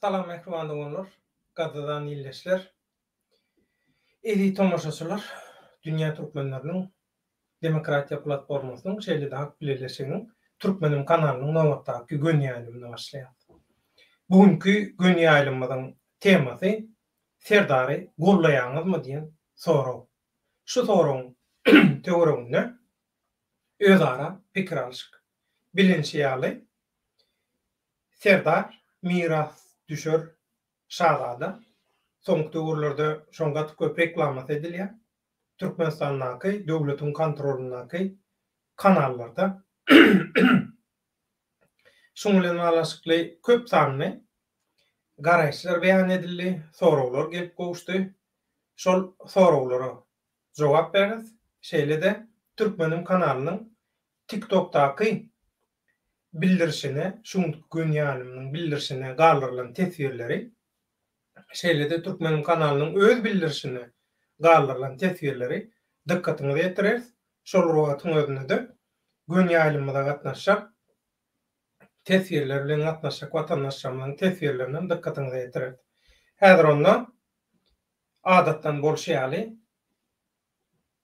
Salam mähriban doganlar, gadyrdan ildeşler, eziz tomaşaçylar, dünýä türkmenleriniň Demokratiýa platformasynyň, şeýle-de Halk Bileleşiginiň Türkmenim kanalynyň nobatdaky göni ýaýlymyna başlaýarys. Bu günki göni ýaýlymymyzyň temasy Serdary gollaýaňyzmy diýen sorag. Şu soragyň töwereginde özara pikir alyşyk. Bilinşi ýaly, Serdar mirasdüşer şazada. Soňky döwürlerde şoň gaty köp reklamasy edilýär. Türkmenistandaky döwletiň kontrolyndaky kanallarda. Şuň bilen baglanyşykly köp sanly garaýyşlar beýan edildi, soraglar gelip gowuşdy. Şol soraglara jogap bereris. Şeýle-de Türkmenim kanalynyň TikTokdaky bildirişine, şu günki gün ýaýlymynyň bildirişine galdyrylan teswirleri, şeýle-de Türkmeniň kanalynyň öz bildirişine galdyrylan teswirleri dykgatyňyza ýetireris. Şol bir wagtyň özünde-de gün ýaýlymymyza gatnaşjak teswirler bilen gatnaşjak watandaşlarymyzyň teswirlerini hem dykgatyňyza ýetireris. Häzir onda adatdan bolşy ýaly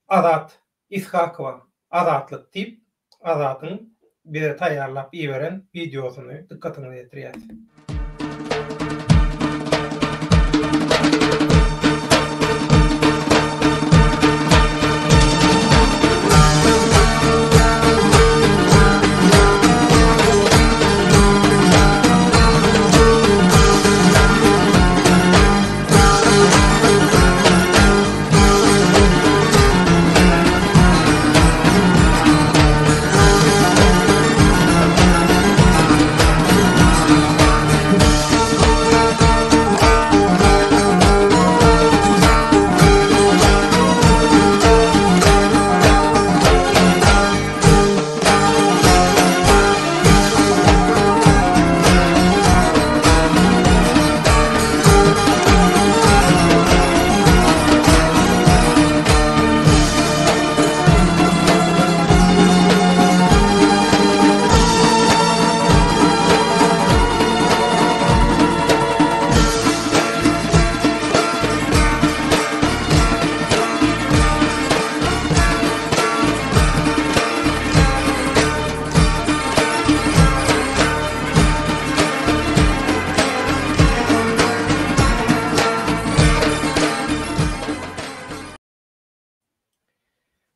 Azat Ishakowa Azatlyk diýip Azatyň bize taýýarlap iberen wideosyny dykgatyňyza ýetirýäs.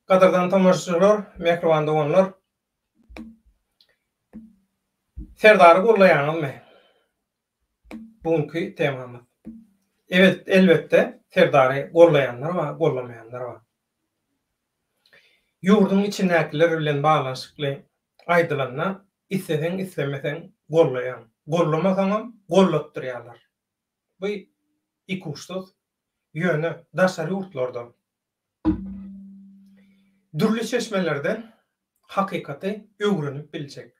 Gadyrdan tomaşaçylar, mähriban doganlar! Serdary gollaýaňyzmy? Bu günki temamyz. Evet, elbetde, Serdary gollaýanlar bar, gollamaýanlar bar. Ýurduň içindäkiler bilen baglanyşykly aýdylanda, isleseň, islemeseň gollaýaň. Gollamasaňam gollatdyrýarlar. Bu ikuçsuz. Ýöne daşary ýurtlarda dürli çeşmelerden hakykaty öwrenip biljek.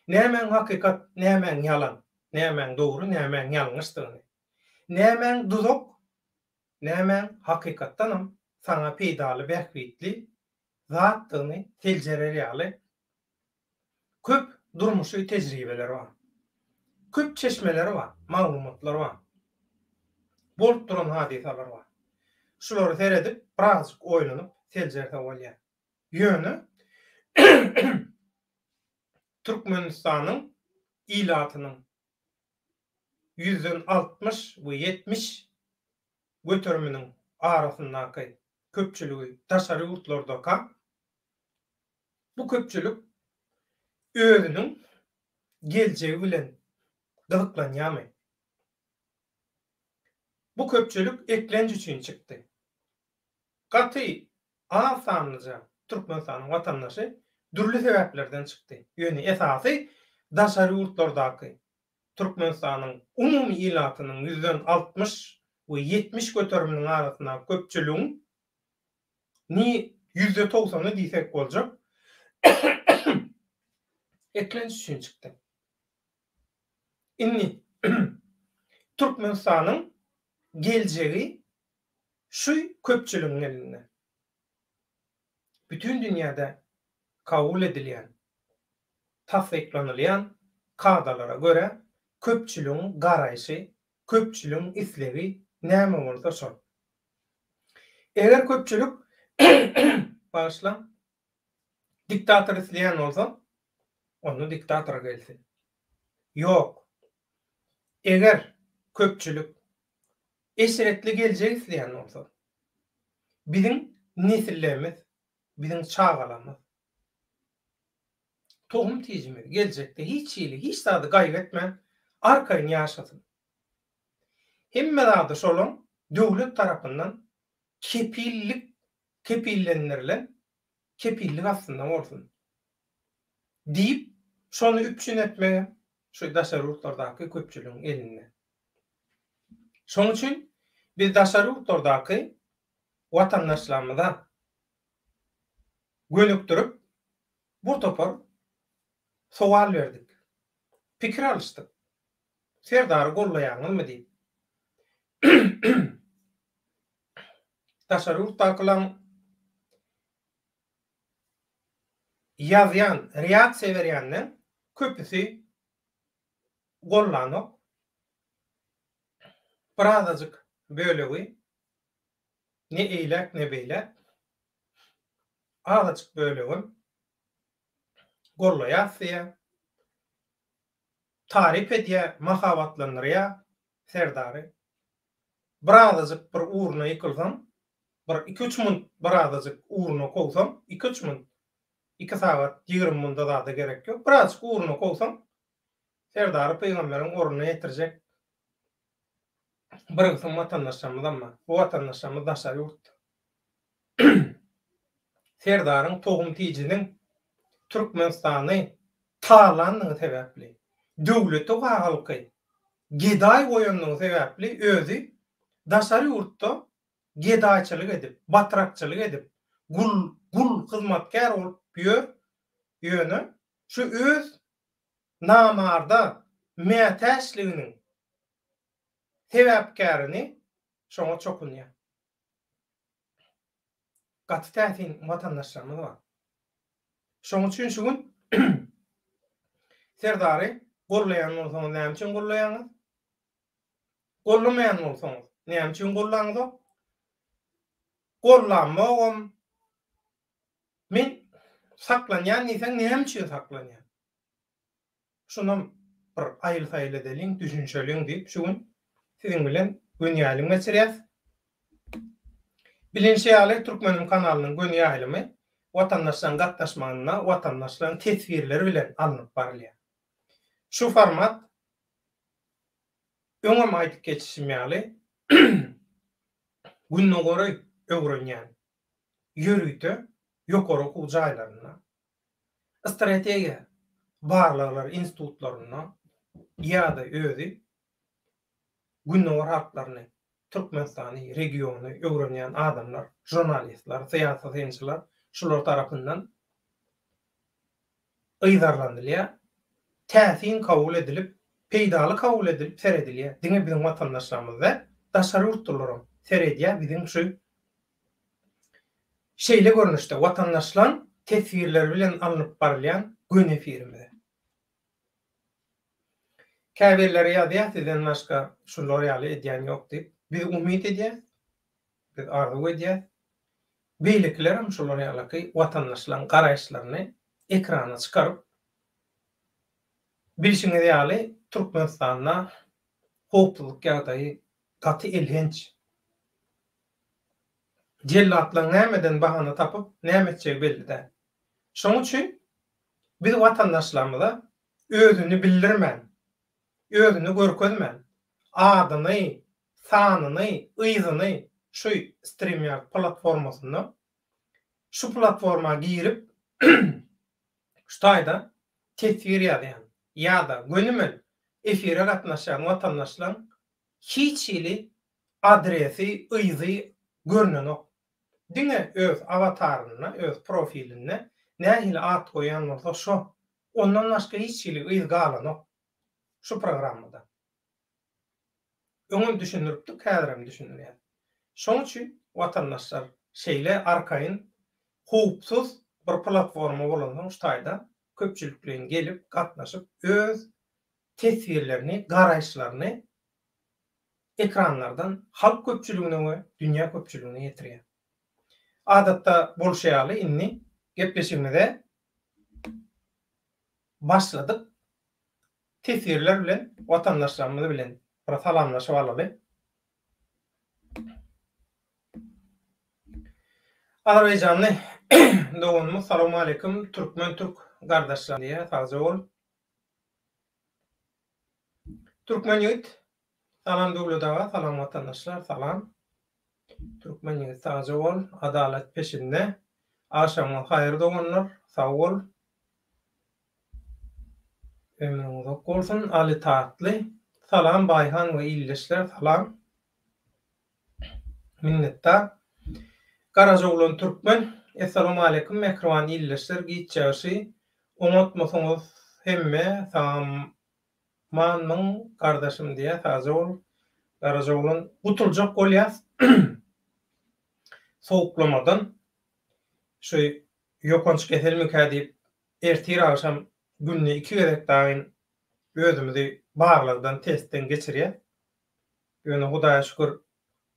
Nämäň hakykat, nämäň ýalan, nämäň dogry, nämäň ýalňyşdygyny, nämäň duzak, nämäň hakykatdanam saňa peýdaly, bähbitli zatdygyny seljerer ýaly köp durmuşy tejribeler bar. Köp çeşmeler bar, maglumatlar bar. Bolup duran hadysalar bar. Şulary seredip, birazjyk oýlanyp seljerse bolýar. Ýöne Türkmenistanyň ilatynyň ýüzden 60 we 70 göteriminiň arasyndaky köpçüligi daşary ýurtlardaka, bu köpçülik özüniň geljegi bilen gyzyklanýarmy? Bu köpçülik eklenç üçin çykdy. Gaty az sanlyja Türkmenistanyň watandaşy dürli sebäplerden çykdy. Ýöne esasy daşary ýurtlardaky Türkmenistanyň umumy ilatynyň ýüzden 60 we 70 göteriminiň arasyndaky köpçüligiň ni ýüzde togsany diýsek boljak eklenç üçin çykdy. Indi Türkmenistanyň geljegi şu köpçüligiň elinde. Bütin dünýäde kabul edilýän, tassyklanylýan kadalara görä. Köpçüligiň garaýşy, köpçüligiň islegi näme bolsa şol. Eger köpçülik, bagyşlaň, diktator isleýän bolsa, onda diktator gelsin. Ýok. Eger köpçülik eşretli geljek isleýän bolsa, biziň nesillerimiz, biziň çagalarymyz, tohum-tijimiz geljekde hiç hili, hiç zady gaýgy etmän, arkaýyn ýaşasyn. Hemme zady şolaň döwlet tarapyndan kepillik, kepillendirilen kepillik astynda bolsun diýip, şony üpjün etmegem şu daşary ýurtlardaky köpçüligiň elinde. Şonuň üçin biz daşary ýurtlardaky watandaşlarymyza gönükdirip bir topar sowal berdik. Pikir alyşdyk. Serdary gollaýaňyzmy diýip. Daşary ýurtdakylaň ýazýan, reaksiýa berýänden köpüsi gollanok. Birazajyk bölegi ne eýläk ne beýläk azajyk bölegem gollaýas diýýär. Taryp edýär, mahabatlandyrýar Serdary. Birazajyk bir ugruna ýykylsaň, bir iki-üç munt birazajyk ugruna kowsaň, iki-üç munt, iki sagat 20 munda zada gerek ýok, birazajyk ugruna kowsaň, Serdary pygamberiň ornuna ýetirjek bir gysym watandaşlarymyzam bar. Bu watandaşlarymyz daşary ýurtda. Serdaryň tohum-tijiniň Türkmenistany talandygy sebäpli, döwleti we halky gedaý goýandygy sebäpli özi daşary ýurtda gedaýçylyk edip, batrakçylyk edip, gul, gul, hyzmatkär bolup ýör, ýöne şu öz namarda mätäçliginiň sebäpkärini şoňa çokunýar. Gaty täsin watandaşlarymyz bar. Şoň üçin şu gün Serdary gollaýan bolsaňyz näme üçin gollaýaňyz? Gollamaýan bolsaňyz näme üçin gollaňyzok? Gollamogam men saklanýan diýseň näme üçin saklanýaň? Şunam bir aýyl-saýyl edeliň, düşünşeliň diýip, şu gün siziň bilen göni ýaýlym geçirýäs. Bilinşi ýaly, Türkmenim kanalynyň göni ýaýlymy watandaşlaryň gatnaşmagynda, watandaşlaryň teswirleri bilen alnyp barylýar. Şu format öňem aýdyp geçişim ýaly, Gündogary öwrenýän ýörite ýokary okuw jaýlarynda Strategiýa barlaglar institutlarynda ýa-da özi Gündogar halklaryny, Türkmenistany, regiony öwrenýän adamlar, žurnalistler, syýasy synçylar şular tarapyndan yzarlanylýar, täsin kabul edilip, peýdaly kabul edilip seredilýär. Diňe biziň watandaşlarymyz däl, daşary ýurtlylaram seredýär biziň şu Şeýle görnüşde watandaşlaň teswirleri bilen alnyp barylýan göni efirimize. Käbirleri ýazýar sizden başga şular ýaly edýän ýok diýip. Biz umyt edýäs. Biz arzuw edýäs. Beýlekilerem şular ýalaky watandaşlaň garaýyşlaryny ekrana çykaryp bilşiňiz ýaly Türkmenistanda howpsuzlyk ýagdaýy gaty elhenç. Jellatlaň nämeden bahana tapyp, näme etjegi belli däl. Şoň üçin biz watandaşlarymyza özüni bildirmän, özüni görkezmän, adyny, sanyny, yzyny şu StreamYard platformasynda, şu platforma girip, şu taýda teswir ýazýan ýa-da gönümel efire gatnaşýan watandaşlaň hiç hili adresi, yzy görnenok. Diňe öz awatarynda, öz profilinde nähili at goýan bolsa şo. Ondan başga hiç hili yz galanok şu programmada. Öňem düşündiripdik, häzirem düşündirýän. Şoň üçin watandaşlar şeýle arkaýyn, howpsuz bir platforma bolansoň şu taýda köpçülikleýin gelip, gatnaşyp öz. teswirlerini, garaýyşlaryny ekranlardan halk köpçüligine we dünýä köpçüligine ýetirýär. Adatda bolşy ýaly indi gepleşigimize başladyk. Teswirler bilen watandaşlarymyz bilen bir salamlaşyp alaly. Azerbaýjanly doganymyz salowmaleýkim türkmen türk gardaşlar diýýär sagja bol. Türkmen ýigit salam Döwlet aga salam watandaşlar salam. Türkmen ýigit sagja bol adalat peşinde agşamyňyz haýyr doganlar sag bol. Ömrüň uzak bolsun Ali Tatly. Salam Baýhan we ildeşler salam. Minnetdar. Garajaoglan Türkmen Essalawmaleýkum mähriban ildeşler giç ýagşy oňatmysyňyz hemme sag-amanmyň gardaşym diýýär sagja bol Garajaoglan gutuljak bolýas sowuklamadan şu ýokanç keselmikä diýip ertir agşam günde iki gezek dagyn özümizi barlagdan testden geçirýäs. Ýöne Hudaýa şükür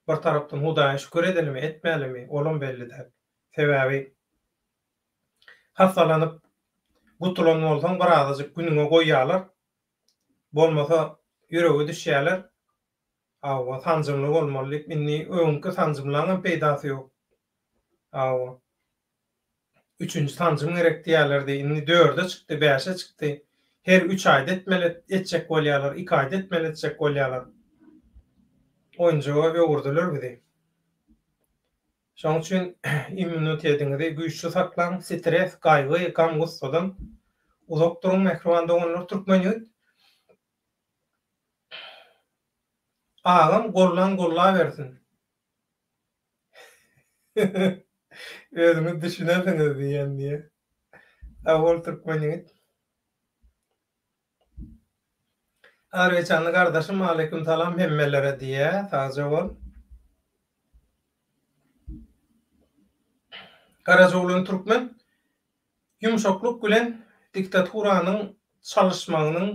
bir tarapdan Hudaýa şükür edelimi etmälimi olam belli däl. Sebäbi hassalanyp gutulan bolsaň birazajyk günüňe goýýarlar. Bolmasa ýürege düşýärler. Hawa sanjymly bolmaly diýip indi öňki sanjymlaňam peýdasy ýok. Hawa. Üçünji sanjym gerek diýýärlerdi. Indi dörde çykdy, bäşe çykdy. Her üç aýda etmeli etjek bolýarlar, iki aýda etmeli etjek bolýarlar. Oýunjaga öwürdiler bizi. Şonuň üçin immunitetiňizi güýçli saklaň, stres, gaýgy, gam-gussadan uzak duruň mähriban doganlar. Türkmen ýigit agam gollan gollabersin. Özüňiz düşünersiňiz diýen diýe. Sag bol türkmen ýigit. Azerbaýjanly gardaşym aleýkum salam hemmelere diýe sagja bol. Garajaoglan türkmen ýumşaklyk bilen diktaturanyň çalyşmagynyň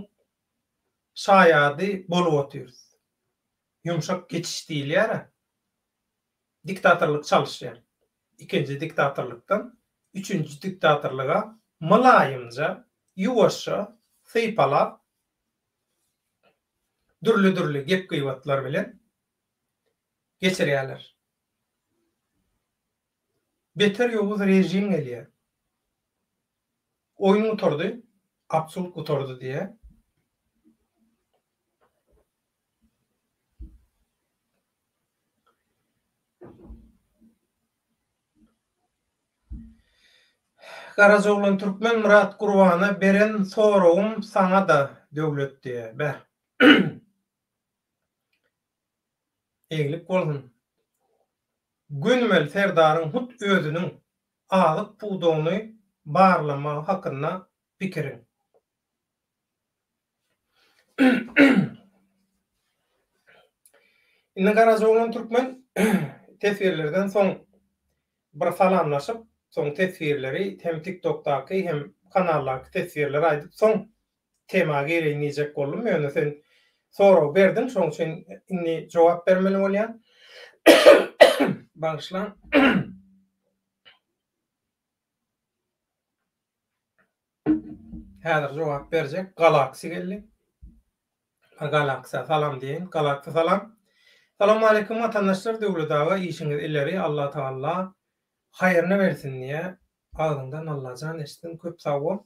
şaýady bolup otyrys. Ýumşak geçiş diýilýär-ä. Diktatorlyk çalyşýar. Ikinji diktatorlykdan üçünji diktatorlyga mylaýymja, ýuwaşja sypalap, dürli-dürli gep-gybatlar bilen geçirýärler. Beter ýowuz režim gelýär. Oýun gutardy, absurt gutardy diýýär. Garajaoglan Türkmen Myrat Gurbana beren soragym saňa-da Döwlet diýýär. Beh. Eglik bolsun. Gönümel Serdaryň hut özüniň azyk pudagyny barlamagy hakynda pikiriň. Indi Garajaoglan Türkmen teswirlerden soň bir salamlaşyp, soň teswirleri hem TikTokdaky hem kanaldaky teswirleri aýdyp soň tema gireýin diýjek boldum, ýöne sen sorag berdiň, şoň üçin indi jogap bermeli bolýan. Bagyşlaň. Häzir jogap berjek. Galaxy geldi. Galaxy salam diýeýin. Galaxy salam. Salam aleýkum watandaşlar Döwlet aga işiňiz ileri Allah Tagalla haýryny bersin diýä. Agzyňdan Allajan eşitsin köp sag bol.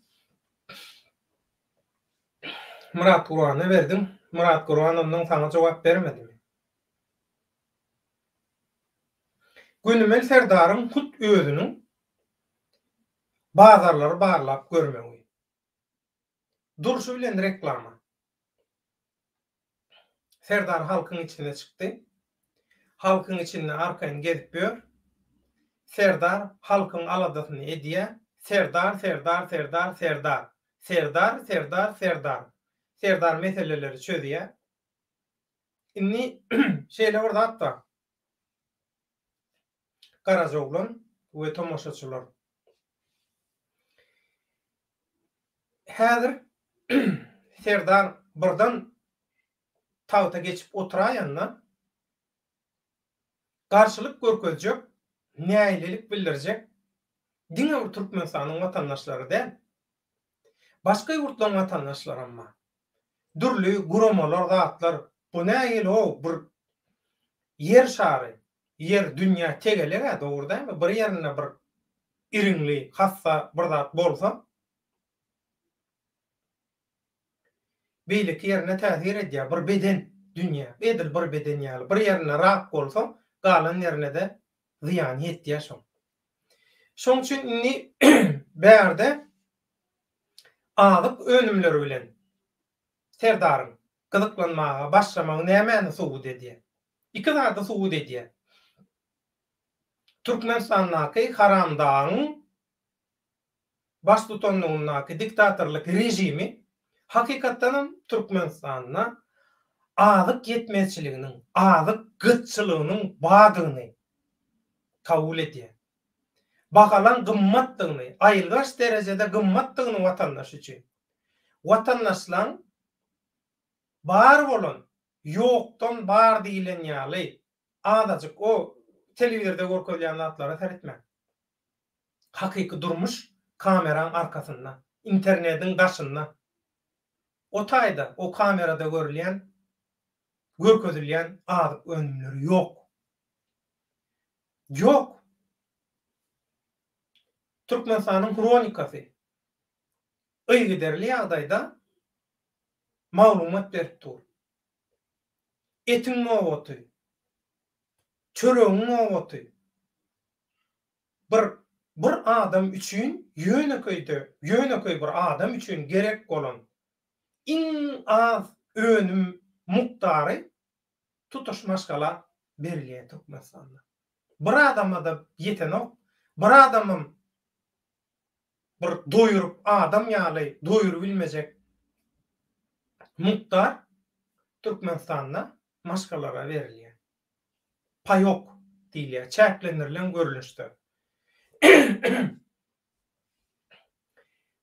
Myrat Gurbana berdiň. Myrat Gurban ondan saňa jogap bermedimi? Gönümel Serdaryň hut özüniň Bazarlary barlap görmegi. Durşy bilen reklama. Serdar halkyň içine çykdy. Halkyň içinde arkaýyn gezip ýör. Serdar halkyň aladasyny edýä. Serdar, Serdar, Serdar, Serdar. Serdar, Serdar, Serdar. Serdar meseleleri çözýä. Indi şeýle bir zat bar. Garajaoglan we tomaşaçylar. Häzir Serdar. birden tagta geçip oturaýanda garşylyk görkezjek, nägilelik bildirjek diňe bir Türkmenistanyň watandaşlary däl, başga ýurtlaryň watandaşlaram bar. Dürli guramalar, zatlar, bu nähili-ow, bir Ýer şary, Ýer, dünýä tegelek-ä, dogry dälmi? Bir ýerinde bir iriňli, hassa bir zat bolsa, beýleki ýerine täsir edýär. Bir beden, dünýä, edil bir beden ýaly. Bir ýerinde rak bolsa, galan ýerine-de zyýany ýetýär şoň. Şoň üçin indi bärde azyk önümleri bilen Serdaryň gyzyklanmaga başlamagy nämäni subut edýär? Iki zady subut edýär. Türkmenistandaky haramdagyň baştutanlygyndaky diktatorlyk režimi hakykatdanam Türkmenistanda azyk ýetmezçiliginiň, azyk gytçylygynyň bardygyny kabul edýär. Bahalaň gymmatdygyny, aýylganç derejede gymmatdygyny watandaş üçin. Watandaşlaň bar bolan, ýokdan bar diýlen ýaly azajyk o telewizorda görkezilýän zatlara seretmäň. Hakyky durmuş kameraň arkasynda, internediň daşynda. O taýda, o kamerada görülýän, görkezilýän azyk önümleri ýok. Ýok. Türkmenistanyň hronikasy yzygiderli ýagdaýda maglumat berip dur. Etiň nobaty, çöregiň nobaty bir bir adam üçin ýönekeýde ýönekeý bir adam üçin gerek bolan iň az önüm mukdary tutuş maşgala berilýär Türkmenistanda. Bir adama-da ýetenok, bir adamam bir doýuryp adam ýaly doýurybilmejek mukdar Türkmenistanda maşgalalara berilýär. Paýok diýilýär, çäklendirilen görnüşde.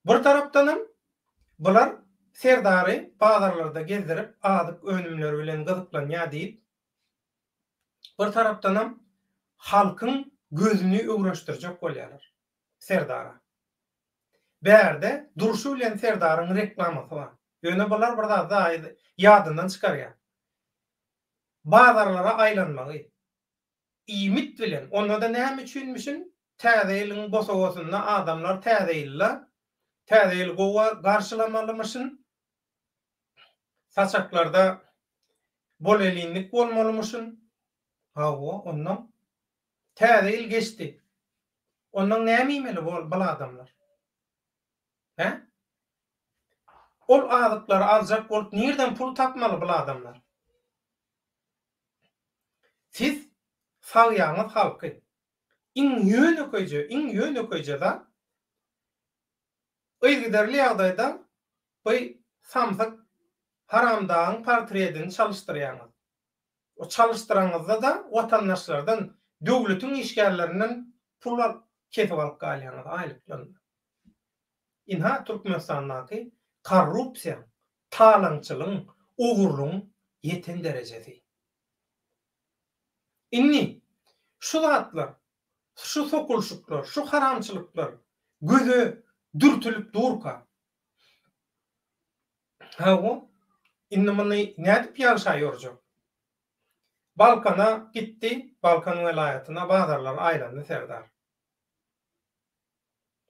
Bir tarapdanam bular Serdary bazarlarda gezdirip azyk önümleri bilen gyzyklanýar diýip, bir tarapdanam halkyň gözüni öwrenişdirjek bolýarlar Serdara. Bärde durşy bilen Serdaryň reklamasy bar. Ýöne bular bir zady ýadyndan çykarýar. Bazarlara aýlanmagy, iýmit bilen, onda-da näme üçinmişin, Täze ýylyň bosagasynda adamlar Täze ýylda Täze ýyly gowy garşylamalymyşyn, saçaklarda bolelinlik bolmalymyşyn. Hawa, onnoň Täze ýyl geçdi. Onnoň näme iýmeli bul adamlar? Hä? Ol azyklary aljak bolup nirden pul tapmaly bul adamlar? Siz sagýaňyz halky. Iň ýönekeýje, iň ýönekeýje zat yzygiderli ýagdaýda by samsyk haramdagyň portredini çalyşdyrýaňyz. O çalyşdyraňyzda-da watandaşlardan, döwletiň işgärlerinden pul alyp, kesip alyp galýaňyz aýlyklaryndan. Ynha Türkmenistandaky korrupsiýaň, talaňçylygyň, ogurlygyň ýeten derejesi. Indi şu zatlar, şu sokulyşyklar, şu haramçylyklar göze dürtülip durka, hawa, indi muny nädip ýagşa ýorjak? Balkana gitdi, Balkan welaýatyna bazarlara aýlandy Serdar.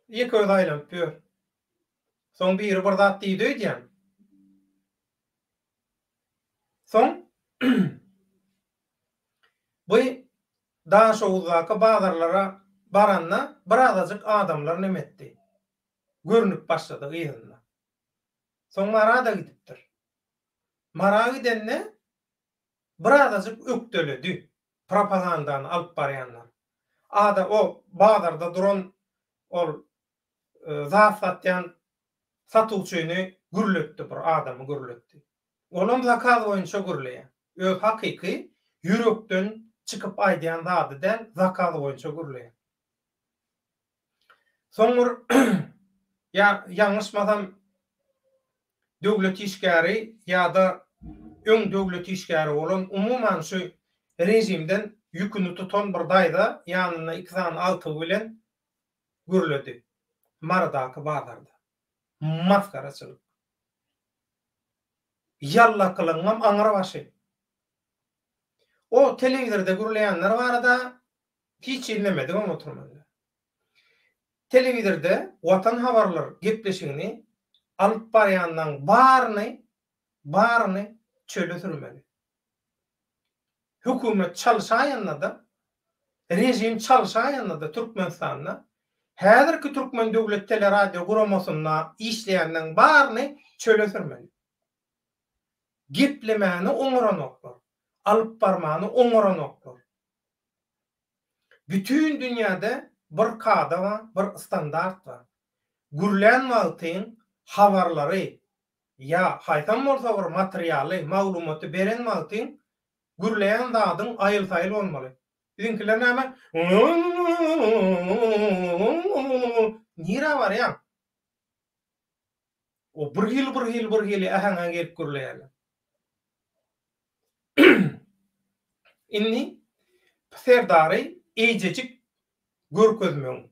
Ýeke özi aýlanyp ýör. Soň biri bir zat diýdi öýdýän. Soň bu Daşoguzdaky bazarlara baranda birazajyk adamlar neme etdi. Görnüp başlady yzynda. Soň Mara-da gidipdir. Mara gidende birazajyk ökdeledi propagandany alyp barýanlar. Ada o bazarda duran ol zat satýan satuwçyny gürletdi bir adamy gürletdi. Olam zakaz boýunça gürleýär. Öz hakyky ýürekden çykyp aýdýan zady däl, zakaz boýunça gürleýär. Soň bir ýa ýalňyşmasam. Döwlet işgäri ýa-da öň döwlet işgäri bolan, umuman şu režimden ýüküni tutan bir daýza ýanynda iki sany agtygy bilen gürledi. Marydaky bazarda. Masgaraçylyk. Ýallakylygyňam aňry başy. O telewizorda gürleýänler barada hiç hili neme edibem oturmaly. Telewizorda Watan habarlar gepleşigini alyp barýanlaň baryny baryny çöle sürmeli. Hökümet çalşaýanda-da, režim çalşaýanda-da Türkmenistanda häzirki Türkmen döwlet teleradio guramasynda işleýänleň baryny çöle sürmeli. Geplemäni oňaranoklar, alyp barmany oňaranoklar. Bütin dünýäde bir kada bar, bir standart bar. Gürlän wagtyň habarlary ýa haýsam bolsa bir materialy, maglumaty beren wagtyň gürleýän zadyň aýyl-saýyl bolmaly. Biziňkiler näme? Nirä barýaň? O bir hili bir hili bir hili äheňe gelip gürleýärler. Indi Serdary eýjejik görkezmegiň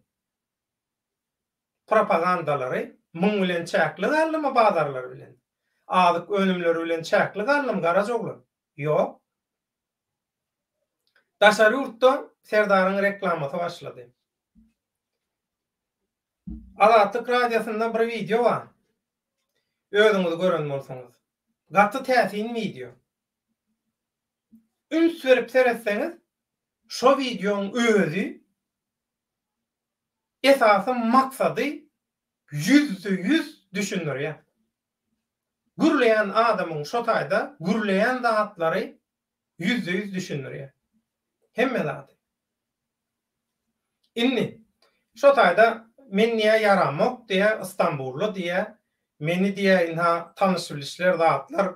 propagandalary muň bilen çäkli galdymy bazarlar bilen? Azyk önümleri bilen çäkli galdymy Garajaoglan? Ýok. Daşary ýurtda Serdaryň reklamasy başlady. Azatlyk Radiosynda bir wideo bar. Özüňiz gören bolsaňyz. Gaty täsin wideo. Üns berip seretseňiz, şo wideoň özi esasy maksady ýüzde-ýüz düşündirýär. Gürleýän adamyň şo taýda gürleýän zatlary ýüzde-ýüz düşündirýär. Hemme zady. Indi, şo taýda men diýýär ýaramok diýýär, Istanbulda diýýär, meni diýýär ynha tanyş-bilişler zatlar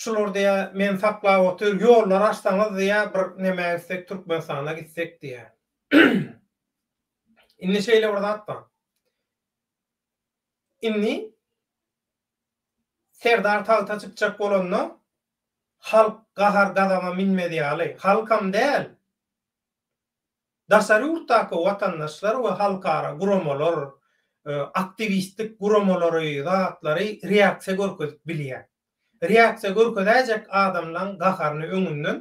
şular diýýär meni saklap otyr, ýollar açsaňyz diýýär bir nämä gitsek Türkmenistana gitsek diýýär. Indi şeýle bir zat bar. Indi Serdar tagta çykjak bolanda halk gahar-gazaba minmez ýaly, halkam däl, daşary ýurtdaky watandaşlar we halkara guramalar, aktiwistlik guramalary, zatlary reaksiýa görkezip bilýär. Reaksiýa görkezäýjek adamlaň gaharyny öňünden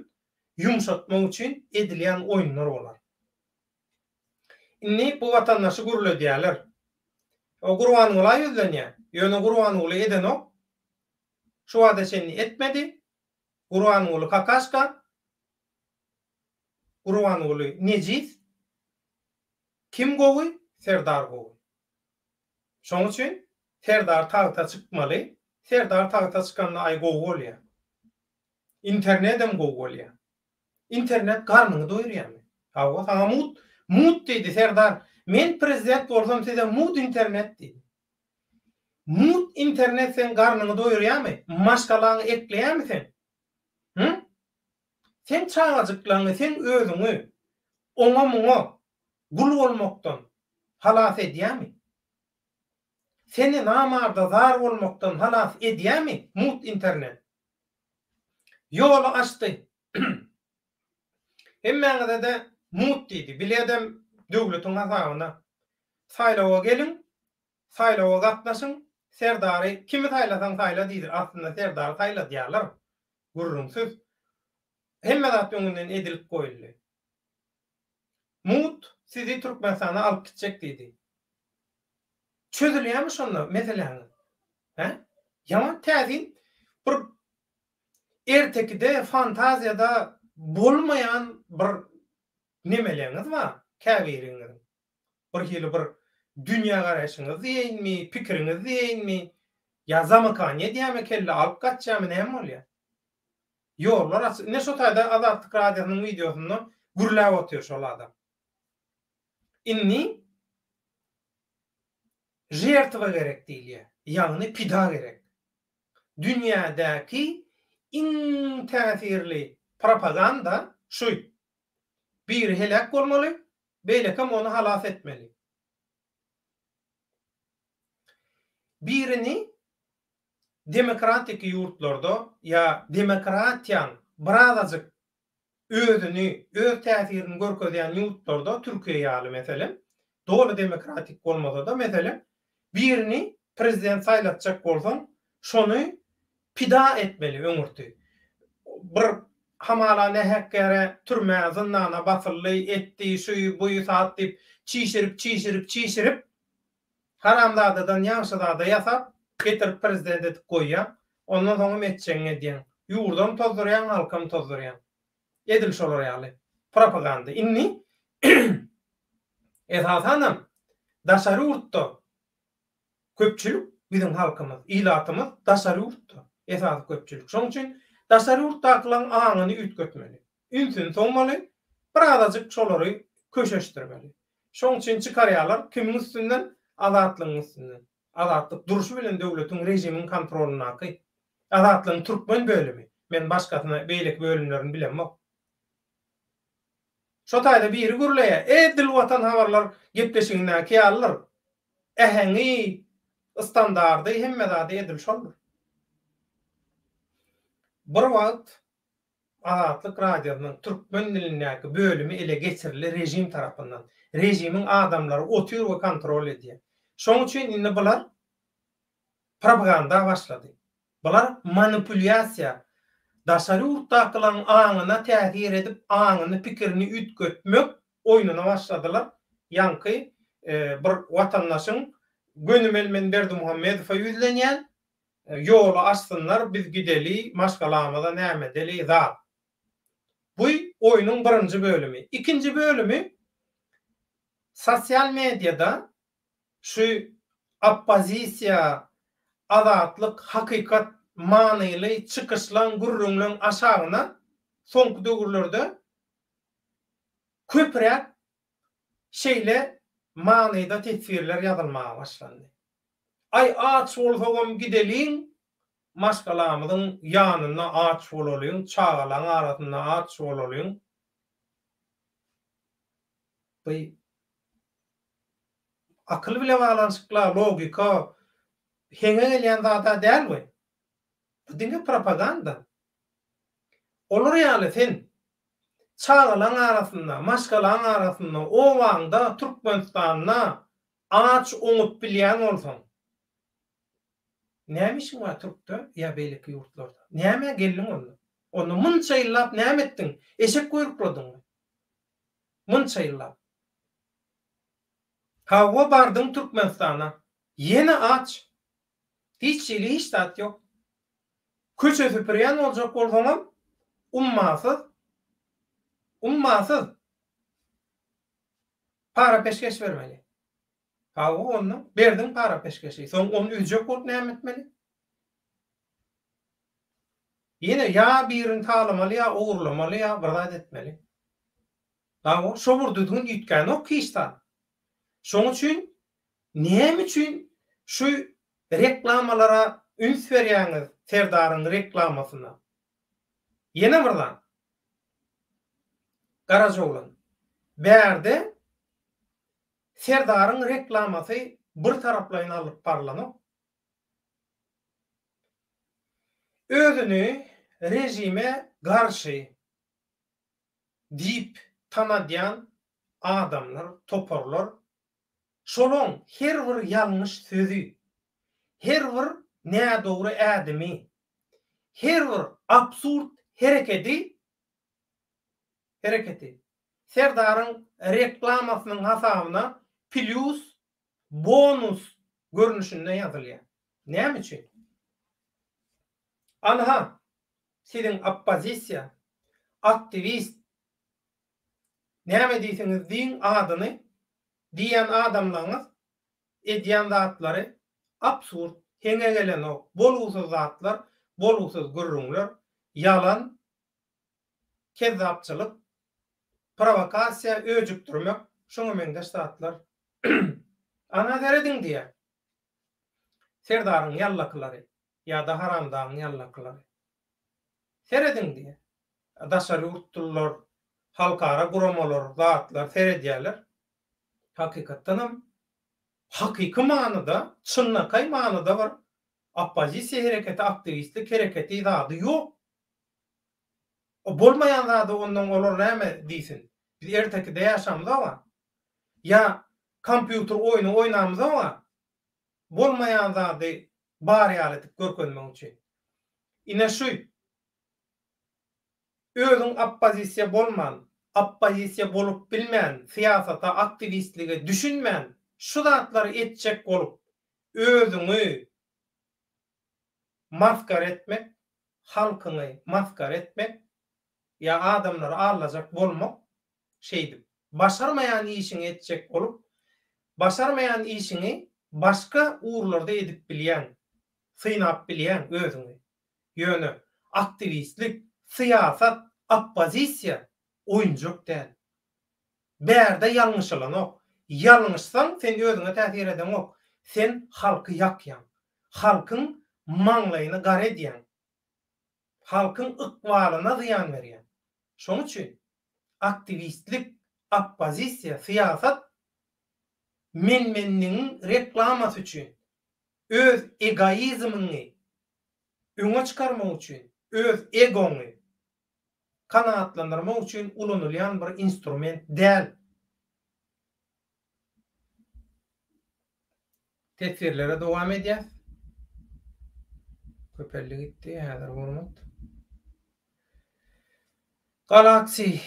ýumşatmak üçin edilýän oýunlar bolar. Indi bu watandaşy gürledýärler. O Gurbangula ýüzlenýär. Ýöne Gurbanguly edenok. Şu wagta çenli etmedi. Gurbanguly kakaşka. Gurbanguly nejis. Kim gowy? Serdar gowy. Şoň üçin Serdar tagta çykmaly. Serdar tagta çykanda aý gowy bolýar. Internedem gowy bolýar. Internet garnyňy doýurýarmy? Hawa, saňa mut, mut diýdi Serdar. Men prezident bolsam size mut internet diýdi. Mut internet seň garnyňy doýurýarmy? Maşgalaňy ekleýärmi seň? Hü? Seň çagajyklaňy, seň özüňi oňa-muňa gul bolmakdan halas edýärmi? Seni namarda zar bolmakdan halas edýärmi mut internet? Ýoly açdy. Hemmäňize-de mugt diýdi. Biledem döwletiň hasabyna. Saýlawa geliň, saýlawa gatnaşyň, Serdary kimi saýlasaň saýla diýdi. Aslynda Serdary saýladýarlar. Gürrüňsiz. Hemme zat öňünden edilip goýuldy. Mugt sizi Türkmenistana alyp gitjek diýdi. Çözülýärmi şonda meseläňiz? Hä? Ýaman täsin bir ertekide, fantaziýada bolmaýan bir nemeleňiz bar käbiriňiziň. Bir hili bir dünýägaraýşyňyz diýeýinmi, pikiriňiz diýeýinmi, ýa zamykaniýe edýärmi kelle alyp gaçýarmy näme bolýar? Ýollar açyk. Ine şo taýda Azatlyk Radiosynyň wideosynda gürläp otyr şol adam. Indi žertwa gerek diýilýär. Ýagny pida gerek. Dünýädäki iň täsirli propaganda şu. Biri heläk bolmaly, beýlekem ony halas etmeli. Birini demokratiki ýurtlarda ýa demokratiýaň birazajyk özüni, öz täsirini görkezýän ýurtlarda, Türkiýe ýaly meselem, doly demokratik bolmasa-da, meselem, birini prezident saýlatjak bolsaň, şony pida etmeli öňürti. Bir hamala nähak ýere türmä, zyndana basyldy, etdi, şu, bu, sat diýip, çişirip, çişirip, çişirip, haramzadadan ýagşyzada ýasap, getirip prezident edip goýýaň. Ondan soňam etjegiňi edýäň. Ýurdam tozdurýaň, halkam tozdurýaň. Edil şolar ýaly. Propaganda. Indi esasanam daşary ýurtda köpçülik biziň halkymyz, ilatymyz daşary ýurtda esasy köpçülik. Şonuň üçin daşary ýurtdakylaryň aňyny üýtgetmeli. Ünsüni sowmaly, birazajyk şolary köşeşdirmeli. Şoň üçin çykarýarlar kimiň üstünden? Azatlygyň üstünden. Azatlyk durşy bilen döwletiň režimiň kontrolyndaky. Azatlygyň türkmen bölümi. Men başgasyny beýleki bölümlerini bilemok. Şo taýda biri gürleýär. Edil Watan habarlar gepleşigindäki ýalydyr. Äheňi, standardy hemme zady edil şoldur. Bir wagt Azatlyk Radiosynyň türkmen dilindäki bölümi ele geçirildi režim tarapyndan. Režimiň adamlary otyr we kontrol edýär. Şoň üçin indi bular propaganda başlady. Bular manipulýasiýa, daşary ýurtdakylaryň aňyna täsir edip, aňyny, pikirini üýtgetmek oýnuna başladylar. Ýaňky bir watandaşyň gönümel men Berdimuhamedowa ýüzlenýän, Ýoly açsynlar biz gideli maşgalamyza näme edeli zat. Bu oýnuň birinji bölümi. Ikinji bölümi sosial mediada şu oppozisiýa azatlyk hakykat manyly çykyşlaň gürrüňleň aşagyna soňky döwürlerde köpräk şeýle manyda teswirler ýazylmaga başlandy. Aý aç bolsagam gideliň, maşgalamyzyň ýanynda aç bolalyň, çagalaň arasynda aç bolalyň. Bu akyl bile baglanyşykla, logika, heňe gelýän zad-a däl bu. Bu diňe propaganda. Olar ýaly sen çagalaň arasynda, maşgalaň arasynda, obaňda, Türkmenistanda aç oňup bilýän bolsaň, näme işiň bar türkde ýa beýleki ýurtlarda? Nämä geldiň onda? Onda munça ýyllap näme etdiň? Eşek guýrukladyňmy? Munça ýyllap. Hawa bardyň Türkmenistana. Ýene aç. Hiç hili hiç zat ýok. Köçe süpürýän boljak bolsaňam ummasyz ummasyz para peşgeş bermeli. Hawa onda berdiň para peşgeşi. Soň ony üzjek bolup näme etmeli? Ýene ýa birini talamaly ýa ogurlamaly ýa bir zat etmeli. Hawa şo bir düzgün üýtgänok hiç zat. Şoň üçin Näme üçin şu reklamalara üns berýäňiz Serdaryň reklamasyna? Ýene bir zat. Garajaoglan. Bärde Serdaryň reklamasy bir taraplaýyn alyp barylanok. Özüni režime garşy diýip tanadýan adamlar, toparlar Şolaň her bir ýalňyş sözi, her bir nädogry ädimi, her bir absurd herekedi hereketi Serdaryň reklamasynyň hasabyna plýus, bonus görnüşinde ýazylýar. Näme üçin? Anha, siziň oppozisiýa, aktiwist, Näme diýseňiz diýiň adyny diýýän adamlaňyz edýän zatlary absurd, heňe gelenok, bolgusyz zatlar, bolgusyz gürrüňler, ýalan, kezzapçylyk, prowokasiýa, öjükdirmek, şuňa meňzeş zatlar. Ana serediň diýýär. Serdaryň ýallakylary ýa-da haramdagyň ýallakylary. Serediň diýýär. Daşary ýurtlular, halkara guramalar, zatlar seredýärler. Hakykatdanam. Hakyky manyda, çynlakaý manyda bir oppozisiýa hereketi, aktiwistlik hereketi zady ýok. O bolmaýan zady ondan olar näme diýsin? Biz ertekide ýaşamyzog-a. Ýa kompýuter oýny oýnamyzog-a. Bolmaýan zady bar ýaly edip görkezmek üçin. Ine şu. Özüň oppozisiýa bolman, oppozisiýa bolup bilmän, syýasata, aktiwistlige düşünmän, şu zatlary etjek bolup, özüňi masgara etmek, halkyňy masgara etmek ýa adamlary aldajak bolmak, şeýdip, başarmaýan işiňi etjek bolup, başarmaýan işiňi başga ugurlarda edip bilýäň, synap bilýäň özüňi. Ýöne aktiwistlik, syýasat, oppozisiýa oýunjak däl. Bärde ýalňyşylanok. Ýalňyşsaň sen özüňe täsir edeňok. Sen halky ýakýaň. Halkyň maňlaýyny gara edýäň. Halkyň ykbalyna zyýan berýäň. Şoň üçin aktiwistlik, oppozisiýa, syýasat men-menligiň reklamasy üçin öz egoizmiňi öňe çykarmak üçin, öz egoňy kanagatlandyrmak üçin ulanylýan bir instrument däl. Teswirlere dowam edýäs. Köpeldi gitdi häzir hormat. Galaxy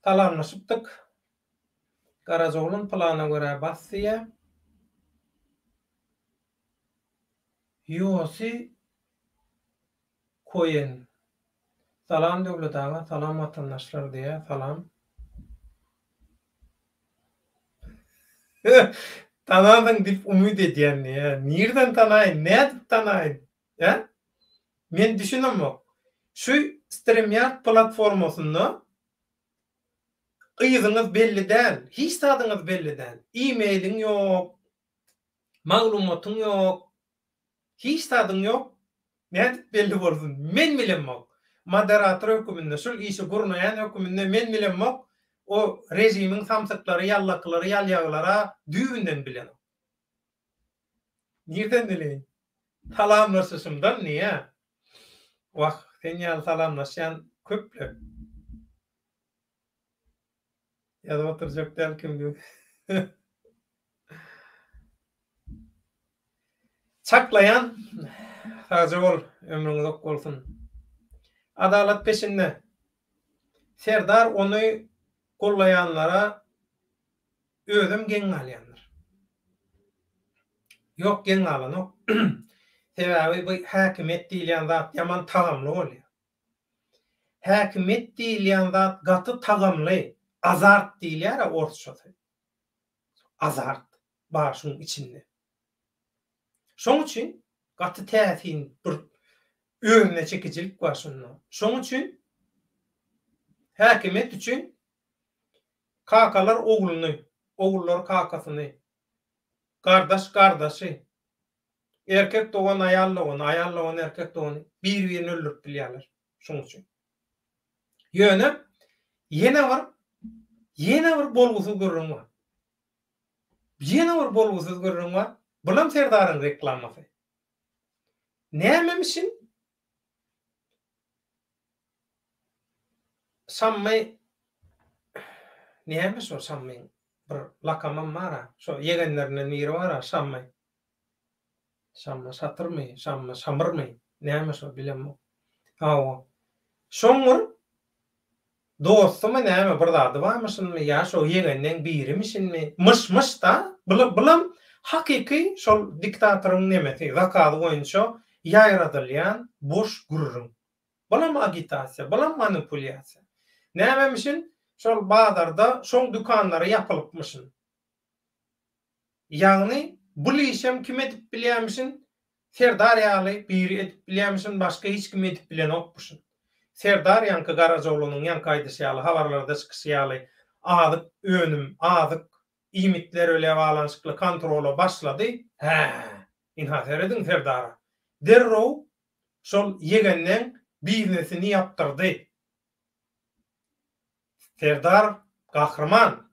salamlaşypdyk. Garajaoglan plana görä bas diýýä. Ýosi Koen. Salam Döwlet aga, salam watandaşlar diýýär, salam. Tanarsyň diýip umyt edýän diýýär. Nirden tanaýyn, nädip tanaýyn? Hä? Men düşünemok. Şu StreamYard platformasynda yzyňyz belli däl, hiç zadyňyz belli däl. E-mailiň ýok, Maglumatyň ýok. Hiç zadyň ýok. Nädip belli bolsun? Men bilemok. Moderator höküminde, şul işi gurnaýan höküminde men bilemok. O režimiň samsyklary, ýallakylary, ýalýagylara düýbünden bilenok. Nirden bileýin? Salamlaşyşymdan diýýä. Wah, sen ýaly salamlaşýan köp-le. Ýazyp oturjak däl kimdigini. Çaklaýan sagja bol ömrüň uzak bolsun. Adalat peşinde. Serdar ony gollaýanlara özem geň galýandyr. Ýok geň galanok. Sebäbi bu häkimiýet diýilýän zat ýaman tagamly bolýar. Häkimiýet diýilýän zat gaty tagamly, azart diýilýär-ä orsçasy. Azart bar şuň içinde. Şoň üçin gaty täsin bir özüne çekijilik bar şunda. Şoň üçin häkimiýet üçin kakalar ogluny, ogullar kakasyny, gardaş gardaşy, erkek dogan aýal dogany, aýal dogan erkek dogany bir-birini öldürip bilýärler şoň üçin. Ýöne ýene bir ýene bir bolgusyz gürrüň bar. Ýene bir bolgusyz gürrüň bar. Bulam Serdaryň reklamasy. Nämemişin? Şammy näme şo Şammyň bir lakamam bar-a. Şo ýegenlerinden biri bar-a Şammy. Şammy şatyrmy, Şammy şamyrmy, näme şo bilemok. Hawa. Şoň bir dostumy näme bir zady barmyşynmy ýa şo ýegenleň birimişinmi, myş-myş-da, bulam hakyky şol diktatoryň nemesi, zakazy boýunça ýaýradylýan boş gürrüň. Bulam agitasiýa, bulam manipulýasiýa. Nämemişin, şol bazarda şoň dükanlary ýapylypmyşyn. Ýagny bul işem kim edip bilýämişin, Serdar ýaly biri edip bilýämişin, başga hiç kim edip bilenokmyşyn. Serdar ýaňky Garajaoglanyň ýaňky aýdyşy ýaly, habarlarda çykyşy ýaly azyk önüm, azyk iýmitler bile baglanyşykly kontrola başlady. Hä, ynha serediň Serdara. Derrew şol ýegenleň biznesini ýapdyrdy. Serdar gahryman.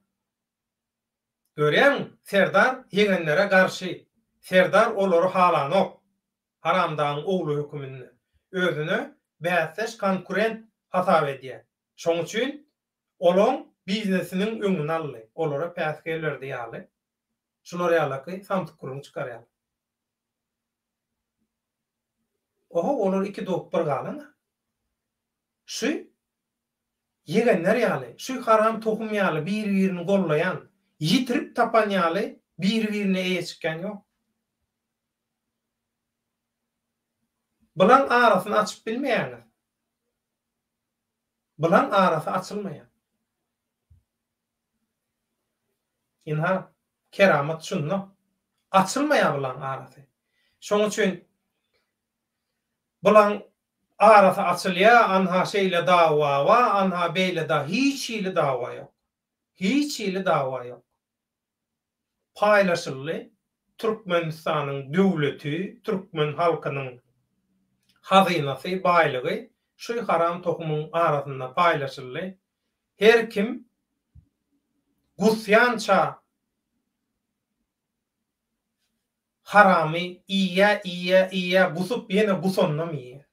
Görýäňmi, Serdar ýegenlere garşy. Serdar olary halanok. Haramdagyň ogly höküminde. Özüne bäsdeş konkurent hasap edýär. Şoň üçin olaň biznesiniň öňüni aldy. Olara päsgel berdi ýaly. Şular ýalaky samsyk gürrüň çykarýarlar. Oho olar iki dogup bir galan-a. Şu ýegenler ýaly, şu haram tohum ýaly biri-birini gollaýan, ýitirip tapan ýaly biri-birine eýe çykýan ýok. Bulaň arasyny açyp bilmeýäňiz. Bulaň arasy açylmaýar. Ynha, keramat şunda. Açylmaýar bulaň arasy. Şoň üçin bulaň arasy açylýar, anha şeýle dawa bar, anha beýle da hiç hili dawa ýok. Hiç hili dawa ýok. Paýlaşyldy. Türkmenistanyň döwleti, türkmen halkynyň hazynasy, baýlygy şu haram tohumyň arasynda paýlaşyldy. Her kim gusýança haramy iýýä, iýýä, iýýä, gusup ýene gusandam iýýä.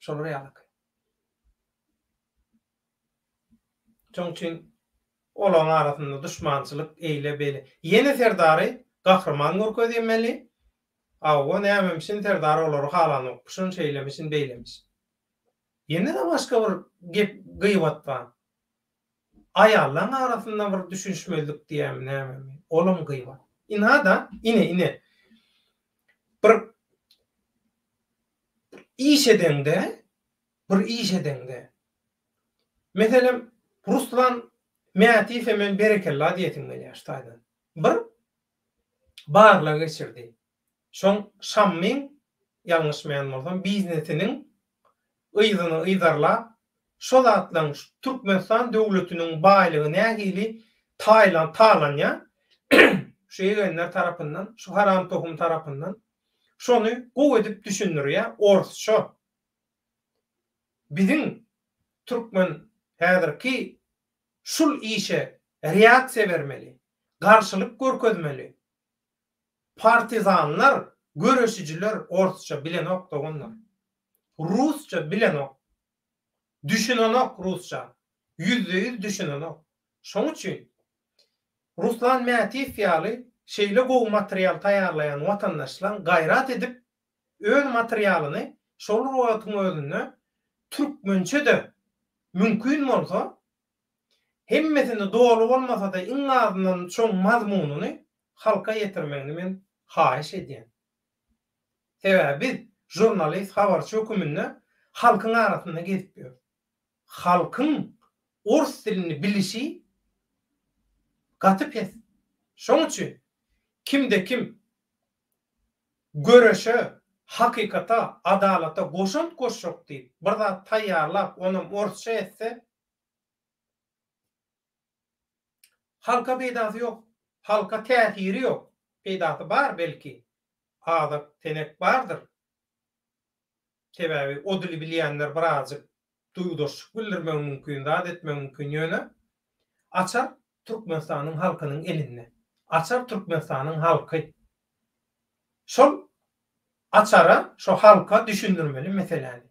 Şolar ýalyky. Şoň üçin olaň arasynda duşmançylyk eýle-beýle. Ýene Serdary gahryman görkezýemeli. Hawa, nämemişin Serdar olary halanokmyşyn, şeýlemişin, beýlemişin. Ýene-de başga bir gep, gybat bar. Aýallaň arasynda bir düşünişmezlik diýýärmi, nämemi, olam gybat. Ynha-da, ine, ine. Bir iş edeňde, bir iş edeňde. Meselem, Ruslan Mätiýewe men berekella diýesim gelýär şu taýdan. Bir barlag geçirdi. Şoň Şammyň, ýalňyşmaýan bolsam, biznesiniň yzyny yzarlap, şo zatlaň Türkmenistan döwletiniň baýlygy nähili taýlan talanýar şu ýegenler tarapyndan, şu haram tohum tarapyndan, şony gowy edip düşündirýär orsça. Biziň türkmen häzirki şul işe reaksiýa bermeli, garşylyk görkezmeli. Partizanlar, göreşijiler orsça bilenok doganlar. Rusça bilenok. Düşünenok rusça. Ýüzde ýüz düşünenok. Şoň üçin Ruslan Mätiýew ýaly şeýle gowy material taýýarlaýan watandaşlaň gaýrat edip öz materialyny şol bir wagtyň özünde türkmençe-de mümkin bolsa hemmesini doly bolmasa-da iň azyndan şoň mazmunyny halka ýetirmegini men haýyş edýän. Sebäbi biz žurnalist, habarçy höküminde halkyň arasynda gezip ýörüs. Halkyň ors dilini bilişi gaty pes. Şoň üçin kimde-kim göreşe, hakykata, adalata goşant goşjak diýip bir zat taýýarlap onam orsça etse, Halka peýdasy ýok. Halka täsiri ýok. Peýdasy bar belki. Azak tenek bardyr. Sebäbi o dili bilýänler birazjyk duýgudaşlyk bildirmegi mümkin, zat etmegi mümkin ýöne açar Türkmenistanyň halkynyň elinde. Açar Türkmenistanyň halky. Şol açara, şo halka düşündirmeli meseläni.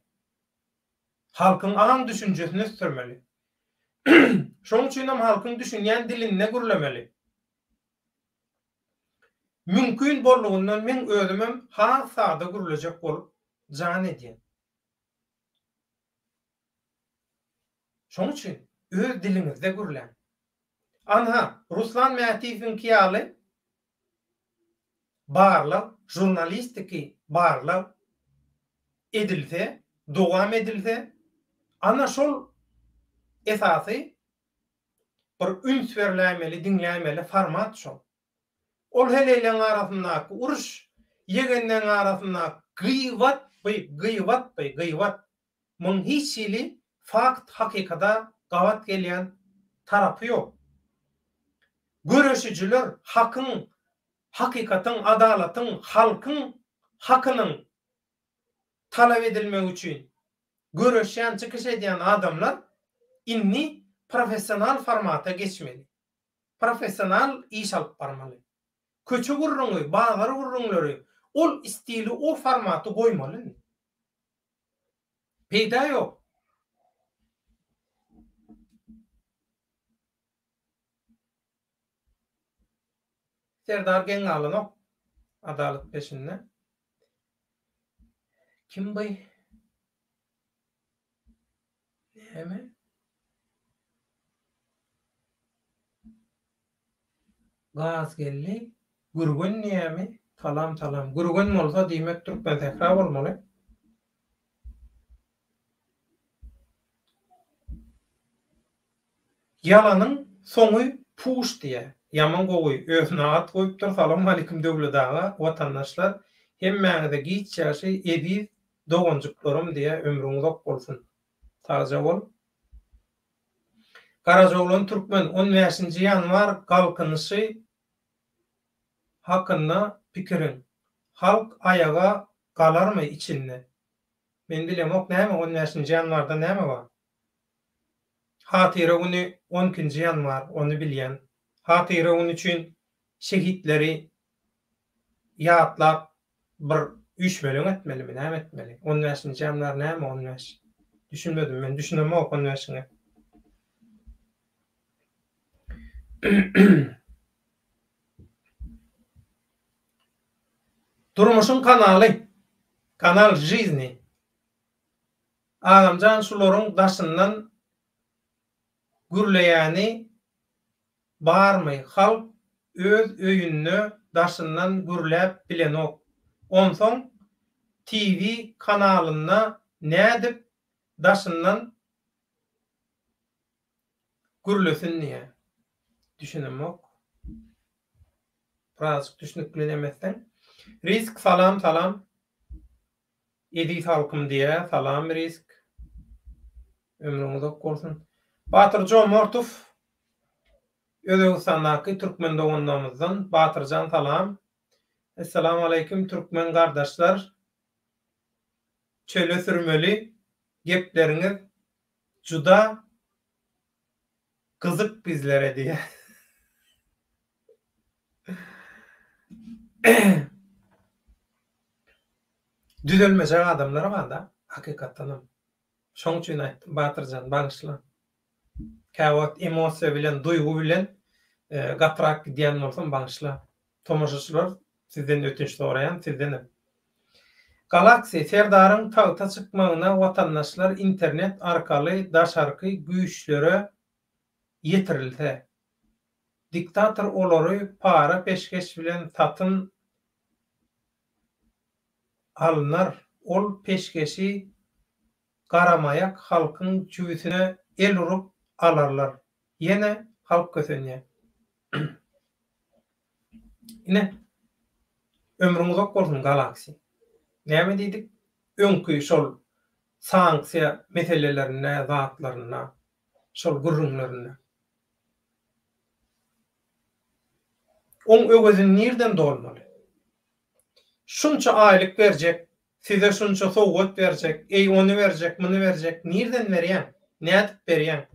Halkyň aň-düşünjesini ösdürmeli. Şonuň üçinem halkyň düşünýän dilinde gürlemeli. Mümkin boldugyndan meň özümem has sada gürlejek bolup jan edýän. Şonuň üçin öz diliňizde gürläň. Anha, Ruslan Mätiýewiňki ýaly barlag, žurnalistiki barlag edilse, dowam edilse, ana şol esasy bir üns berläýmeli, diňläýmeli format şol. Ol heleýleň arasyndaky uruş, ýegenleň arasyndaky gybat by, gybat by, gybat. Muň hiç hili fakt, hakykata gabat gelýän tarapy ýok. Göreşijiler hakyň, hakykatyň, adalatyň, halkyň hakynyň talap edilmegi üçin göreşýän, çykyş edýän adamlar indi professional formata geçmeli. Professional iş alyp barmaly. Köçe gürrüňi, bazar gürrüňleri, ol stili, o formaty goýmaly indi. Peýda ýok. Serdar geň galanok. Adalat peşinde. Kim by? Näme? Gaz geldi. Gürgen diýýämi? Salam salam. Gürgen bolsa diýmek Türkmensähra bolmaly. Ýalanyň soňy puş diýýä. Ýaman gowy özüne at goýupdyr Salowmalikim Döwlet aga watandaşlar hemmäňize giç ýagşy eziz doganjyklarym diýýä ömrüň uzak bolsun sagja bol Garajaoglan Türkmen on bäşinji ýanwar galkynyşy hakynda pikiriň Halk aýaga galarmy içinde Men bilemok näme on bäşinji ýanwarda näme bar Hatyra güni on ikinji ýanwar, ony bilýän. Hatyra güni üçin şehitleri ýatlap bir üýşmeleň etmelimi, näme etmeli? On bäşinji ýanwar näme on bäş? Düşünmedim men, düşünemok on bäşiňe. Durmuşyň kanaly, Kanal Žizni. Agamjan şularyň daşyndan gürleýäni barmy halk öz öýünde daşyndan gürläp bilenok onsoň TV kanalynda nädip daşyndan gürlesin diýä düşünemok birazjyk düşnükli neme etseň Risk salam salam. Eziz halkym diýä salam risk ömrüň uzak bolsun. Batyr Jomortow Özbegistandaky türkmen doganlarymyzdan Batyrjan salam. Essalamualeýkum türkmen gardaşlar çöle sürmeli gepleriňiz juda gyzyk bizlere diýä. Düzelmejek adamlar barda hakykatdanam. Şoň üçin aýtdym Batyrjan bagyşla. Käwagt emosiýa bilen duýgy bilen gatyrak gidýän bolsam bagyşla. Tomaşaçylar sizden ötünç soraýan sizdenem. Galaxy Serdaryň tagta çykmagyna watandaşlar internet arkaly daşarky güýçlere ýetirilse. Diktator olary para peşgeş bilen satyn alnar, ol peşgeşi garamaýak halkyň jübüsine el urup alarlar. Ýene halk kösenýär. Ine, ömrüň uzak bolsun Galaxy. Näme diýdik? Öňki şol sanksiýa meselelerinde, zatlarynda, şol gürrüňlerinde. Oň öwezini nirden dolmaly? Şunça aýlyk berjek, size şunça sowgat berjek, eý ony berjek, muny berjek, nirden berýäň? Nädip berýäň?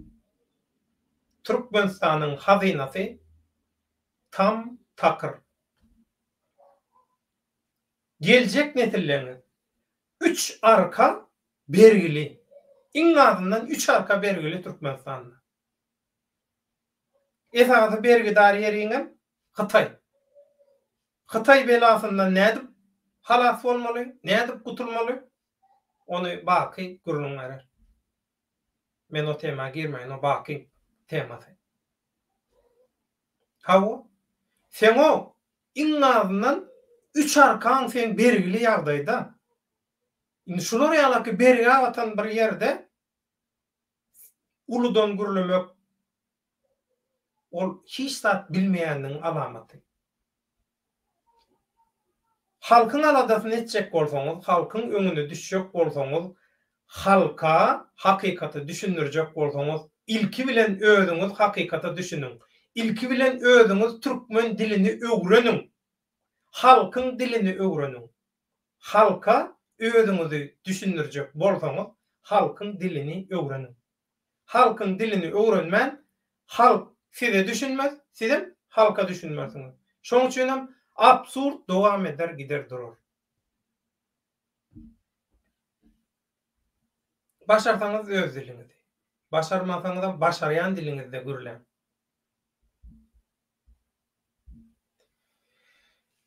Türkmenistanyň hazynasy tam takyr. Geljek nesilleňiz üç arka bergili. Iň azyndan üç arka bergili Türkmenistanda. Esasy bergidar ýeriňem Hytaý. Hytaý belasyndan nädip halas bolmaly, nädip gutulmaly, ony Baky gürrüň berer. Men o tema girmäýin, o Bakyň temasy. Hawa, seň o iň azyndan üç arkaň seň bergili ýagdaýda. Indi şular ýalaky bergä batan bir ýerde Uludan gürlemek ol hiç zat bilmeýänligiň alamaty. Halkyň aladasyny etjek bolsaňyz, halkyň öňüne düşjek bolsaňyz, halka hakykaty düşündirjek bolsaňyz, ilki bilen özüňiz hakykata düşüniň. Ilki bilen özüňiz türkmen dilini öwreniň. Halkyň dilini öwreniň. Halka özüňizi düşündirjek bolsaňyz halkyň dilini öwreniň. Halkyň dilini öwrenmän halk size düşünmez, Sizem halka düşünmersiňiz. Şoň üçinem absurd dowam eder gider durar. Başarsaňyz öz diliňizi, başarmasaňyzam başarýan diliňizde gürläň.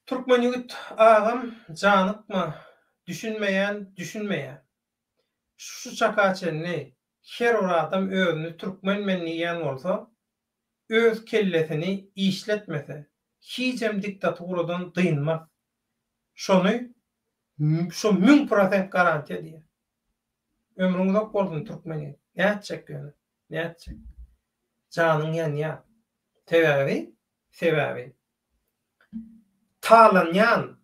Türkmen ýigit agam janykma düşünmeýän düşünmeýär. Şu çaka çenli her bir adam özüni türkmen men diýýän bolsa öz kellesini işletmese hijem diktaturadan dynmaz. Şony şo 1000% garantiýa diýýän. Ömrüň uzak bolsun türkmen ýigit. Nätjek ýöne. Nätjek. Janyň ýanýar. Sebäbi, sebäbi talanýan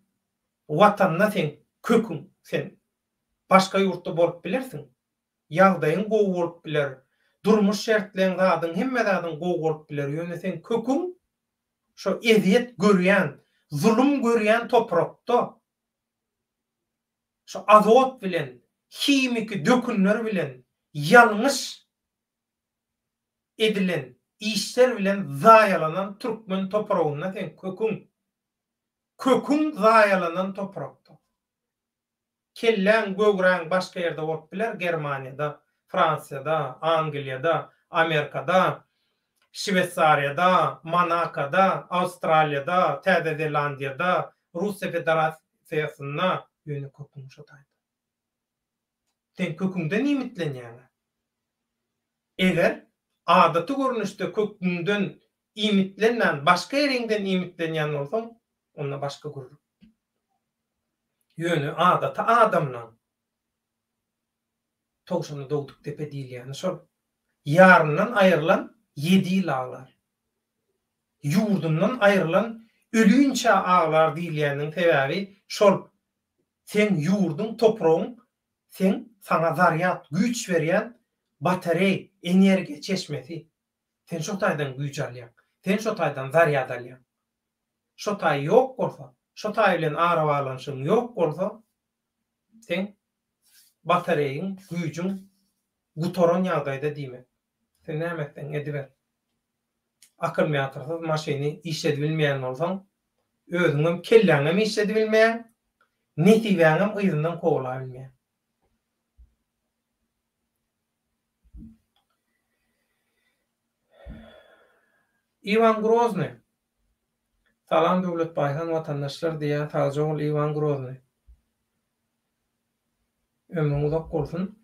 watanda seň köküň, sen başga ýurtda bolup bilersiň. Ýagdaýyň gowy bolup biler, durmuş şertleň zadyň hemme zadyň gowy bolup biler, ýöne seň köküň şo ezýet görýän, zulum görýän toprakda. Şu azot bilen, himiki dökünler bilen ýalňyş edilen işler bilen zaýalanan türkmen topragynda seň köküň. Köküň zaýalanan toprakda. Kelläň, göwräň başga ýerde bolup biler, Germaniýada, Fransiýada, Angliýada, Amerikada, Şweýsariýada, Monakada, Awstraliýada, Täze Zelandiýada, Russiýa Federasiýasynda, ýöne köküň şo taýda. Sen köküňden iýmitlenýäň-ä. Eger adaty görnüşde köküňden iýmitlenmän, başga ýeriňden iýmitlenýän bolsaň, onda başga gürrüň. Ýöne adaty adamlaň Towşana dogduk depe diýilýäni şol. Ýaryndan aýrylan ýedi ýyl aglar. Ýurdundan aýrylan ölinçä aglar diýilýäniniň sebäbi şol. Seň ýurduň, topragyň seň saňa zarýad, güýç berýän batareý, energiýa çeşmesi. Sen şo taýdan güýç alýaň. Sen şo taýdan zarýad alýaň. Şo taý ýok bolsa, şo taý bilen arabaglanyşygyň ýok bolsa, seň batareýiň, güýjüň gutaran ýagdaýda diýmek. Sen näme etseň ediber. Akkumulýatorsyz maşyny işledibilmeýän bolsaň, özüňem, kelläňem işledibilmeýäň, nesibäňem yzyndan kowalabilmeýäň. Iwan Grozny. Salam Döwlet Baýhan watandaşlar diýýär sagja bol Iwan Grozny. Ömrüň uzak bolsun.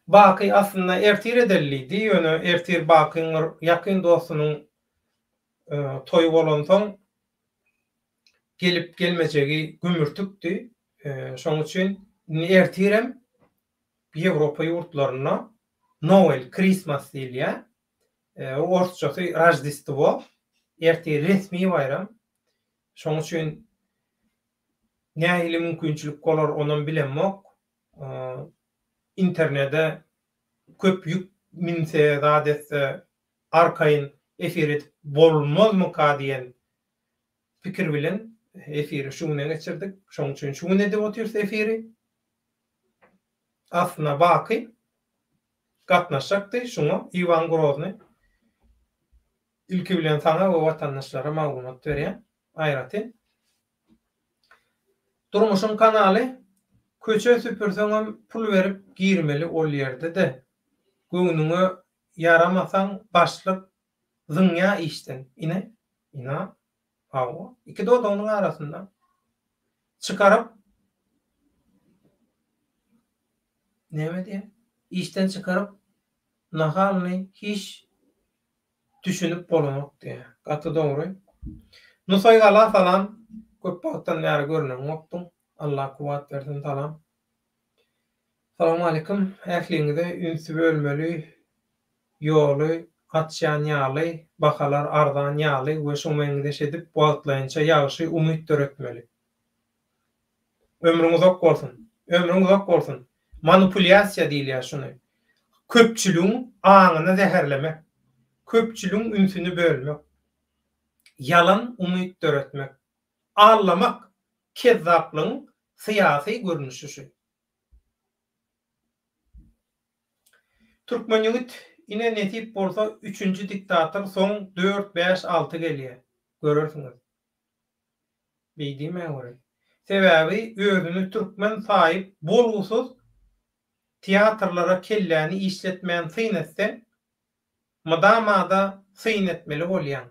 Baky aslynda ertir edeli diýdi, ýöne ertir Bakyň bir ýakyn dostunyň toýy bolansoň gelip gelmejegi gümürtikdi. Şoň üçin indi ertirem Ýewropa ýurtlarynda Noel, Christmas diýilýär. Orsçasy Roždestwo. Ertir resmi baýram. Şoň üçin nähili mümkinçilik bolar onam bilemok. Internede köp ýük minse, zat etse arkaýyn efir edip bolmazmyka diýen pikir bilen efiri şu güne geçirdik. Şoň üçin şu gün edip otyrys efiri. Aslynda Baky gatnaşjakdy şuňa Iwan Grozny. Ilki bilen saňa we watandaşlara maglumat berýän aýratyn. Durmuşyň kanaly köçe süpürseňem pul berip girmeli ol ýerde-de göwnüňe ýaramasaň başlyk zyňýa işden ine ina hawa iki dodagynyň arasynda çykaryp näme diýýä işden çykaryp nahalny hiç düşünip bolanok diýýä gaty dogry Nusaý gala salam köp wagtdan bäri görneňokdyň Allah kuwwat bersin salam Salowmalikim ähliňize ünsi bölmeli ýoly açýan ýaly bahalar arzan ýaly we şuňa meňzeş edip wagtlaýynça ýagşy umyt döretmeli. Ömrüň uzak bolsun. Ömrüň uzak bolsun. Manipulýasiýa diýilýär şuny. Köpçüligiň aňyny zäherlemek. Köpçüligiň ünsüni bölmek. Ýalan umyt döretmek. Aldamak. Kezzaplygyň syýasy görnüşi şu. Türkmen ýigit. Ine nesip bolsa üçünji diktator soň dört bäş alty gelýä. Görersiňiz. Beý diýmäň göreý. Sebäbi özüni türkmen saýyp bolgusyz teatrlara kelläni işletmän syn etseň mydamada syn etmeli bolýaň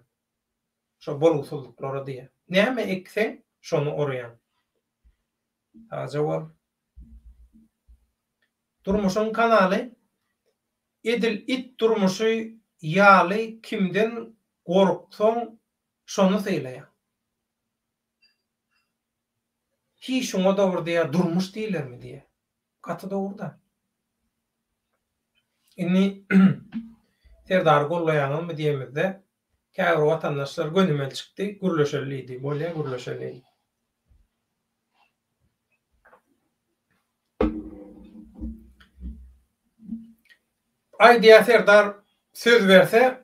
şo bolgusyzlyklara diýýä. Näme ekseň şony orýaň. Sagja bol. Durmuşyň kanaly edil it durmuşy ýaly kimden gorksaň şony sylaýaň. Hiý şuňa dogry diýýär durmuş diýilermi diýýär. Gaty dogry-da. Indi Serdary gollaýaňyzmy diýemizde käbir watandaşlar gönümel çykdy, gürleşeli diýdi. Bolýa gürleşeli. Aýdýar Serdar söz berse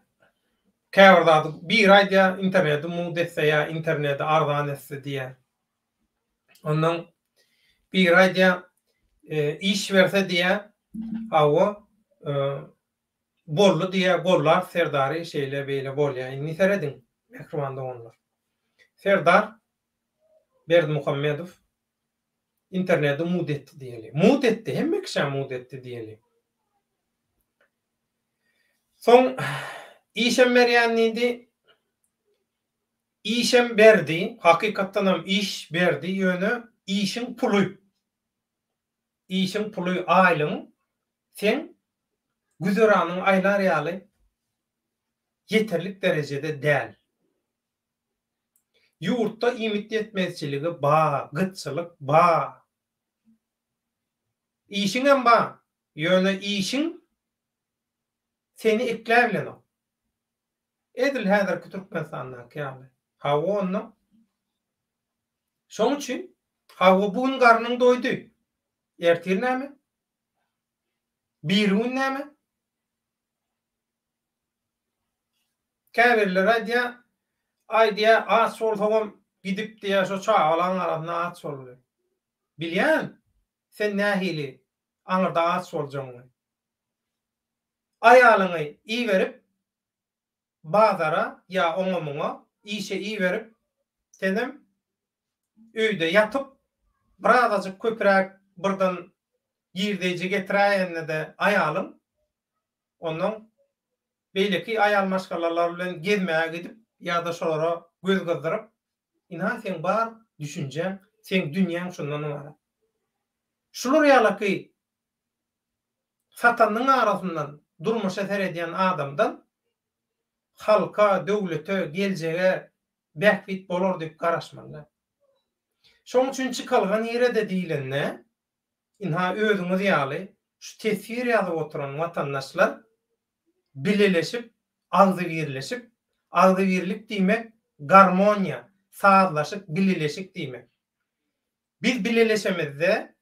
käbir zady biri aýdýar interneti mugt etse ýa interneti arzan etse diýýär. Ondan biri aýdýar iş berse diýýär hawa boldy diýýär gollar Serdary şeýle beýle bolýar. Indi serediň mähriban doganlar. Serdar Berdimuhamedow interneti mugt etdi diýeli. Mugt etdi, hemme kişä mugt etdi diýeli. Soň işem berýän diýdi. Işem berdi, hakykatdanam iş berdi, ýöne işiň puly, işiň puly aýlygyň seň güzeranyňy aýlar ýaly ýeterlik derejede däl. Ýurtda iýmit ýetmezçiligi ba, gytçylyk ba. Işiňem ba, ýöne işiň seni ekläbilenok. Edil häzirki Türkmenistandaky ýaly. Hawa onda. Şoň üçin, hawa bu gün garnyň doýdy. Ertir näme? Birigün näme? Käbirleri aýdýar, aý diýýär, aç bolsagam gidip diýýär, şo çagalaň arasynda aç boldy. Bilýän, sen nähili aňyrda aç boljagyňy. Aýalyňy iberip bazara ýa oňa-muňa işe iberip, senem öýde ýatyp, birazajyk köpräk birden girdeýji getiräýende-de aýalyň Onnoň beýleki aýal maşgalalar bilen gezmäge gidip ýa-da şolara göz gyzdyryp, ynha seň bar düşünjäň, seň dünýäň şundan ybarat. Şular ýalaky satanyň arasyndan durmuşa seredýän adamdan halka, döwlete, geljege bähbit bolar diýip garaşmaly däl. Şoň üçin çykalga nirede diýlende, Ynha özüňiz ýaly şu teswir ýazyp oturan watandaşlar bileleşip, agzybirleşip, agzybirlik diýmek garmoniýa, sazlaşyk, bileleşik diýmek. Biz bileleşemizde,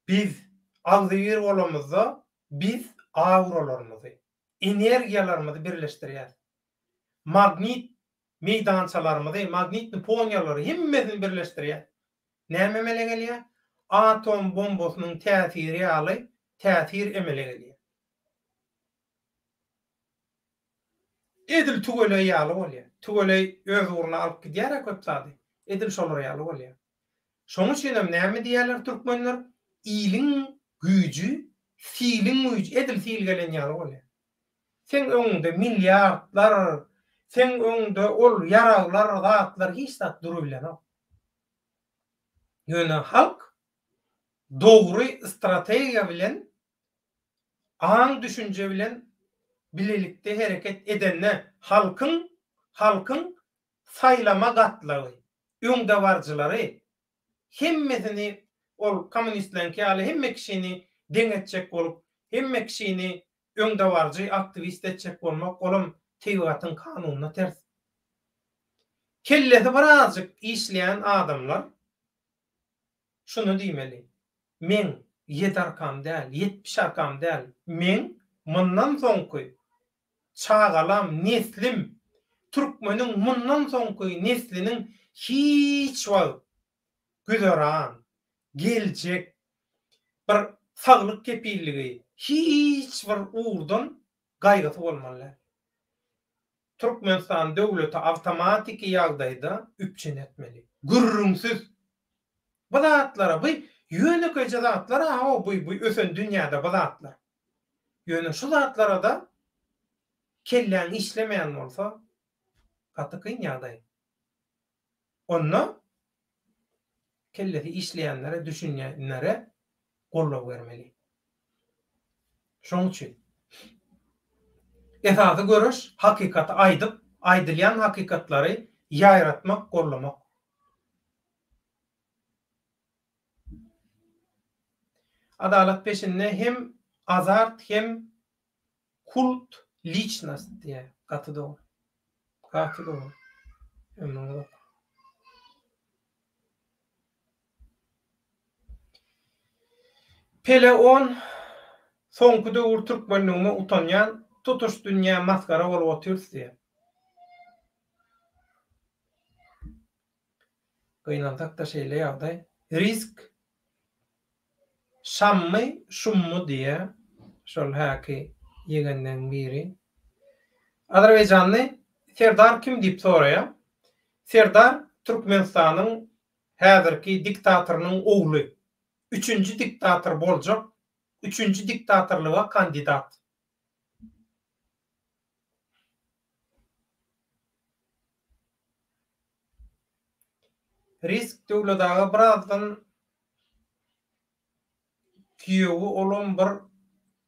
biz agzybir bolamyzda biz auralarymyzy, energiýalarymyzy birleşdirýäs. Magnit meýdançalarymyzy, magnitny poniýalary hemmesini birleşdirýär. Näme emele gelýär? Atom bombasynyň täsiri ýaly täsir emele gelýär. Edil tüweleý ýaly bolýar. Tüweleý öz ugruna alyp gidýär-ä köp zady. Edil şolar ýaly bolýar. Şonuň üçin hem näme diýýärler türkmenler? Iliň güýji, siliň güýji, edil sil gelen ýaly bolýar. Seň öňüňde milliardlar, seň öňüňde ol ýaraglar, zatlar hiç zat durubilenok. Ýöne halk dogry strategiýa bilen, aň-düşünje bilen bilelikde hereket edende halkyň halkyň saýlama gatlagy, öňdebaryjylary hemmesini ol kommunistleňki ýaly hemme kişini deň etjek bolup, hemme kişini öňdebaryjy aktiwist etjek bolmak olam tebigatyň kanunyna ters. Kellesi birazjyk işleýän adamlar şuny diýmeli, meň ýedi arkam däl, 70 arkam däl, meň mundan soňky çagalam, neslim, türkmeniň mundan soňky nesliniň hiç wagt güzeran, geljek, bir saglyk kepilligi, hiç bir ugurdan. Gaýgysy bolmaly däl. Türkmenistan döwleti awtomatiki ýagdaýda üpjün etmeli. Gürrüňsiz. Bu zatlara bu ýönekeýje zatlar a bu bu ösen dünýäde bu zatlar. Ýöne şu zatlarada kelläň işlemeýän bolsa gaty kyn ýagdaý. Onda kellesi işleýänlere, düşünýänlere goldaw bermeli. Şoň üçin esasy göreş hakykaty aýdyp, aýdylýan hakykatlary ýaýratmak, gollamak. Adalat peşinde hem azart hem Kult liçnost diýýär. Gaty dogry. Gaty dogry. Ömrüň uzak. Pele on soňky döwür türkmenligime utanýan tutuş dünýä masgara bolup otyrys diýýär. Gynansakda şeýle ýagdaý. Risk Şammy şummy diýýä şol häki ýegenleň biri. Azerbaýjanly Serdar kim diýip soraýa. Serdar Türkmenistanyň häzirki diktatorynyň ogly. Üçünji diktator boljak, üçünji diktatorlyga kandidat. Risk Döwlet aga birazdan Giýewi olam bir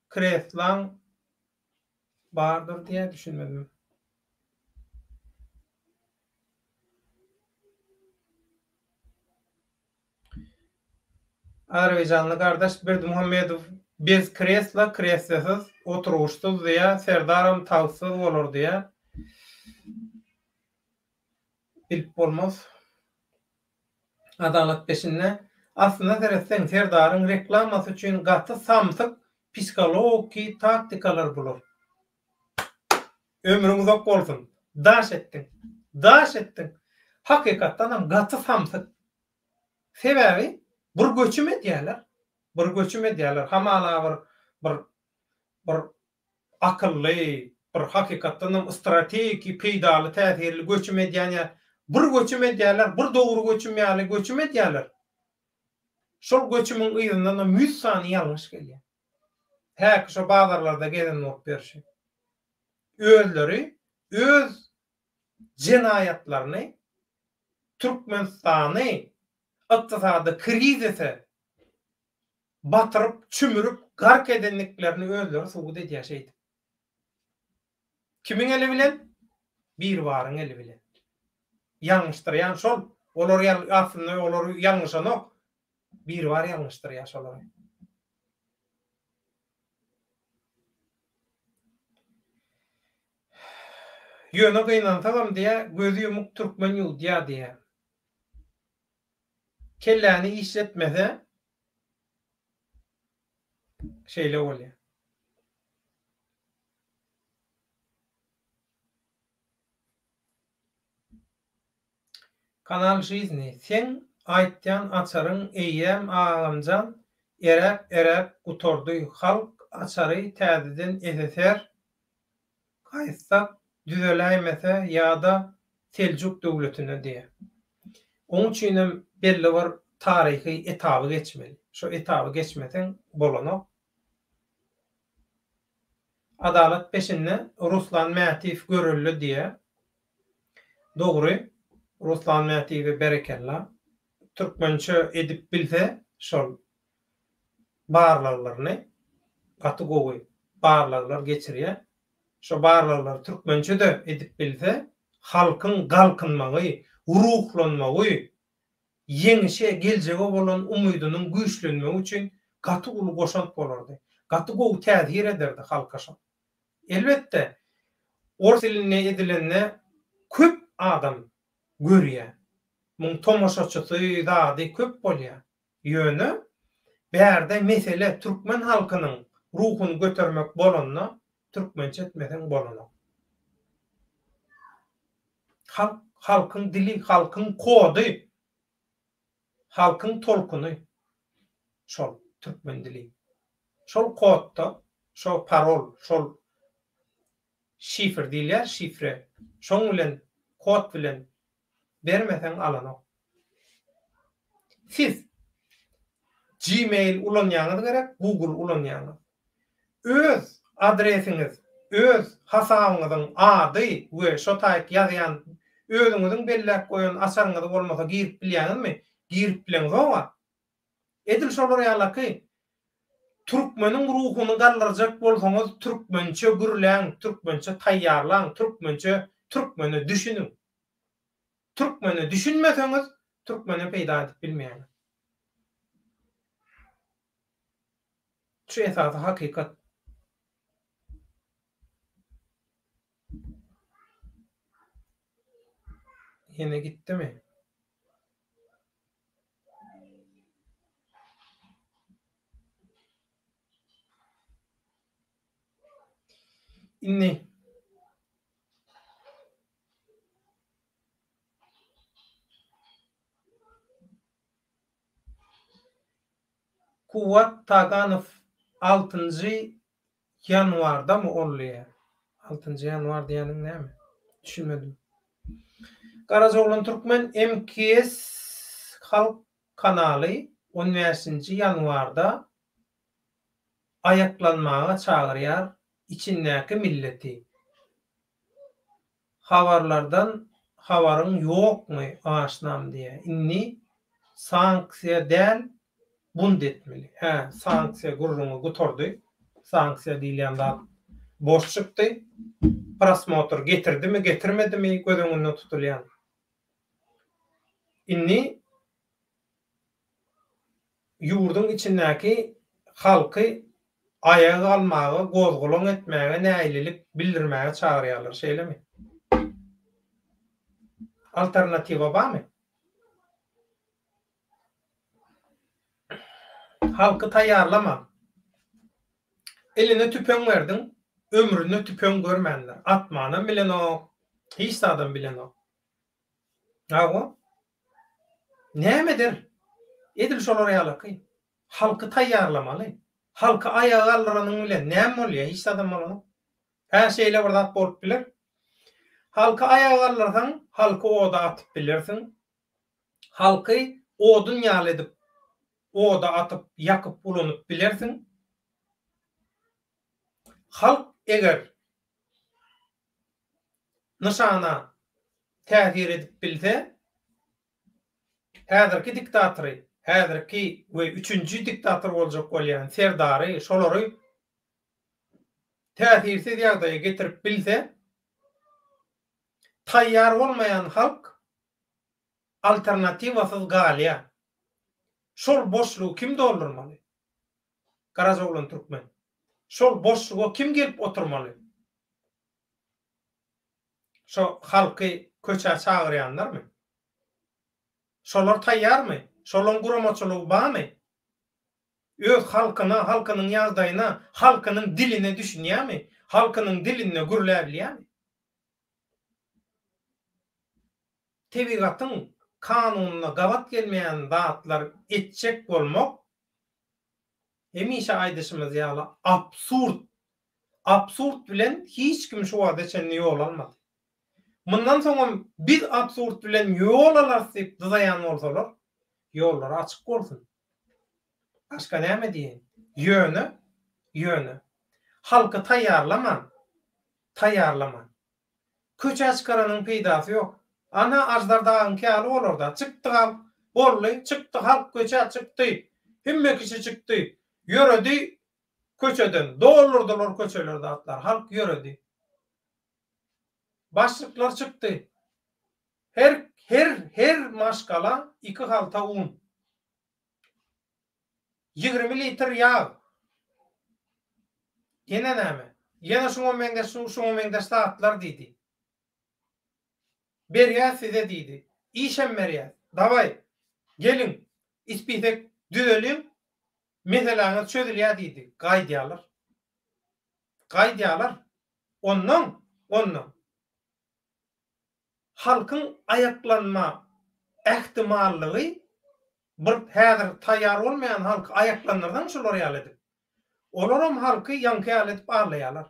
kreslaň bardyr diýä düşünmedim. Azerbaýjanly gardaş Berdimuhamedow bez kresla kreslesyz oturgyçsyz diýä Serdaram tagtsyz bolar diýä. Bilip bolmaz. Adalat peşinde. Aslynda seretseň Serdaryň reklamasy üçin gaty samsyk psihologiki taktikalar bular. Ömrüň uzak bolsun. Daş etdiň. Daş etdiň. Hakykatdanam gaty samsyk. Sebäbi bir göçüm edýärler. Bir göçüm edýärler. Hamala bir bir bir akylly, bir hakykatdanam strategiki, peýdaly, täsirli göçüm edýän ýa bir göçüm edýärler, bir dogry göçüm ýaly göçüm edýärler. Şol göçümiň yzyndanam ýüz sany ýalňyş gelýär. Häki şo bazarlarda gezen bolup ýörşi. Özleri öz jenaýatlaryny Türkmenistany ykdysady krizise batyryp, çümürip, gark edendiklerini özleri subut edýär şeýdip. Kimiň eli bilen? Biribaryň eli bilen. Ýalňyşdyrýan şol. Olar ýal aslynda olar ýalňyşanok. Biribar ýalňyşdyrýar şolary. Ýöne gynansagam diýýär, gözi ýumuk türkmen ýuwdýar diýýär. Kelläni işletmese şeýle bolýar. Kanal Žizni seň aýtýan açaryň eýýäm agamjan eräp eräp gutardy halk açary täzeden ssr Gaýtsak düzeläýmese ýa-da Seljuk döwletine diýýär. Oň üçinem belli bir taryhy etaby geçmeli. Şo etaby geçmeseň bolanok. Adalat peşinde Ruslan Mätiýew görelde diýýär. Dogry, Ruslan Mätiýewe berekella. Türkmençe edip bilse şol barlaglaryny gaty gowy barlaglar geçirýär. Şo barlaglary türkmençe-de edip bilse, halkyň galkynmagy, ruhlanmagy, ýeňişe, geljege bolan umydynyň güýçlenmegi üçin gaty uly goşant bolardy. Gaty gowy täsir ederdi halka şo. Elbetde, ors dilinde edilende köp adam görýär. Muň tomaşaçysy, zady köp bolýar. Ýöne bärde mesele türkmen halkynyň ruhuny götermek bolanda türkmençe etmeseň bolanok. Halk halkyň dili, halkyň kody, halkyň tolkuny şol türkmen dili. Şol kodda, şo parol, şol. Şifr diýilýär, şifre. Şoň bilen, kod bilen bermeseň alanok. Siz Gmail ulanýaňyz gerek, Google ulanýaňyz. Öz adresiňiz, öz hasabyňyzyň ady we şo taýyk ýazýan özüňiziň belläp goýan açaryňyzy bolmasa girip bilýäňizmi? Girip bileňzog-a. Edil şolar ýalaky türkmeniň ruhuny galdyrjak bolsaňyz türkmençe gürläň, türkmençe taýýarlaň, türkmençe türkmene düşüniň. Türkmene düşünmeseňiz türkmene peýda edip bilmeýäňiz. Şu esasy hakykat. Ýene gitdimi? Indi Kuwwat Taganow altynjy ýanwardamy ol diýýär. Altynjy ýanwar diýýäniň näme? Düşünmedim. Garajaoglan Türkmen MKS Halk kanaly on bäşinji ýanwarda aýaklanmaga çagyrýar içindäki milleti. Habarlardan habaryň ýokmy aşnam diýä indi sanksiýa däl bunt etmeli hä sanksiýa gürrüňi gutardy sanksiýa diýilýän zat boş çykdy prosmotr getirdimi getirmedimi göz öňünde tutulýan indi ýurduň içindäki halky aýaga galmaga, gozgalaň etmäge, nägilelik bildirmäge çagyrýarlar, şeýlemi? Alternatiwa barmy? Halky taýýarlama. Eline tüpeň berdiň, ömründe tüpeň görmändir. Atmanam bilenok, hiç zadam bilenok. Hawa. Näme eder? Edil şolar ýalaky. Halky taýýarlamaly. Halky aýaga galdyranyň bilen näme bolýar? Hiç zadam bolanok. Hä, şeýle bir zat bolup biler. Halky aýaga galdyrsaň, halky oda atyp bilersiň. Halky odun ýaly edip oda atyp, ýakyp ulanyp bilersiň. Halk eger nyşana täsir edip bilse, häzirki diktatory, häzirki we üçünji diktator boljak bolýan Serdary, şolary täsirsiz ýagdaýa getirip bilse, taýýar bolmaýan halk alternatiwasyz galýar. Şol boşlugy kim doldurmaly? Garajaoglan Türkmen. Şol boşluga kim gelip oturmaly? Şo halky köçä çagyrýanlarmy? Şolar taýýarmy? Şolaň guramaçylygy barmy? Öz halkyna, halkynyň ýagdaýyna, halkynyň diline düşünýärmi? Halkynyň dilinde gürläbilýärmi? Tebigatyň kanunyna gabat gelmeýän zatlar etjek bolmak, hemişe aýdyşymyz ýaly, absurd. Absurd bilen hiç kim şu wagta çenli ýol almady. Mundan soňam biz absurd bilen ýol alarys diýip dyzaýan bolsalar, ýollary açyk bolsun. Başga näme diýeýin? Ýöne, ýöne, halky taýýarlaman, taýýarlaman, köçä çykaranyň peýdasy ýok. Ana, Aždar dagyňky ýaly bolar-da. Çykdy halk, boldy, çykdy halk köçä çykdy. Hemme kişi çykdy. Ýöredi Köçeden doldurdylar köçeleri zatlar. Halk ýöredi. Başlyklar çykdy. Her her her maşgala iki halta un. 20 litr ýag. Ýene näme? Ýene şuňa meňzeş şuňa meňzeş zatlar diýdi. Berýäs size diýdi. Işem berýäs. Dawaý, geliň, ispisek düzeliň, Meseläňiz çözülýär diýdi. Gaýdýarlar. Gaýdýarlar. Onnoň, onnoň. Halkyň aýaklanma ähtimallygy bir häzir taýýar bolmaýan halky aýaklandyrsaň şular ýaly edip. Olaram halky ýaňky ýaly edip aldaýarlar.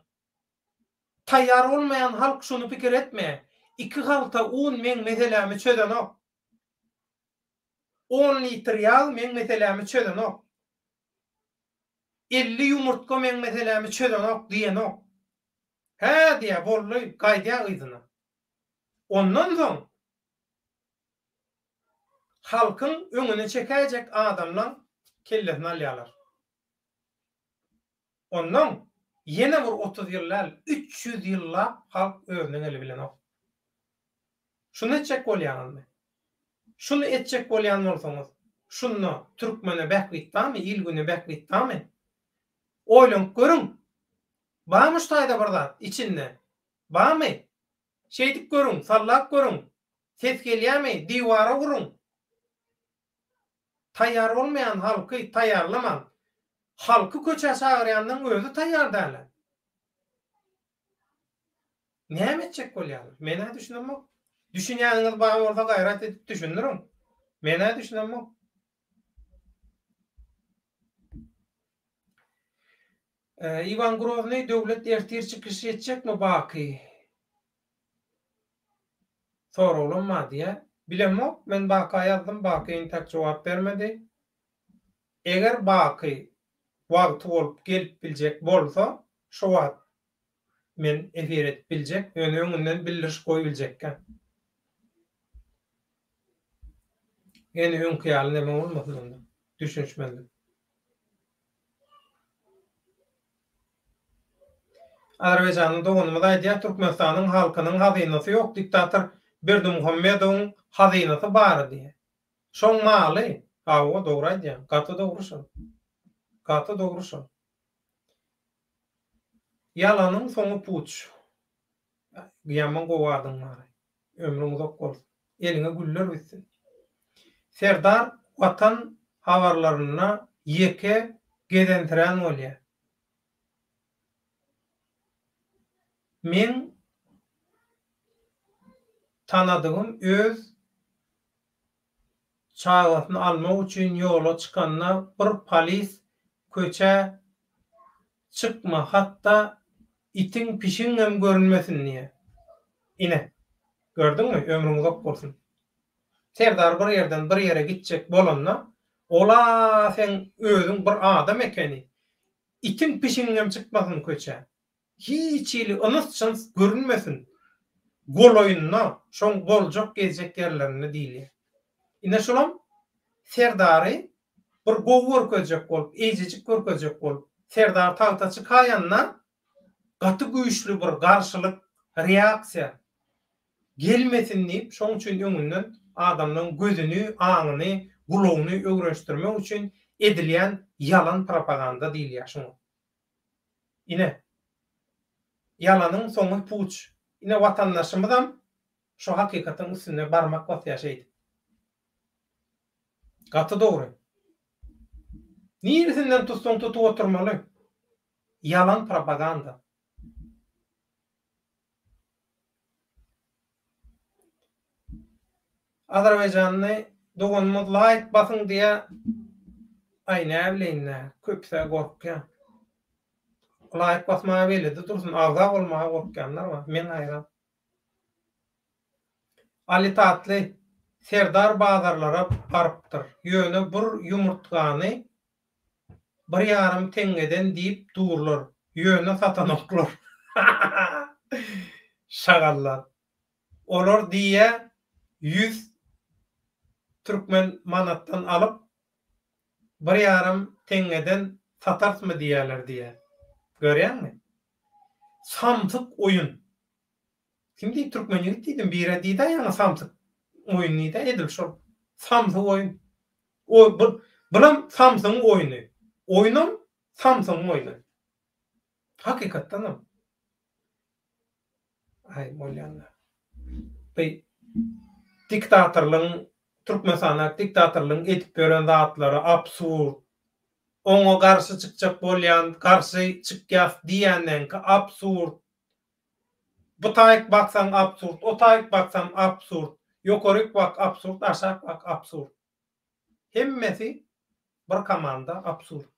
Taýýar bolmaýan halk şuny pikir etmeýär. Iki halta un meň meselämi çözenok. On litr ýag meň meselämi çözenok. 50 ýumurtga meň meselämi çözenok diýenok. Hä diýýär, boldy, gaýdýar yzyna. Ondan soň halkyň öňüne çekäýjek adamlaň kellesini alýarlar. Onnoň ýene bir 30 ýyl däl, 300 ýyllap halk özüne gelibilenok. Şuny etjek bolýaňyzmy? Şuny etjek bolýan bolsaňyz, şunda türkmene bähbit barmy, il-güne bähbit barmy? Oýlanyp görüň! Barmy şu taýda bir zat, içinde? Barmy? Şeýdip görüň, sallap görüň. Ses gelýärmi, diwara uruň! Taýýar bolmaýan halky taýýarlamaň. Halky köçä çagyrýanyň özi taýýar däl-ä. Näme etjek bolýarlar? Men-ä düşünemok. Düşünýäniňiz bar bolsa gaýrat edip düşündiriň. Men-ä düşünemok. Iwan Groznyý döwlet ertir çykyş etjekmi Baky? Soraglam bar diýýär. Bilemok, men Baka ýazdym, Baky entäk jogap bermedi. Eger Baky wagty bolup gelip biljek bolsa, şo wagt men efir edip biljek, ýöne öňünden bildiriş goýubiljekkä. Ýene öňki ýaly neme bolmasyn onda, düşünişmezlik. Azerbaýjanly doganymyz aýdýar, Türkmenistanyň halkynyň hazynasy ýok, diktator Berdimuhamedowyň hazynasy bar diýýär. Şoň maly, hawa dogry aýdýaň, gaty dogry şol. Gaty dogry şol. Ýalanyň soňy puç. Ýaman gowy adyň bar. Ömrüň uzak bolsun. Eliňe güller bitsin. Serdar Watan habarlarynda ýeke gezensirän bolýa. Meň tanadygym öz Çagasyny almak üçin ýola çykanda bir polis köçä çykma hatda itiň pişigiňem görünmesin diýýär. Ine, gördüňmi, ömrüň uzak bolsun. Serdar bir ýerden bir ýere gitjek bolanda, ol-a seň özüň bir adam ekeni, itiň pişigiňem çykmasyn köçä. Hiç hili ynys-jyns görünmesin golaýynda, şoň boljak gezjek ýerlerinde diýilýär. Ine şulam Serdary bir gowy görkezjek bolup, eýjejik görkezjek bolup, Serdar tagta çykaýanda gaty güýçli bir garşylyk, reaksiýa gelmesin diýip, şoň üçin öňünden adamlaryň gözüni, aňyny, gulagyny öwrenişdirmek üçin edilýän ýalan propaganda diýilýär şuňa. Ine, ýalanyň soňy puç. Ine, watandaşymyzam şo hakykatyň üstünde barmak basýar şeýdip. Gaty dogry. Niresinden tutsaň tutup oturmaly. Ýalan propaganda. Azerbaýjanly doganymyz laýk basyň diýä aý näbileýindä köpüsä gorkýa laýk basmaga beýlede dursun agza bolmaga gorkýanlar bar men haýran Ali Tatly Serdar bazarlara barypdyr ýöne bur ýumurtgany Bir ýarym teňňeden diýip durlar, ýöne satanoklar. Şagallar. Olar diýýä ýüz türkmen manatdan alyp, bir ýarym teňňeden satarsmy diýýäler diýýä. Görýäňmi? Samsyk oýun. Kim diýdi türkmen ýigit diýdim birä diýdä ýaňy samsyk oýun diýdä edil şol samsyk oýun. O bu bulam samsygyň oýny. Oýnam samsygyň oýny. Hakykatdanam. Aý bolýanda. Bu diktatorlygyň Türkmenistandaky diktatorlygyň edip ýören zatlary absurd. Oňa garşy çykjak bolýan, garşy çykýas diýýänleňki absurd. Bu taýyk baksaň absurd, o taýyk baksam absurd, ýokaryk bak absurd, aşak bak absurd. Hemmesi bir komanda absurd.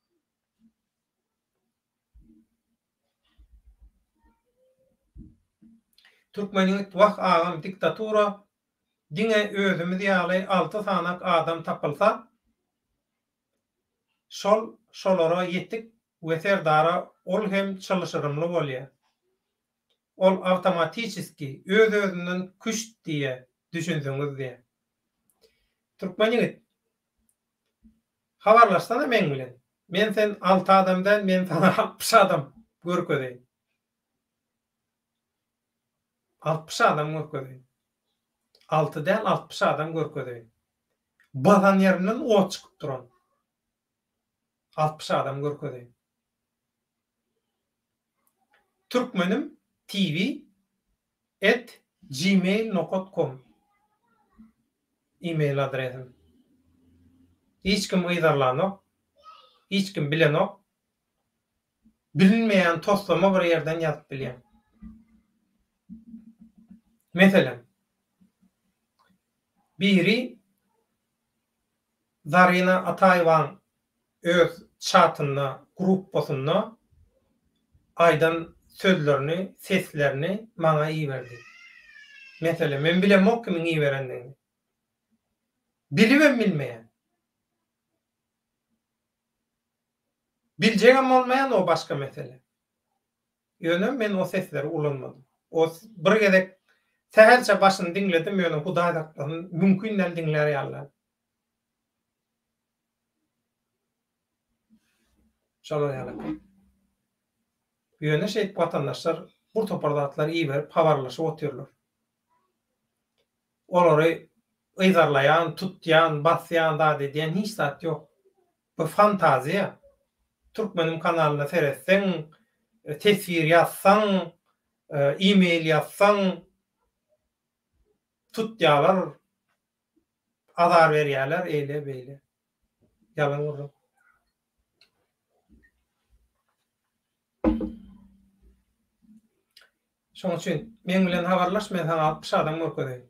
Türkmen ýigit wah agam diktatura diňe özümiz ýaly alty sanak adam tapylsa şol şolara ýetik we serdara ol hem çylyşyrymly bolýa. Ol awtomatiçeski öz özünden küşt diýýä düşünseňiz diýýä. Türkmen ýigit habarlaşsana meň bilen. Men sen alty adam däl men saňa 60 adam görkezeýin. 60 adam görkezeýin. Alty däl 60 adam görkezeýin. Basan ýerinden ot çykyp duran. 60 adam görkezeýin. Türkmenim TV et gmail nokat kom email adresim. Hiç kim yzarlanok. Hiç kim bilenok. Bilinmeýän toslama bir ýerden ýazyp bilýän. Meselem, biri Zarina Ataýewaň öz çatynda, gruppasynda aýdan sözlerini, seslerini maňa iberdi. Meselem, men bilemok kimiň iberendigini. Bilibem bilmeýän. Biljegem bolmaýan o başga mesele. Ýöne men o sesleri ulanmadym. O bir gezek sähelçe başyny diňledim ýöne Hudaý saklasyn mümkin däl diňlär ýaly däl. Şolar ýaly eken. Ýöne şeýdip watandaşlar bir topar zatlar iberip habarlaşyp otyrlar. Olary yzarlaýan, tutýan, basýan, zat edýän hiç zat ýok. Bu fantaziýa. Türkmenim kanalyna seretseň, teswir ýazsaň, e-mail ýazsaň tutýalar, azar berýäler, eýle beýle. Ýalan gürrüň. Şoň üçin meň bilen habarlaş, men saňa 60 adam görkezeýin.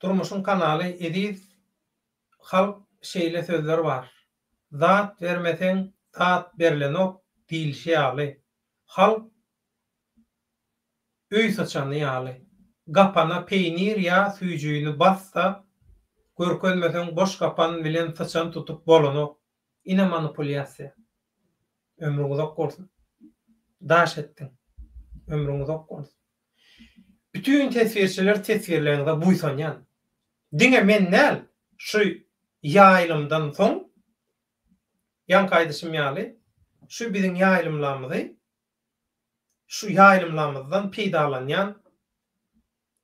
Durmuşyň kanaly eziz halk şeýle sözler bar. Zat bermeseň zat berlenok diýilşi ýaly. Halk öý syçany ýaly. Gapana peýnir ýa süýjüni bas-da, görkezmeseň boş gapan bilen syçan tutup bolanok. Ine manipulýasiýa. Ömrüň uzak bolsun. Daş etdiň. Ömrüň uzak bolsun. Bütin teswirçiler teswirleriňize buýsanýan. Diňe men däl, şu ýaýlymdan soň, ýaňky aýdyşym ýaly, şu biziň ýaýlymlarymyzy, şu ýaýlymlarymyzdan peýdalanýan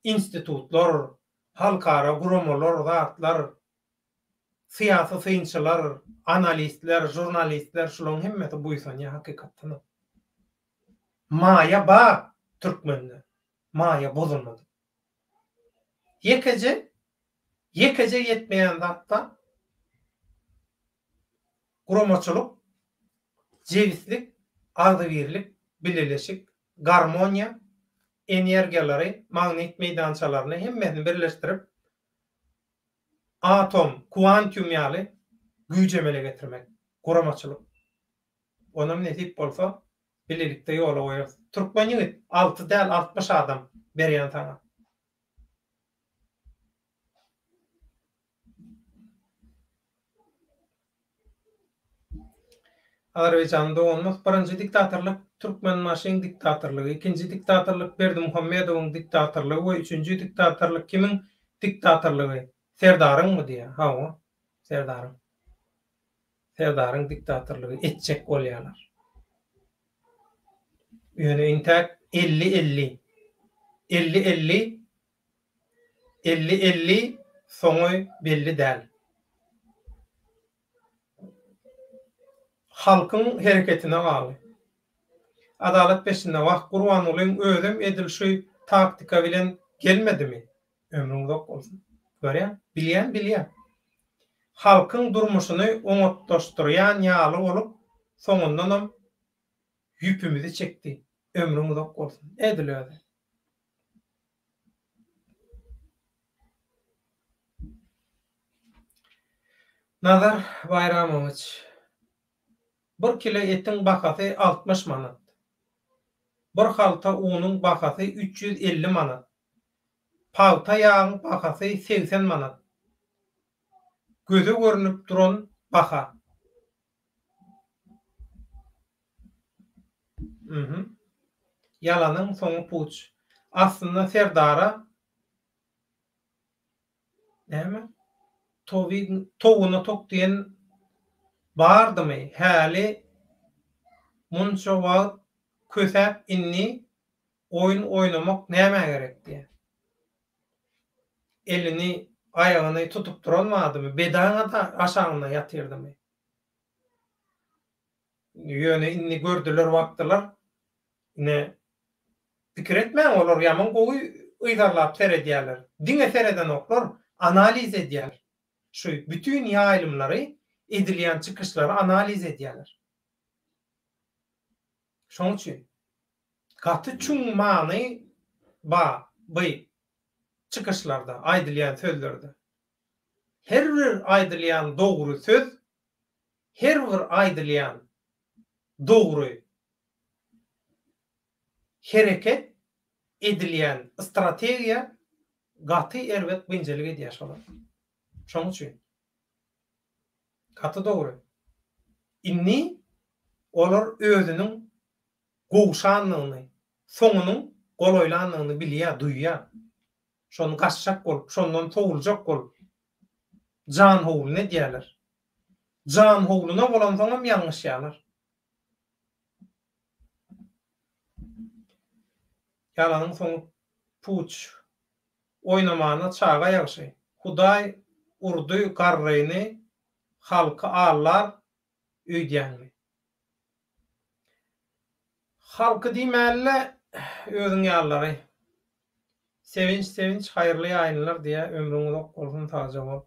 institutlar, halkara guramalar, zatlar, syýasy synçylar, analistler, žurnalistler şularyň hemmesi buýsanýar hakykatdanam. Maýa bar türkmende. Maýa bozulmady. Ýekeje, ýekeje ýetmeýän zat bar. Guramaçylyk, jebislik, agzybirlik, bileleşik, garmoniýa, energiýalary, magnit meýdançalaryny hemmesini birleşdirip, atom, kuantium ýaly güýç emele getirmek, guramaçylyk. Onam nesip bolsa bilelikde ýola goýarys. Türkmen ýigit, alty däl 60 adam berýän saňa. Azerbaýjanly doganymyz birinji diktatorlyk Türkmenbaşyň diktatorlygy, ikinji diktatorlyk Berdimuhamedowyň diktatorlygy we üçünji diktatorlyk kimiň diktatorlygy? Serdaryňmy diýýär. Hawa, Serdaryň. Serdaryň diktatorlygy etjek bolýarlar. Ýöne intäk elli-elli, elli-elli, elli-elli soňy belli däl. Halkyň hereketine bagly. Adalat peşinde wah Gurbangulyň özem edil şu taktika bilen gelmedimi? Ömrüň uzak bolsun. Görýäň, bilýän bilýär. Halkyň durmuşyny oňatlaşdyrýan ýaly bolup, soňundanam ýüpümizi çekdi. Ömrüň uzak bolsun. Edil özi. Nazar Baýramowiç. Bir kile etiň bahasy 60 manat. Bir halta unuň bahasy 350 manat. Pagta ýagyň bahasy 80 manat. Göze görnüp duran baha. Mhm. Ýalanyň soňy puç. Aslynda Serdara näme? Towy towuna tok diýen bardymy? Häli munça wagt kösäp indi oýun oýnamak nämä gerek diýýär. Elini, aýagyny tutup duran bardymy? Bedaňa-da aşagynda ýatyrdymy? Ýöne indi gördüler bakdylar. Ine, pikir etmäň olar ýaman gowy yzarlap seredýärler. Diňe seredenoklar, analiz edýärler. Şu bütin ýaýlymlary, edilýän çykyşlary analiz edýärler. Şoň üçin gaty çuň many ba by çykyşlarda, aýdylýan sözlerde. Her bir aýdylýan dogry söz her bir aýdylýan dogry hereket edilýän strategiýa gaty erbet biynjalyk edýär şolar. Şoň üçin. Gaty dogry. Indi olar özüniň gowşandygyny, soňunyň golaýlandygyny bilýär, duýýar. Şony gaçjak bolup, şondan sowuljak bolup janhowluna edýärler. Janhowluna bolansoňam ýalňyşýarlar. Ýalanyň soňy puç. Oýnamana çaga ýagşy. Hudaý urdy garryny halky aldar öýdýäňmi. Halky diýmäli-le özüň ýalylary. Sevinç Sevinç haýyrly ýaýynlar diýä ömrüň uzak bolsun sagja bol.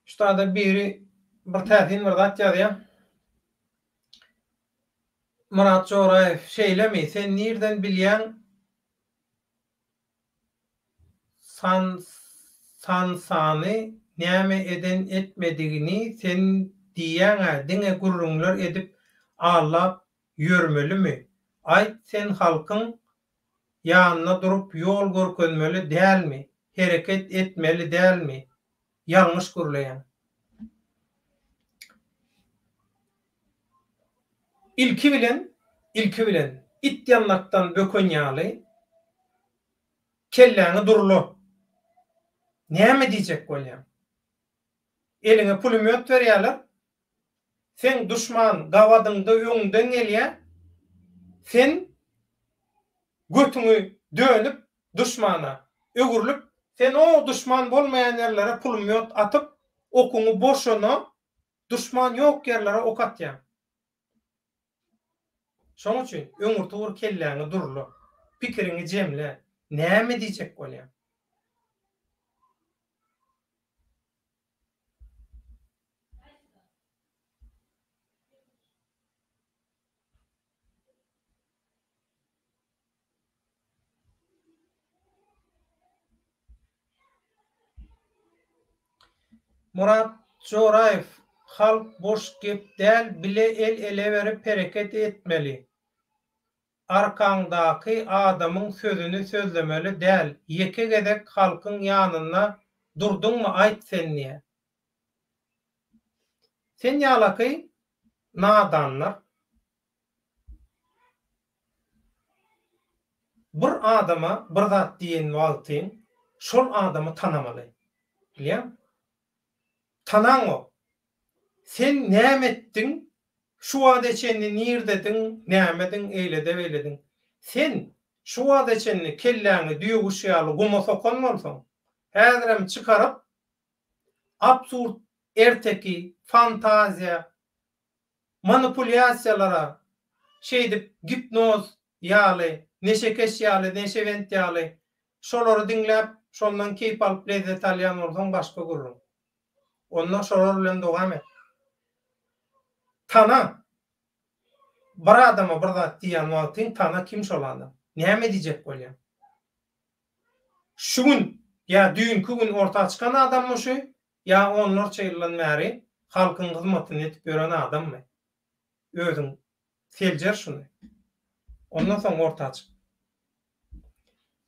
Ştada biri bir täsin bir zat ýazýar. Myrat Joraýew, Şeýlemi? Sen nirden bilýäň San Sansany näme eden etmedigini sen diýýäň-ä diňe gürrüňler edip aldap ýörmelimi? Aýt sen halkyň ýanynda durup ýol görkezmeli dälmi? Hereket etmeli dälmi? Ýalňyş gürleýäň. Ilki bilen, ilki bilen, it ýandakdan böken ýaly, kelläňi durla. Näme diýjek bolýaň? Eliňe pulemýot berýärler, seň duşman gabadyňda öňüňden gelýär, sen götüňi dönüp duşmana öwrülip, sen o duşman bolmaýan ýerlere pulemýot atyp, okuňy boşuna Duşman ýok ýerlere ok atýaň. Şoň üçin öňürti bir kelläňi durla. Pikiriňi jemle. Näme diýjek bolýaň? Murat Joraýew, Halk boş gep däl bile el ele berip hereket etmeli. Arkaňdaky adamyň sözüni sözlemeli däl ýeke gezek halkyň ýanynda durduňmy aýt sen diýä. Sen ýalaky nadanlar. Bir adama bir zat diýen wagtyň şol adamy tanamaly. Bilýäňmi? Tanaňok. Sen näme etdiň? Şu wagta çenli nirdediň, nämediň, eýlede-beýlediň. Sen şu wagta çenli kelläňi düýeguş ýaly guma sokan bolsaň, häzirem çykaryp, absurd erteki, fantaziýa, manipulýasiýalara, şeýdip gipnoz ýaly, neşekeş ýaly, neşebent ýaly, şolary diňläp, şondan keýp alyp lezzet alýan bolsaň başga gürrüň. Onda şolar bilen dowam et. Tana! Bir adama bir zat diýýän wagtyň tana kim şol adam. Näme diýjek bolýaň? Şu gün ýa düýnki gün orta çykan adammy şu ýa onlarça ýyldan bäri halkyň hyzmatyny edip ýören adammy? Özüň seljer şuny. Ondan soň orta çyk.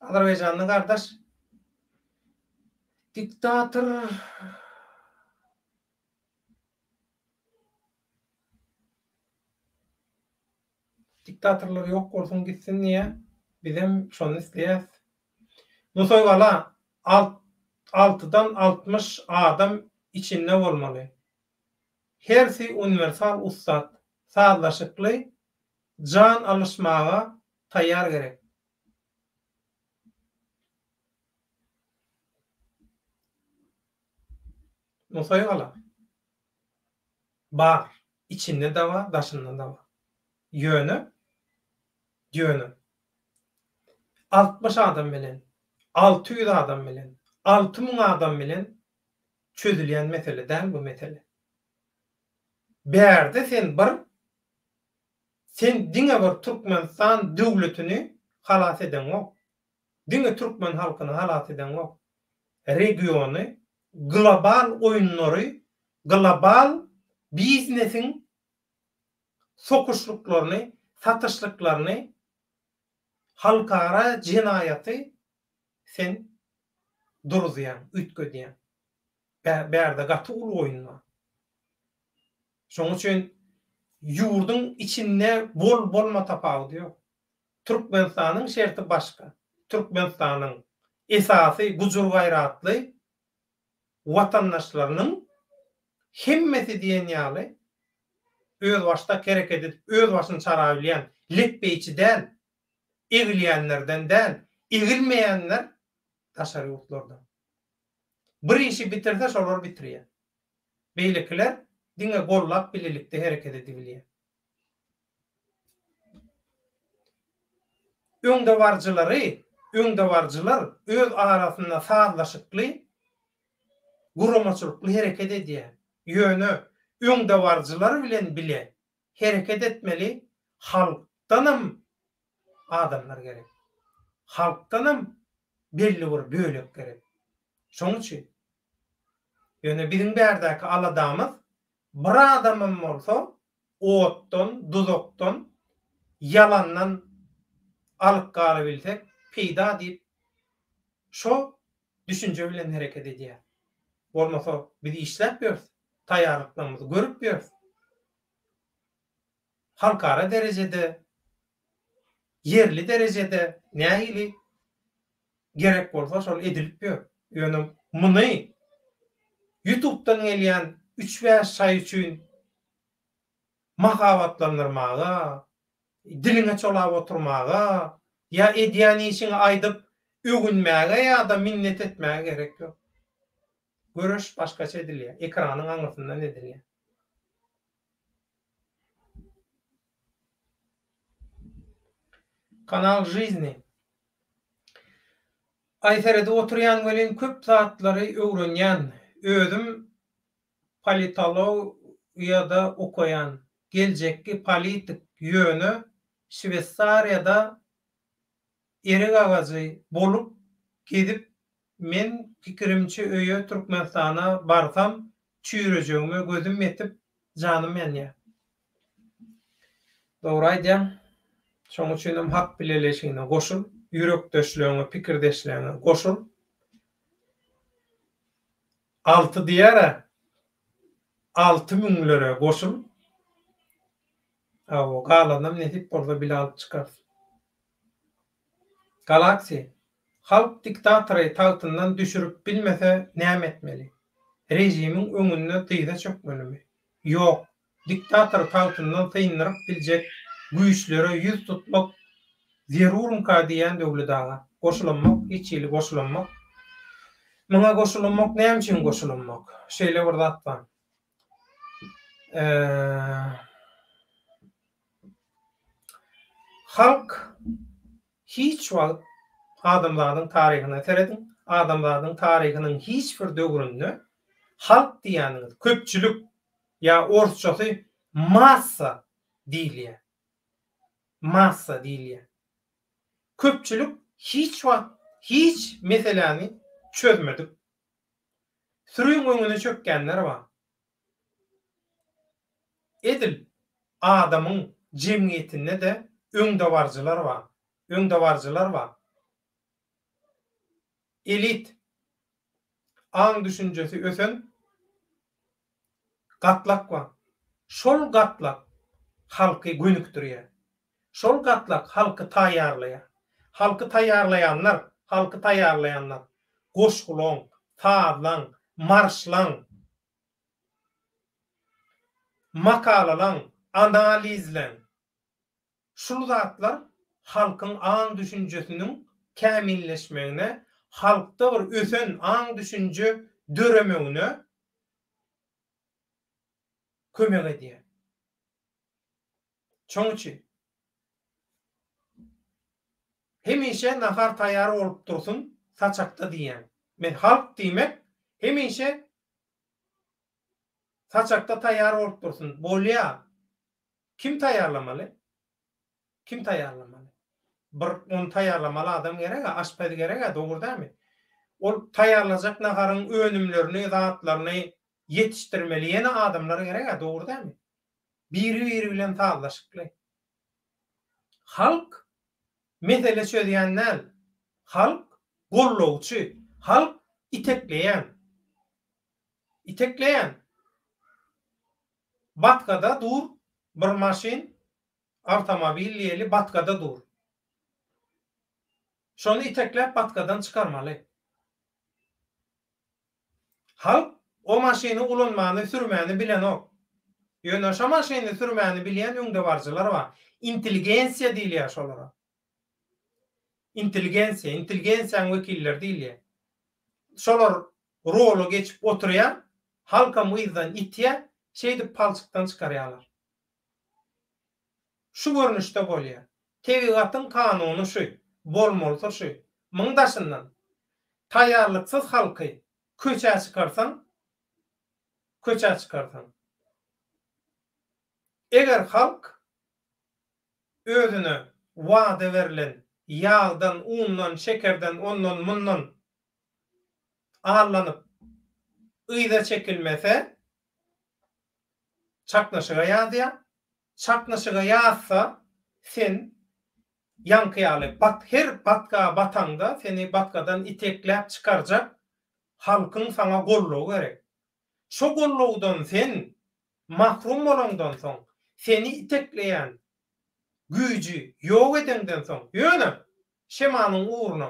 Azerbaýjanly gardaş diktator Diktatorlar ýok bolsun gitsin diýýä. Bizem şony isleýäs. Nusaýgala altydan 60 adam içinde bolmaly. Hersi uniwersal ussat, sazlaşykly jan alyşmaga taýýar gerek. Nusaýgala. Bar. Içinde-de bar, daşynda-da bar. Ýöne, ýöne 60 adam bilen, 600 adam bilen, 6000 adam bilen çözülýän mesele däl bu mesele. Bärde sen bir sen diňe bir Türkmenistan döwletini halas edeňok. Diňe türkmen halkyny halas edeňok. Regiony, global oýunlary, global biznesiň sokuşlyklaryny, satyşlyklaryny, halkara jenaýaty sen duruzýaň, üýtgedýäň. Bärde gaty uly oýun bar. Şonuň üçin ýurduň içinde bol-bolma tapawudy ýok. Türkmenistanyň şerti başga. Türkmenistanyň esasy gujur-gaýratly watandaşlarynyň hemmesi diýen ýaly özbaşdak hereket edip, öz başyny çarabilýän, lepbeýçi däl, egilýänlerden däl, egilmeýänler daşary ýurtlarda. Bir işi bitirse şolar bitirýär. Beýlekiler diňe gollap bilelikde hereket edibilýär. Öňdebaryjylary, öňdebaryjylar öz arasynda sazlaşykly, guramaçylykly hereket edýär. Ýöne öňdebaryjylar bilen bile hereket etmeli halkdanam adamlar gerek. Halkdanam belli bir bölek gerek. Şoň üçin. Ýöne biziň bärdäki aladamyz bir adamam bolsa otdan, duzakdan, ýalandan alyp galabilsek peýda diýip şo düşünje bilen hereket edýär. Bolmasa biz işläp ýörüs, taýýarlyklarymyzy görüp ýörüs. Halkara derejede, ýerli derejede nähili gerek bolsa şol edilip ýör. Ýöne muny ýutubdan gelýän üç-bäş çaý üçin mahabatlandyrmaga, diliňe çolap oturmaga ýa edýän işiňi aýdyp öwünmäge ýa-da minnet etmäge gerek ýok. Göreş başgaça edilýär, ekranyň aňyrsyndan edilýär. Kanal Žizni. Aý seredip oturýan welin köp zatlary öwrenýän. Özüm politologiýada okaýan. Geljekki politik ýöne Şweýsariýada erik agajy bolup gezip men pikirimçe öýe Türkmenistana barsam çüýrejegime gözüm ýetip janym ýanýar. Dogry aýdýaň. Şoň üçinem Hak bileleşigine goşul, ýürekdeşleňe, pikirdeşleňe goşul. Alty diýer-ä, alty müňlere goşul. Hawa, galanam nesip bolsa bile alyp çykarys. Galaxy, Halk diktatory tagtyndan düşürip bilmese näme etmeli? Režimiň öňünde dyza çökmelimi? Ýok, diktatory tagtyndan syndyryp biljek güýçlere ýüz tutmak zerurmyka diýýän Döwlet aga. Goşulanmak, hiç hili goşulanmak. Muňa goşulanmak näme üçin goşulanmak? Şeýle bir zat bar. Halk hiç wagt adamzadyň taryhyna serediň, adamzadyň taryhynyň hiç bir döwründe halk diýýäniňiz köpçülik ýa orsçasy massa diýilýär. Massa diýilýär. Köpçülik hiç wagt hiç meseläni çözmedik. Sürüň öňüne çökýänler bar. Edil adamyň jemgyýetinde-de öňdebaryjylar bar. Öňdebaryjylar bar. Elit, aň-düşünjesi ösen gatlak bar. Şol gatlak halky gönükdirýär. Şol gatlak halky taýýarlaýar. Halky taýýarlaýanlar, halky taýýarlaýanlar goşgulaň, sazlaň, marşlaň, makalalaň, analizleň, şul zatlar halkyň aň-düşünjesiniň kämilleşmegine, halkda bir ösen aň-düşünje döremegine kömek edýär. Şoň üçin hemişe nahar taýýar bolup dursun saçakda diýýän. Men halk diýmek hemişe saçakda taýýar bolup dursun. Bolýa. Kim taýýarlamaly? Kim taýýarlamaly? Bir ony taýýarlamaly adam gerek-ä, aşpez gerek-ä, dogry dälmi? Ol taýýarlajak naharyň önümlerini, zatlaryny ýetişdirmeli ýene adamlar gerek-ä, dogry dälmi? Biri-biri bilen sazlaşykly. Halk mesele çözýän däl. Halk gollawçy. Halk itekleýän. Itekleýän. Batgada dur bir maşyn, awtomobil diýeli batgada dur. Şony itekläp batgadan çykarmaly. Halk o maşyny ulanmany, sürmäni bilenok. Ýöne şo maşyny sürmäni bilýän öňdebaryjylar bar. Intelligensiýa diýilýär şolara. Intelligensiýa, intelligensiýanyň wekilleri diýilýär. Şolar rola geçip oturýar, halkam yzdan itýär, şeýdip palçykdan çykarýarlar. Şu görnüşde bolýar. Tebigatyň kanuny şu, bolmalysy şu. Muň daşyndan, taýýarlyksyz halky köçä çykarsaň, köçä çykarsaň. Eger halk özüne wada berlen ýagdan, undan, şekerden, ondan, mundan allanyp yza çekilmese, çaknyşyga ýazýar. Çaknyşyga ýazsa, sen ýaňky ýaly bat her batga bataňda seni batgadan itekläp çykarjak halkyň saňa goldawy gerek. Şo gollawdan sen mahrum bolaňdan soň, seni itekleýän güýji ýok edeňden soň, ýöne şemanyň ugruna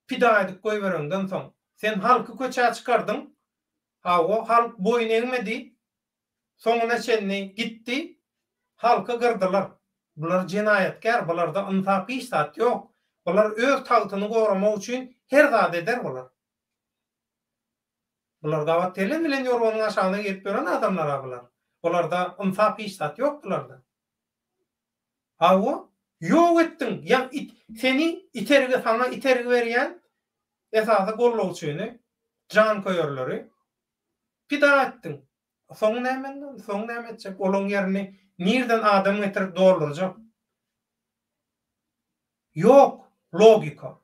pida edip goýbereňden soň, sen halky köçä çykardyň, hawa, halk boýun egmedi, soňuna çenli gitdi, halky gyrdylar. Bular jenaýatkär, bularda ynsap hiç zat ýok. Bular öz tagtyny goramak üçin her zat eder bular. Bular gabat gelen bilen ýorganyň aşagyna girip ýören adamlar-a bular. Bularda ynsap hiç zat ýok bularda. Hawa, ýok etdiň, ýa it, seni itergi, saňa itergi berýän esasy gollawçyny, janköýerleri pida etdiň. Soň näme indi? Soň näme etjek? Olaň ýerini nirden adam getirip doldurjak? Ýok logika.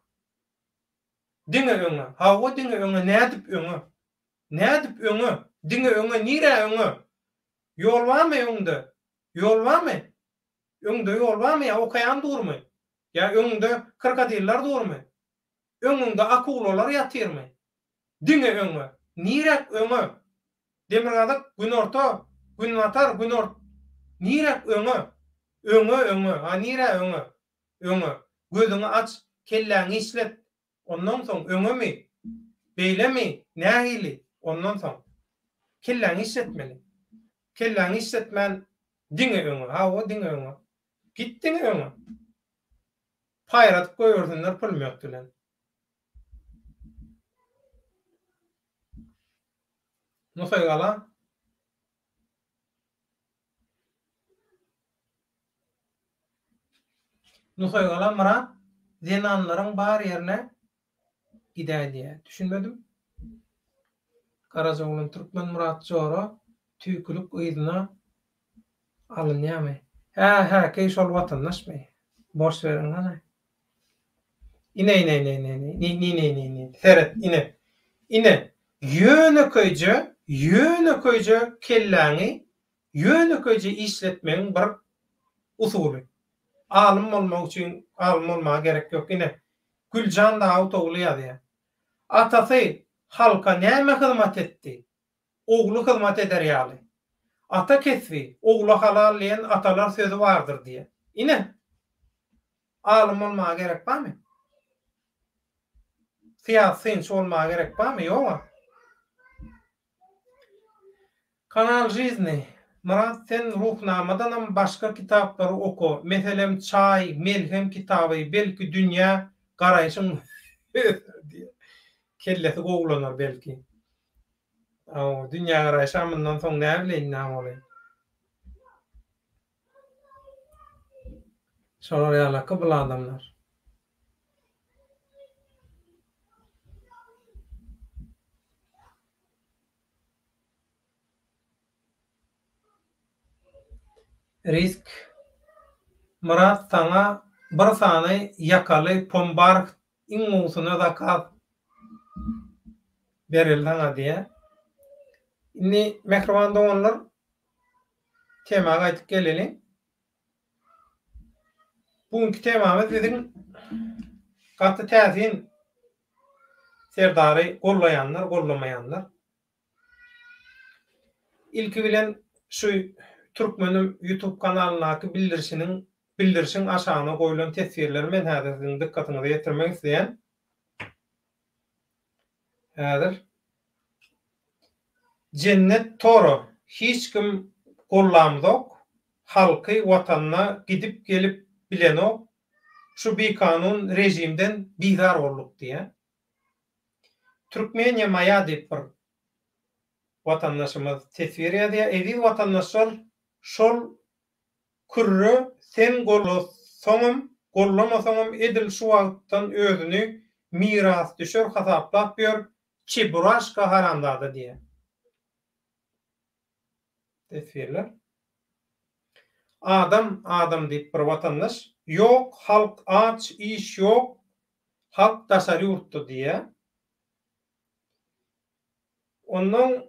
Diňe öňe. Hawa diňe öňe nädip öňe? Nädip öňe? Diňe öňe nirä öňe? Ýol barmy öňde? Ýol barmy? Öňde ýol barmy ýa okean durmy? Ýa öňüňde krokodiller durmy? Öňüňde akulalar ýatyrmy? Diňe öňe. Niräk öňe? Demirgazyk, günorta, günbatar, günort Niräk öňe? Öňe, öňe. A nirä öňe? Öňe. Gözüňi aç, kelläňi işlet. Ondan soň öňemi? Beýlemi? Nähili? Ondan soň. Kelläňi işletmeli. Kelläňi işletmän diňe öňe. Hawa, diňe öňe. Git diňe öňe. Paýradyp goýbersinler pulmýot bilen. Nusaýgala. Nusaýgala Myrat zenanlaryň bar ýerine gidäý diýýär. Düşünmedim. Garajaoglan Türkmen Myrat jora tüýkülik yzyna alynýamy? Hä häkeý şol watandaşmy? Boş beriň hany. Ine ine ine ine ine ine ine ine ine seret ine. Ine ýönekeýje ýönekeýje kelläňi ýönekeýje işletmegiň bir usuly. Alym bolmak üçin alym bolmaga gerek ýok ine. Güljan Dawutogly ýazýar. Atasy halka näme hyzmat etdi? Ogly hyzmat eder ýaly. Ata kesbi, ogla halal diýen atalar sözi bardyr diýýär. Ine! Alym bolmaga gerek barmy? Syýasy synçy bolmaga gerek barmy? Ýog-a. Kanal Žizni, Myrat sen Ruhnamadanam başga kitaplary oka, meselem Çaý, Melhem kitaby belki dünýä garaýşyň öser diýýär. Kellesi gowulanar belki. Aw, dünýägaraýşa mundan soň näbileýin näme boly. Şolar ýalaky bul adamlar. Risk. Myrat saňa bir sany ýakaly pombarht iň gowusyna zakaz bereli saňa diýä. Indi mähriban doganlar tema gaýdyp geleliň. Bu günki temamyz biziň gaty täsin Serdary gollaýanlar, gollamaýanlar. Ilki bilen şu Türkmenim YouTube kanalyndaky bildirişiniň bildirişiň aşagyna goýlan teswirleri men häzir siziň dykgatyňyza ýetirmek isleýän. Häzir. Jennet Toro hiç kim gollamzok halky watanyna gidip gelip bilenok şu bikanun rejimden bizar bolduk diýä. Türkmeniýa maýa diýip bir watandaşymyz teswir ýazýar. Eziz watandaşlar şol kürre sen gollasaňam gollamasaňam edil şu wagtdan özüni mirasdüşer hasaplap ýör çeburaşka haramzada diýýär. Teswirler. Adam adam diýip bir watandaş ýok halk aç iş ýok halk daşary ýurtda diýýär. Ondan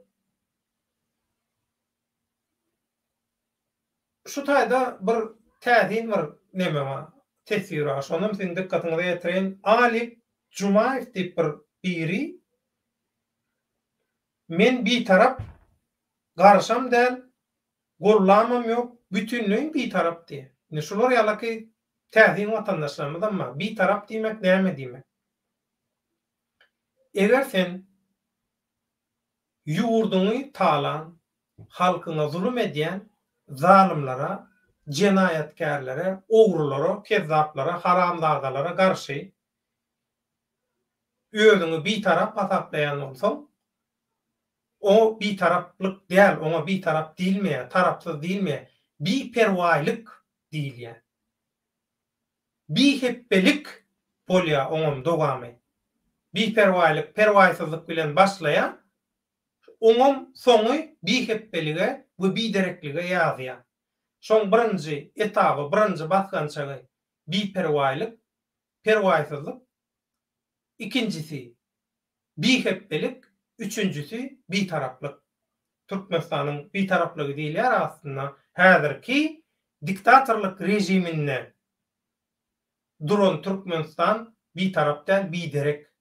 şu taýda bir täsin bir neme bar, teswir bar. Şonam siziň dykgatyňyza ýetireýin. Alik Jumaýew diýip bir biri Men bitarap, garşam däl, gollamam ýok, bütinleýin bitarap diýýär. Indi şular ýalaky täsin watandaşlarymyzam bar. Bitarap diýmek näme diýmek? Eger sen ýurduňy talan, halkyňa zulum edýän zalymlara, jenaýatkärlere, ogrulara, kezzaplara, haramzadalara garşy özüňi bitarap hasaplaýan bolsaň, o bitaraplyk däl, oňa bitarap diýilmeýär, tarapsyz diýilmeýär, biperwaýlyk diýilýär. Bihepbelik bolýar oňam dowamy. Biperwaýlyk perwaýsyzlyk bilen başlaýar, oňam soňy bihepbelige we bidereklige ýazýar. Şoň birinji etaby, birinji basgançagy biperwaýlyk, perwaýsyzlyk, ikinjisi bihepbelik, üçünjisi bitaraplyk. Türkmenistanyň bitaraplygy diýilýär aslynda häzirki diktatorlyk režiminde duran Türkmenistan bitarap däl biderek.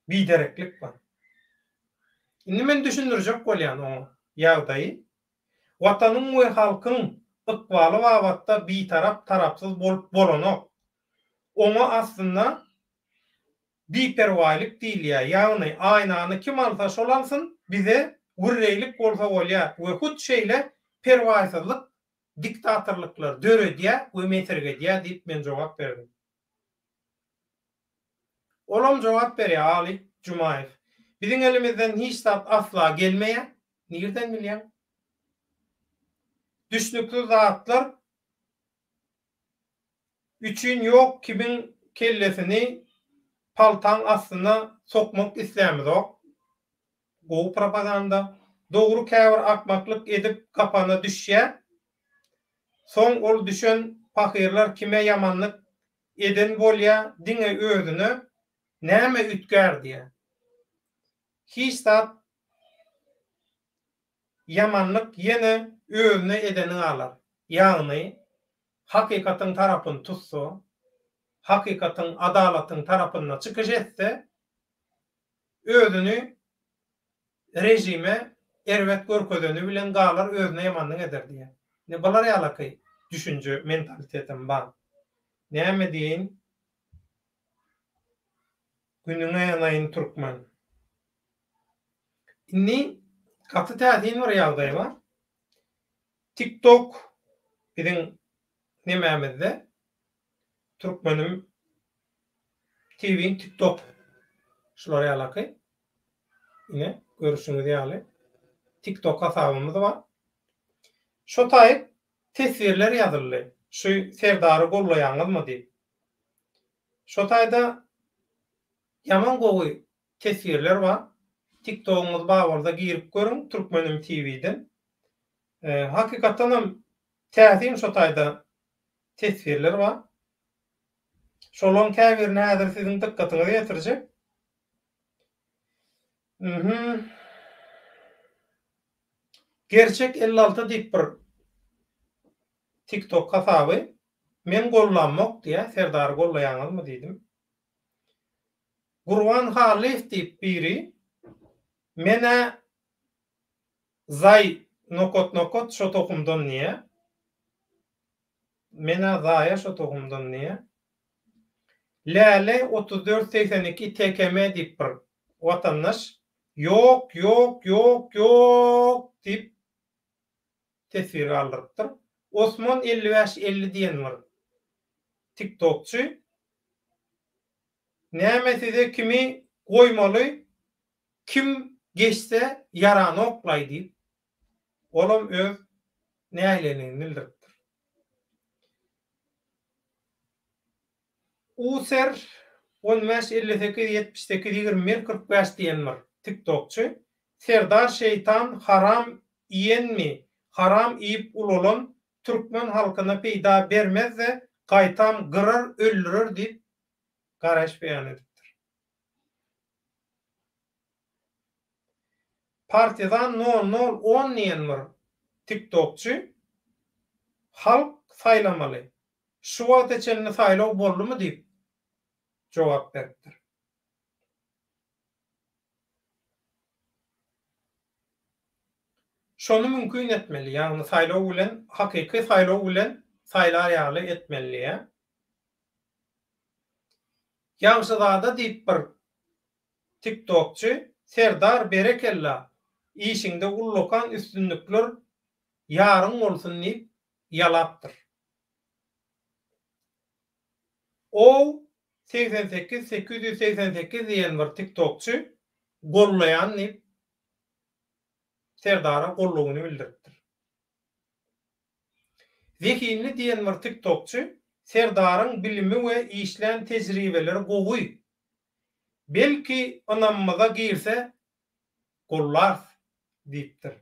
Bidereklik bar. Indi men düşündirjek bolýan oňa ýagdaýy. Watanyň we halkyň ykbaly babatda bitarap tarapsyz bolup bolanok. Oňa aslynda biperwaýlyk diýilýär, ýagny aýnany kim alsa şol alsyn, bize wirreýlik bolsa bolýar we hut şeýle perwaýsyzlyk diktatorlyklary döredýär we mesirgedýär diýip men jogap berdim. Olam jogap berýär Aly Jumaýew. Biziň elimizden hiç zat asla gelmeýär. Nirden bilýäň? Düşnüksiz zatlar üçin ýok kimiň kellesini paltaň astyna sokmak islämizok. Gowy propaganda. Dogry käbir akmaklyk edip gapana düşýä. Soň ol düşen pahyrlar kime ýamanlyk eden bolýa diňe özüne näme üýtgär diýä. Hiç zat ýamanlyk ýene özüne edeni galar. Ýagny hakykatyň tarapyny tutsa, hakykatyň adalatyň tarapynda çykyş etse özüni režime erbet görkezeni bilen galar özüne ýamanlyk eder diýýär. Ine bular ýalaky düşünje mentalitetem bar. Näme diýeýin Günüňe ýanaýyn türkmen. Indi gaty täsin bir ýagdaý bar. Tik tok biziň nemämizde Türkmenim TV-iň tik tok şular ýalaky. Ine görüşiňiz ýaly tik tok hasabymyz bar. Şo taýyp teswirler ýazyldy. Şu Serdary gollaýaňyzmy diýip. Şo taýda ýaman gowy teswirler bar. Tik togyňyz bar bolsa girip görüň Türkmenim TV-den. Hakykatdanam täsin şo taýda teswirler bar. Şolaň käbirini häzir siziň dykgatyňyza ýetirjek. Mhm. Gerçek 56 diýip bir TikTok hasaby men gollamok diýä Serdary gollaýaňyzmy diýdim. Gurban Hallyýew diýip biri men-ä zaý nokat nokat şo tohumdan diýä. Men-ä zaýa şo tohumdan diýä. Läle 34 82 TKM diýip bir watandaş ýok ýok ýok ýok diýip teswir galdyrypdyr. Osman 55 50 diýen bir tiktokçy Näme size kimi goýmaly kim geçse ýaranoklaý diýip olam öz nägileligini bildiripdir. User 15 58 78 21 45 diýen bir tiktokçy Serdar şeýtan haram iýenmi haram iýip ulalan türkmen halkyna peýda bermezde gaýtam gyrar öldürer diýip garaýyş beýan edipdir. Partizan nol nol on diýen bir tiktokçy halk saýlamaly şu wagta çenli saýlaw boldumy diýip jogap beripdir. Şony mümkin etmeli, ýagny saýlaw bilen hakyky saýlaw bilen saýlar ýaly etmeli diýýär. Ýagşyzada diýip bir tiktokçy Serdar berekella işiňde ullakan üstünlikler ýaryň bolsun diýip ýalapdyr. Ow 88 888 diýen bir tiktokçy gollaýan diýip Serdara gollugyny bildiripdir. Zehinli diýen bir tiktokçy Serdaryň bilimi we işlän tejribeleri gowy. Belki ynamymyza girse gollarys diýipdir.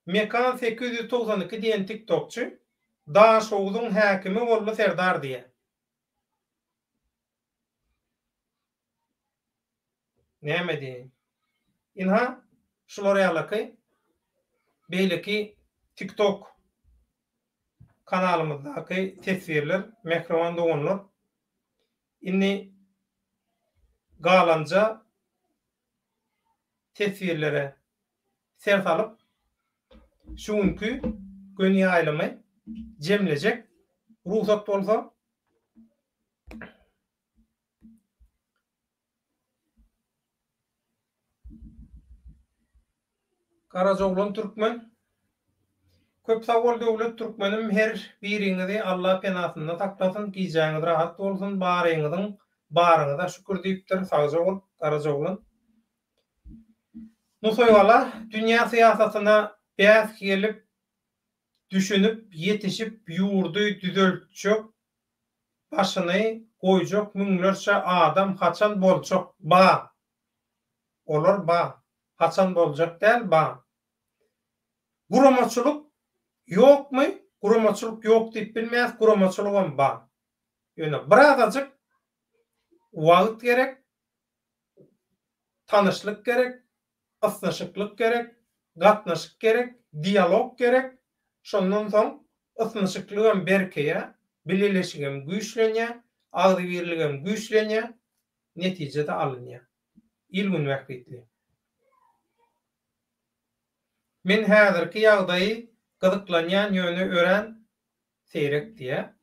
Mekan 892 diýen tiktokçy Daşogzuň häkimi boldy Serdar diýýär. Näme diýeýin. Ynha, şular ýalaky beýleki TikTok kanalymyzdaky teswirler, mähriban doganlar. Indi galanja teswirlere ser salyp, şu günki göni ýaýlymy jemlejek. Rugsat bolsa. Garajaoglan Türkmen. Köp sag bol Döwlet Türkmenim her biriňizi Alla penasynda saklasyn gijäňiz rahat bolsun baryňyzyň baryňyza şükür diýipdir sagja bol Garajaoglan. Nusaýgala dünýä syýasatyna bäs gelip düşünip ýetişip ýurdy düzeltjek başyny goýjak müňlerçe adam haçan boljak ba olar ba haçan boljak däl ba guramaçylyk. Ýokmy? Guramaçylyk ýok diýip bilmeýäs, guramaçylygam bar. Ýöne birazajyk wagt gerek, tanyşlyk gerek, ysnyşyklyk gerek, gatnaşyk gerek, dialog gerek. Şondan soň ysnyşyklygam berkeýär, bileleşigem güýçlenýär, agzybirligem güýçlenýär, netije-de alynýar. Il-gün bähbitli. Men häzirki ýagdaýy gyzyklanýan ýöne örän seýrek diýä.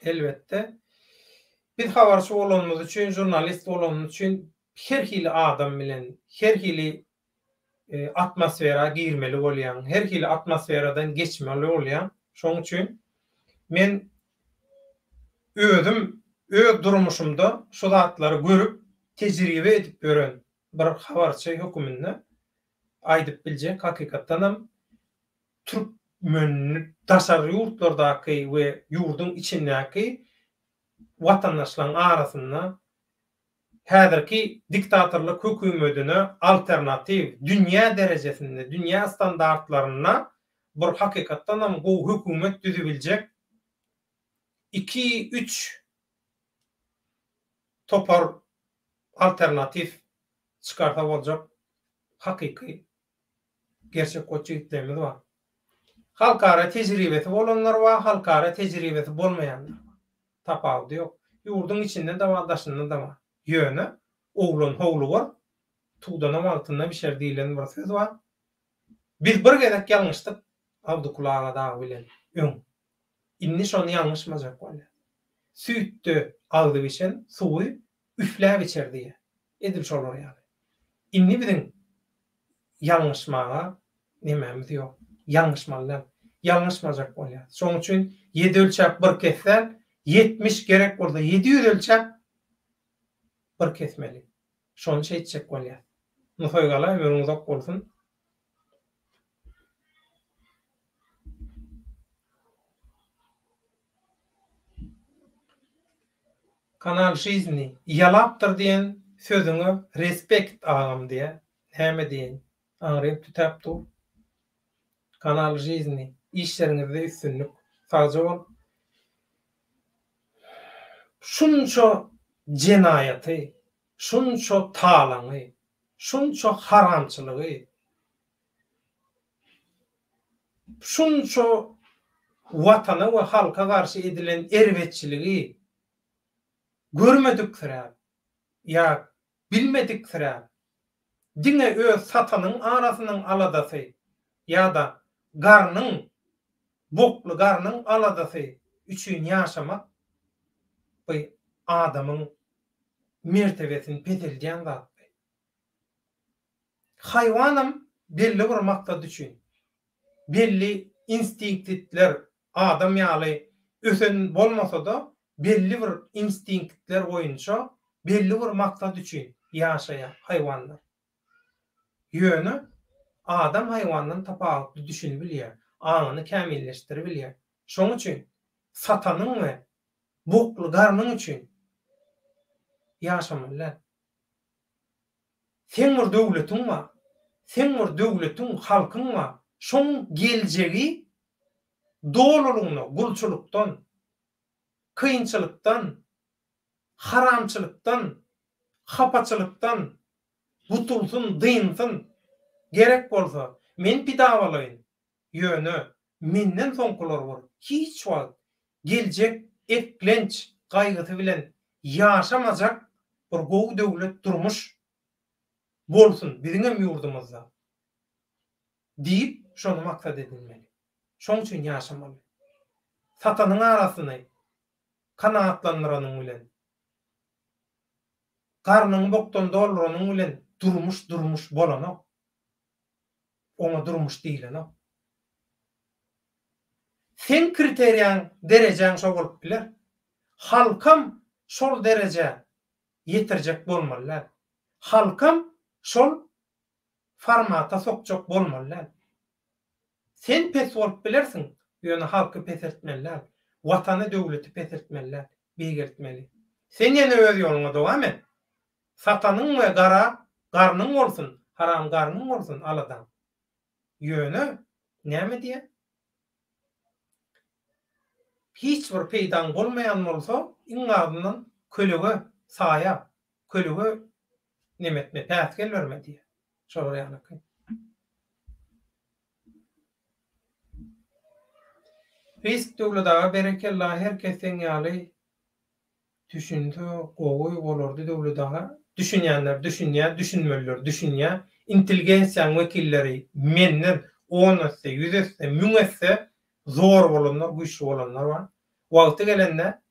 Elbetde. Biz habarçy bolanymyz üçin, žurnalist bolanymyz üçin her hili adam bilen, her hili atmosfera girmeli bolýaň, her hili atmosferadan geçmeli bolýaň. Şonuň üçin men özüm öz durmuşymda şu zatlary görüp, tejribe edip ýören bir habarçy höküminde aýdyp biljek, hakykatdanam türkmen daşary ýurtlardaky we ýurduň içindäki watandaşlaryň arasynda häzirki diktatorlyk hökümetine alternatiw, dünýä derejesinde, dünýä standartlarynda bir hakykatdanam gowy hökümet düzübiljek iki-üç topar alternatiw çykarsa boljak hakyky gerçek goç ýigitlerimiz bar. Halkara tejribesi bolanlar bar, halkara tejribesi bolmaýanlar bar. Tapawudy ýok. Ýurduň içinde-de bar, daşynda-da bar. Ýöne oglan howlugar, tudana wagtynda bişer diýlen bir söz bar. Biz bir gezek ýalňyşdyk Abdykul aga dagy bilen öň. Indi şony ýalňyşmajak bolýas. Süýtde agzy bişen suwy üfläp içer diýýär. Edil şolar ýaly. Indi biziň ýalňyşmaga nemämiz ýok. Ýalňyşmaly däl. Ýalňyşmajak bolýas. Şonuň üçin ýedi ölçäp bir kes däl, 70 gerek bolsa 700 ölçäp bir kesmeli. Şony şeýtjek bolýas. Nusaýgala ömrüň uzak bolsun. Kanal Žizni ýalapdyr diýen sözüňe respekt agam diýä. Näme diýeýin. Aňrym tütäp dur. Kanal Žizni işleriňizde üstünlik. Sagja bol. Şunça jenaýaty, şunça talaňy, şunça haramçylygy, şunça Watana we halka garşy edilen erbetçiligi görmediksiräp ýa bilmediksiräp, diňe öz satanyň arasynyň aladasy ýa-da garnyň, bokly garnyň aladasy üçin ýaşamak bu adamyň mertebesini peseldýän zat. Haýwanam belli bir maksat üçin, belli instinktler, adam ýaly ösen bolmasa-da, belli bir instinktler boýunça belli bir maksat üçin ýaşaýar haýwanlar. Ýöne adam haýwandan tapawutly düşünibilýär, aňyny kämilleşdiribilýär. Şonuň üçin satanyň we bokly garnyň üçin ýaşamaly däl. Seň bir döwletiň bar. Seň bir döwletiň, halkyň bar. Şoň geljegi dolulygyna gulçulykdan, kynçylykdan, haramçylykdan, hapaçylykdan gutulsyn, dynsyn. Gerek bolsa, men pida bolaýyn. Ýöne menden soňkular bor hiç wagt geljek eklenç gaýgysy bilen ýaşamajak bir gowy döwlet durmuş bolsun biziňem ýurdumyzda diýip şony maksat edinmeli. Şoň üçin ýaşamaly. Satanyň arasyny kanagatlandyranyň bilen, garnyňy bokdan dolduranyň bilen durmuş durmuş bolanok. Oňa durmuş diýilenok. Seň kriteriýaň, derejäň şo bolup biler. Halkam şol derejä ýetirjek bolmaly däl. Halkam şol formata sokjak bolmaly däl. Sen pes bolup bilersiň, ýöne halky peseltmeli däl. Watany, döwleti peseltmeli däl, beýgeltmeli. Sen ýene öz ýoluňa dowam et. Satanyň we gara garnyň bolsun, haram garnyň bolsun aladaň. Ýöne näme diýýär? Hiç bir peýdaň bolmaýan bolsa, iň azyndan kölege, saýa, kölege neme etme, päsgel berme diýýär. Şolar ýalyky. Risk Döwlet aga berekella her kes seň ýaly düşünse gowy bolardy Döwlet aga. Düşünýänler düşünýär, düşünmeliler düşünýär. Intelligensiýaň wekilleri menden on esse, ýüz esse, müň esse zor bolanlar, güýçli bolanlar bar. Wagty gelende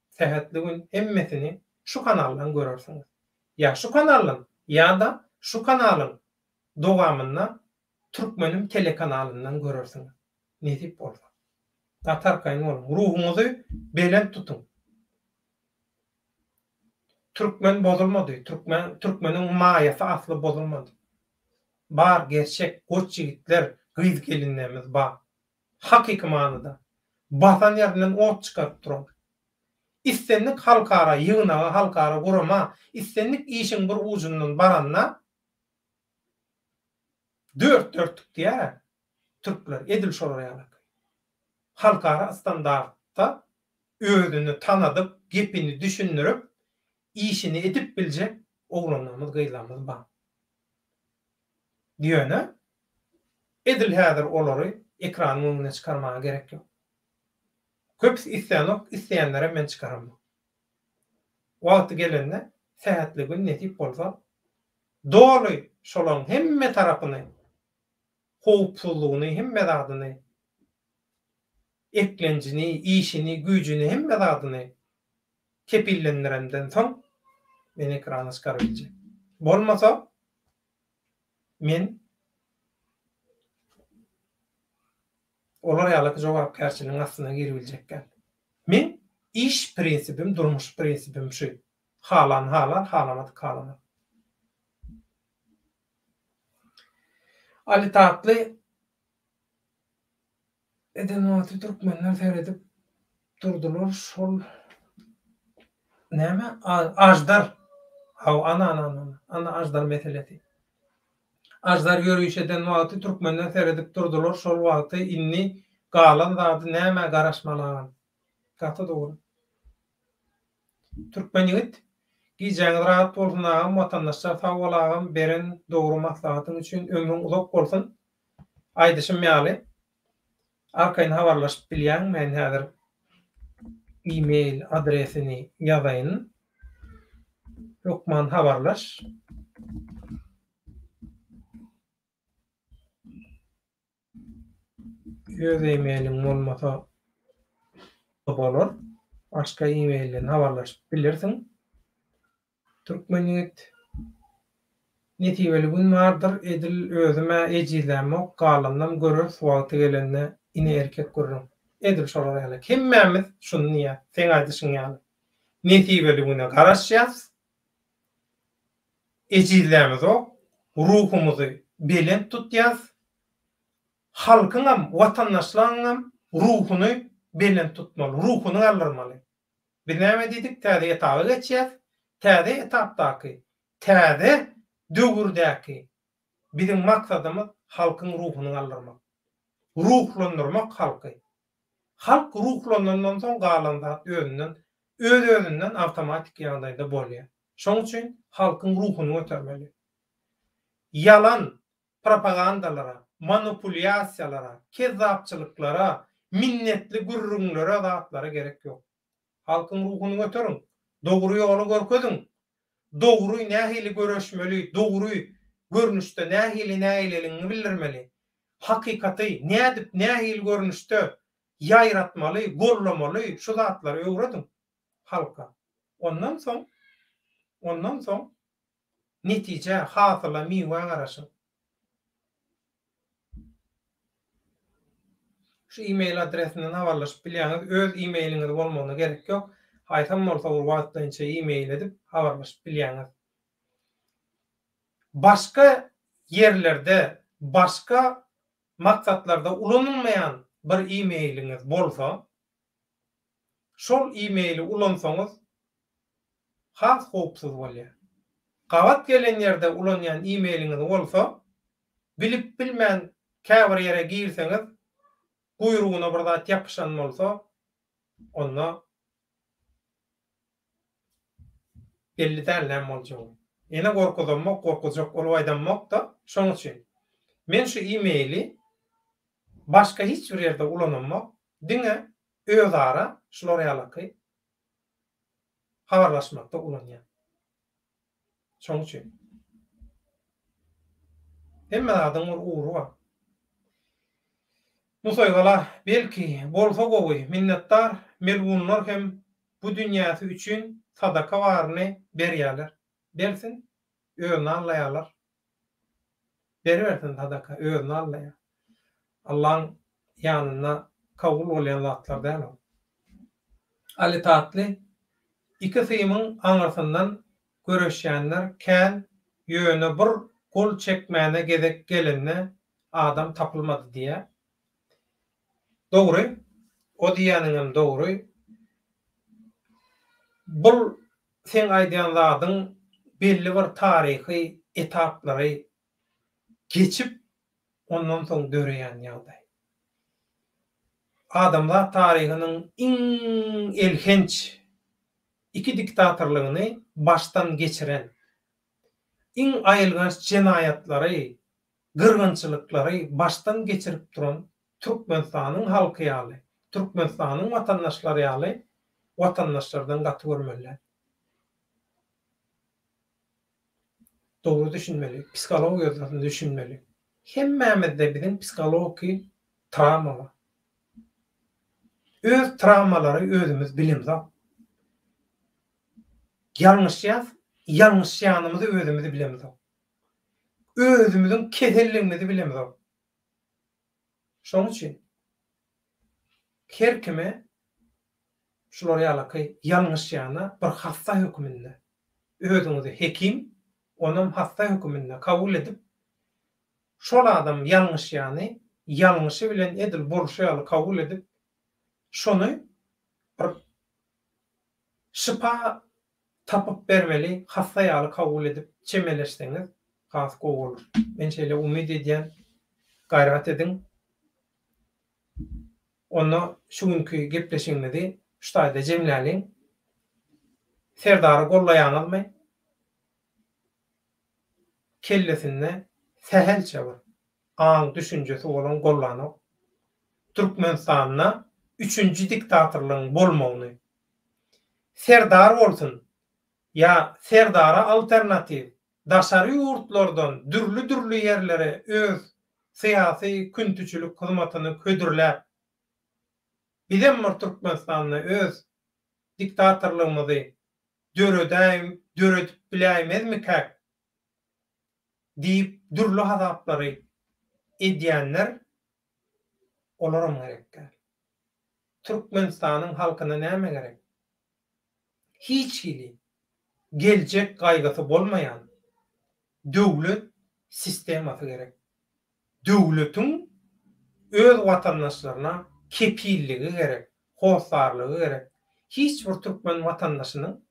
sähetli gün hemmesini şu kanaldan görersiňiz. Ýa şu kanaldan ýa-da şu kanalyň dowamynda Türkmenim telekanalyndan görersiňiz. Nesip bolsa. Gaty arkaýyn boluň. Ruhuňyzy belent tutuň. Türkmen bozulmady. Türkmen türkmeniň maýasy asly bozulmady. Bar gerçek goç ýigitler, gyz gelinlerimiz bar. Hakyky manyda. Basan ýerinden ot çykaryp duran. Islendik halkara ýygnaga, halkara gurama, islendik işiň bir ujundan baranda Dört dörtlük diýýär-ä türkler, edil şolar ýaly. Halkara standartda özüni tanadyp, gepini düşündirip, işini edip biljek oglanlarymyz, gyzlarymyz bar. Ýöne edil häzir olary ekranyň öňüne çykarmaga gerek ýok. Köpüsi islänok, isleýänlerem men çykaramok. Wagty gelende, sähetli gün nesip bolsa, Doly şolaň hemme tarapyny, howpsuzlygyny, hemme zadyny, eklenjini, işini, güýjüni, hemme zadyny kepillendiremden soň men ekrana çykaryp biljek. Bolmasa men olar ýalyky jogapkärçiligiň astyna giribiljek däl. Meň iş prinsipim, durmuş prinsipim şu. Halan halar, halamadyk halamaz. Ali Tatly eden wagty türkmenler seredip durdular şol näme Aždar haw ana ana ana ana Aždar meselesi. Aždar ýöriş eden wagty türkmenler seredip durdular şol wagty indi galan zady nämä garaşmaly agam. Gaty dogry. Türkmen ýigit Gijäňiz rahat bolsun agam watandaşlar sag bol agam beren dogry maslahatyň üçin ömrüň uzak bolsun aýdyşym ýaly arkaýyn habarlaşyp bilýäň men häzir email adresini ýazaýyn hökman habarlaş. Öz e-mailiň bolmasa bolar. Başga e-mailden habarlaşyp bilersiň. Türkmen ýigit Nesibeli gün bardyr edil özüm-ä ejizlämok galanynam göreris wagty gelende ine erkek gürrüň. Edil şolar ýaly. Hemmämiz şuny diýýäs seň aýdyşyň ýaly. Nesibeli güne garaşýas. Ejizlämizok, ruhumyzy belent tutýas. Halkyňam, watandaşlaňňam ruhuny belent tutmaly, ruhuny galdyrmaly. Biz näme diýdik, täze etaba geçýäs. Täze etapdaky, täze döwürdäki biziň maksadymyz halkyň ruhuny galdyrmak. Ruhlandyrmak halky. Halk ruhlanandan soň galan zat özünden, öz-özünden awtomatik ýagdaýda bolýar. Şoň üçin halkyň ruhuny götermeli. Ýalan propagandalara, manupulýasiýalara, kezzapçylyklara, minnetli gürrüňlere zatlara gerek ýok. Halkyň ruhuny göteriň, dogry ýoly görkeziň. Dogry nähili göreşmeli, dogry görnüşde nähili nägileligiňi bildirmeli, hakykaty nädip nähili görnüşde ýaýratmaly, gollamaly şu zatlary öwrediň halka. Ondan soň, ondan soň netijä, hasyla, miwä garaşyň. Şu e-mail adresinden habarlaşyp bilýäňiz. Öz e-mailiňiz bolmagyna gerek ýok. Haýsam bolsa bir wagtlaýynça e-mail edip habarlaşyp bilýäňiz. Başga ýerlerde, başga maksatlarda ulanylmaýan bir e-mailiňiz bolsa, şol e-maili ulansaňyz has howpsuz bolýar. Gabat gelen ýerde ulanýan e-mailiňiz bolsa, bilip bilmän. Käbir ýere girseňiz, guýrugyna bir zat ýapyşan bolsa, onda belli däl näme boljagy. Ýene gorkuzamok, gorkuzjak bolup aýdamok-da, şoň üçin. Men şu e-maili başga hiç bir ýerde ulanamok, diňe özara şular ýalaky habarlaşmakda ulanýan. Şoň üçin. Hemme zadyň bir ugry bar. Nusaýgala, belki, bolsa gowy, minnetdar, melgunlar hem bu dünýäsi üçin sadaka baryny berýäler. Bersin, özüni aldaýarlar. Beribersin sadaka, özüni aldaýar. Allaň ýanynda kabul bolýan zatlar däl ol. Ali Tatly, Iki symyň aňyrsyndan göreşýänler kän ýöne bir gol çekmäne gezek gelende adam tapylmady diýýär. Dogry, o diýýäniňem dogry. Bul seň aýdýan zadyň belli bir taryhy etaplary geçip ondan soň döreýän ýagdaý. Adamzat taryhynyň iň elhenç iki diktatorlygyny başdan geçiren, iň aýylganç jenaýatlary, gyrgynçylyklary başdan geçirip duran Türkmenistanyň halky ýaly, Türkmenistanyň watandaşlary ýaly watandaşlardan gaty görmeli däl. Dogry düşünmeli, psihologiýasyna düşünmeli. Hemmämizde biziň psihologiki trawma bar. Öz trawmalary özümiz bilemzok. Ýalňyşýas, ýalňyşýanymyzy özümiz bilemzok. Özümiziň keselligimizi bilemzok. Şonuň üçin her kime şular ýalaky ýalňyşýana bir hassa höküminde özüňizi hekim, onam hassa höküminde kabul edip, şol adam ýalňyşýany ýalňyşy bilen edil bolşy ýaly kabul edip, şony bir şypa tapyp bermeli hassa ýaly kabul edip çemeleşseňiz has gowy bolar. Men şeýle umyt edýän. Gaýrat ediň. Onda şu günki gepleşigimizi şu taýda jemläliň. Serdary gollaýaňyzmy? Kellesinde sähelçe bir aň düşünjesi bolan gollanok. Türkmenistanda üçünji diktatorlygyň bolmagyny Serdar bolsun ýa Serdara alternatiw daşary ýurtlardan dürli-dürli ýerlere öz syýasy küntüçilik hyzmatyny hödürläp, bizem bir Türkmenistanda öz diktatorlygymyzy döredäý döredip biläýmezmikäk diýip dürli hasaplary edýänler olaram gerek däl. Türkmenistanyň halkyna näme gerek? Hiç hili geljek gaýgysy bolmaýan döwlet sistemasy gerek. Döwletiň öz watandaşlaryna kepilligi gerek, hossarlygy gerek. Hiç bir türkmen watandaşynyň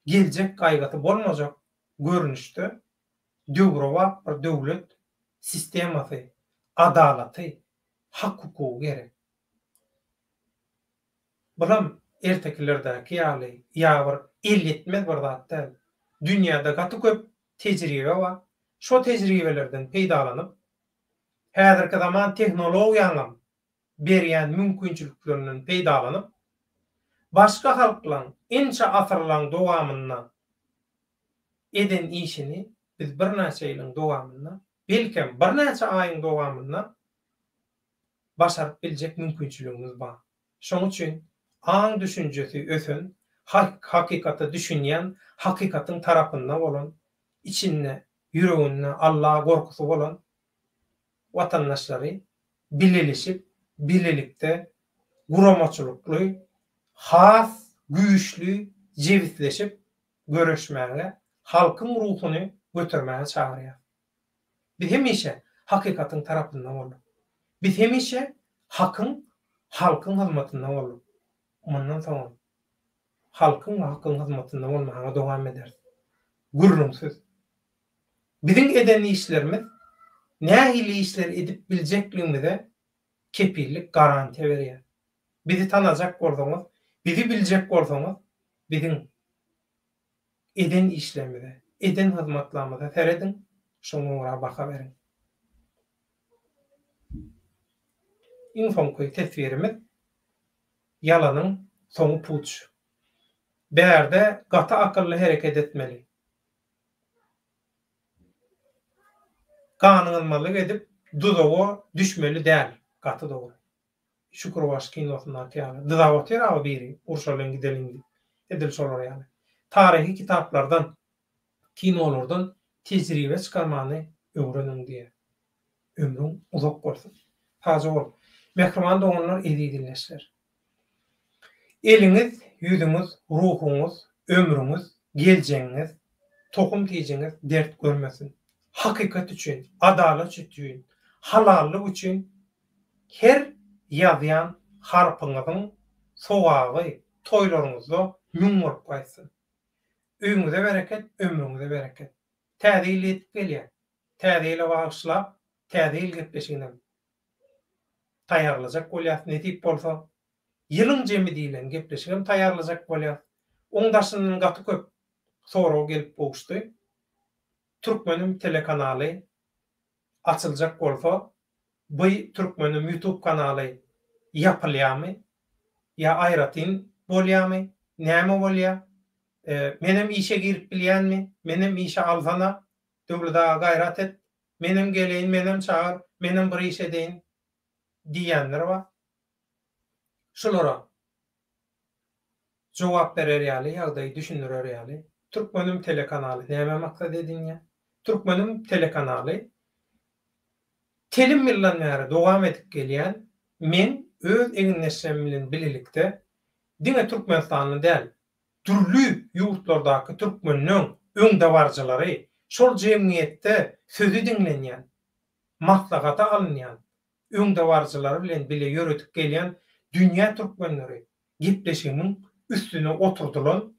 geljek gaýgysy bolmajak görnüşde döwrebap bir döwlet sistemasy, adalaty, hak-hukugy gerek. Bulam ertekilerdäki ýaly ýa bir elýetmez bir zat däl. Dünýäde gaty köp tejribe bar. Şo tejribelerden peýdalanyp, häzirki zaman tehnologiýaňam berýän mümkinçiliklerinden peýdalanyp, başga halklaň ençe asyrlaň dowamynda eden işini biz birnäçe ýylyň dowamynda, belkem birnäçe aýyň dowamynda başaryp biljek mümkinçiligimiz bar. Şonuň üçin aň-düşünjesi ösen, hakykata düşünýän, hakykatyň tarapynda bolan, içinde, ýüreginde Alla gorkusy bolan watandaşlary bileleşip, bilelikde guramaçylykly, has güýçli jebisleşip göreşmäge, halkyň ruhuny götermäge çagyrýar. Biz hemişe hakykatyň tarapynda bolduk. Biz hemişe hakyň, halkyň hyzmatynda bolduk. Mundan soňam halkyň we hakyň hyzmatynda bolmaga dowam ederis. Gürrüňsiz. Biziň eden işlerimiz. Nähili işleri edip biljekligimize kepillik, garantiýa berýär. Bizi tanajak bolsaňyz, bizi biljek bolsaňyz, biziň eden işlerimize, eden hyzmatlarymyza serediň, şoňa görä baha beriň. Iň soňky teswirimiz, Ýalanyň soňy puç. Bärde gaty akylly hereket etmeli. Ganygyzmalyk edip duzaga düşmeli däl. Gaty dogry. Şükürbaş kinosyndaky ýaly. Dyzap otyr abi biri urşalyň gideliň diýip. Edil şolar ýaly. Taryhy kitaplardan, kinolardan tejribe çykarmany öwreniň diýýär. Ömrüň uzak bolsun. Sagja bol. Mähriban doganlar, eziz ildeşler. Eliňiz, ýüzüňiz, ruhuňyz, ömrüňiz, geljegiňiz, tohum-tijiňiz dert görmesin. Hakykat üçin, adalat üçin, halallyk üçin her ýazýan harpyňyzyň sogaby toýlaryňyzda müň bolup gaýtsyn. Öýüňize bereket, ömrüňize bereket. Täze ýyl ýetip gelýär. Täze ýyla bagyşlap Täze ýyl gepleşiginem taýýarlajak bolýas, nesip bolsa. Ýylyň jemi diýlen gepleşigem taýýarlajak bolýas. Oň daşyndan gaty köp sorag gelip gowuşdy. Türkmenim telekanaly açyljak bolsa, by Türkmenim ýutub kanaly ýapylýamy ýa aýratyn bolýamy, näme bolýa? Menem işe girip bilýänmi? Menem işe alsana? Döwlet aga gaýrat et, menem geleýin, menem çagyr, menem bir iş edeýin diýýänler bar. Şulara jogap berer ýaly, ýagdaýy düşündirer ýaly Türkmenim telekanaly näme maksat edinýär? Türkmenim telekanaly telim ýyldan bäri dowam edip gelýän men öz egindeşlerim bilen bilelikde diňe türkmenistanly däl, dürli ýurtlardaky türkmenleň öňdebaryjylary, şol jemgyýetde sözi diňlenýän, maslahata alynýan öňdebaryjylary bilen bile ýöredip gelýän Dünýä türkmenleri gepleşiginiň üstüne oturdylan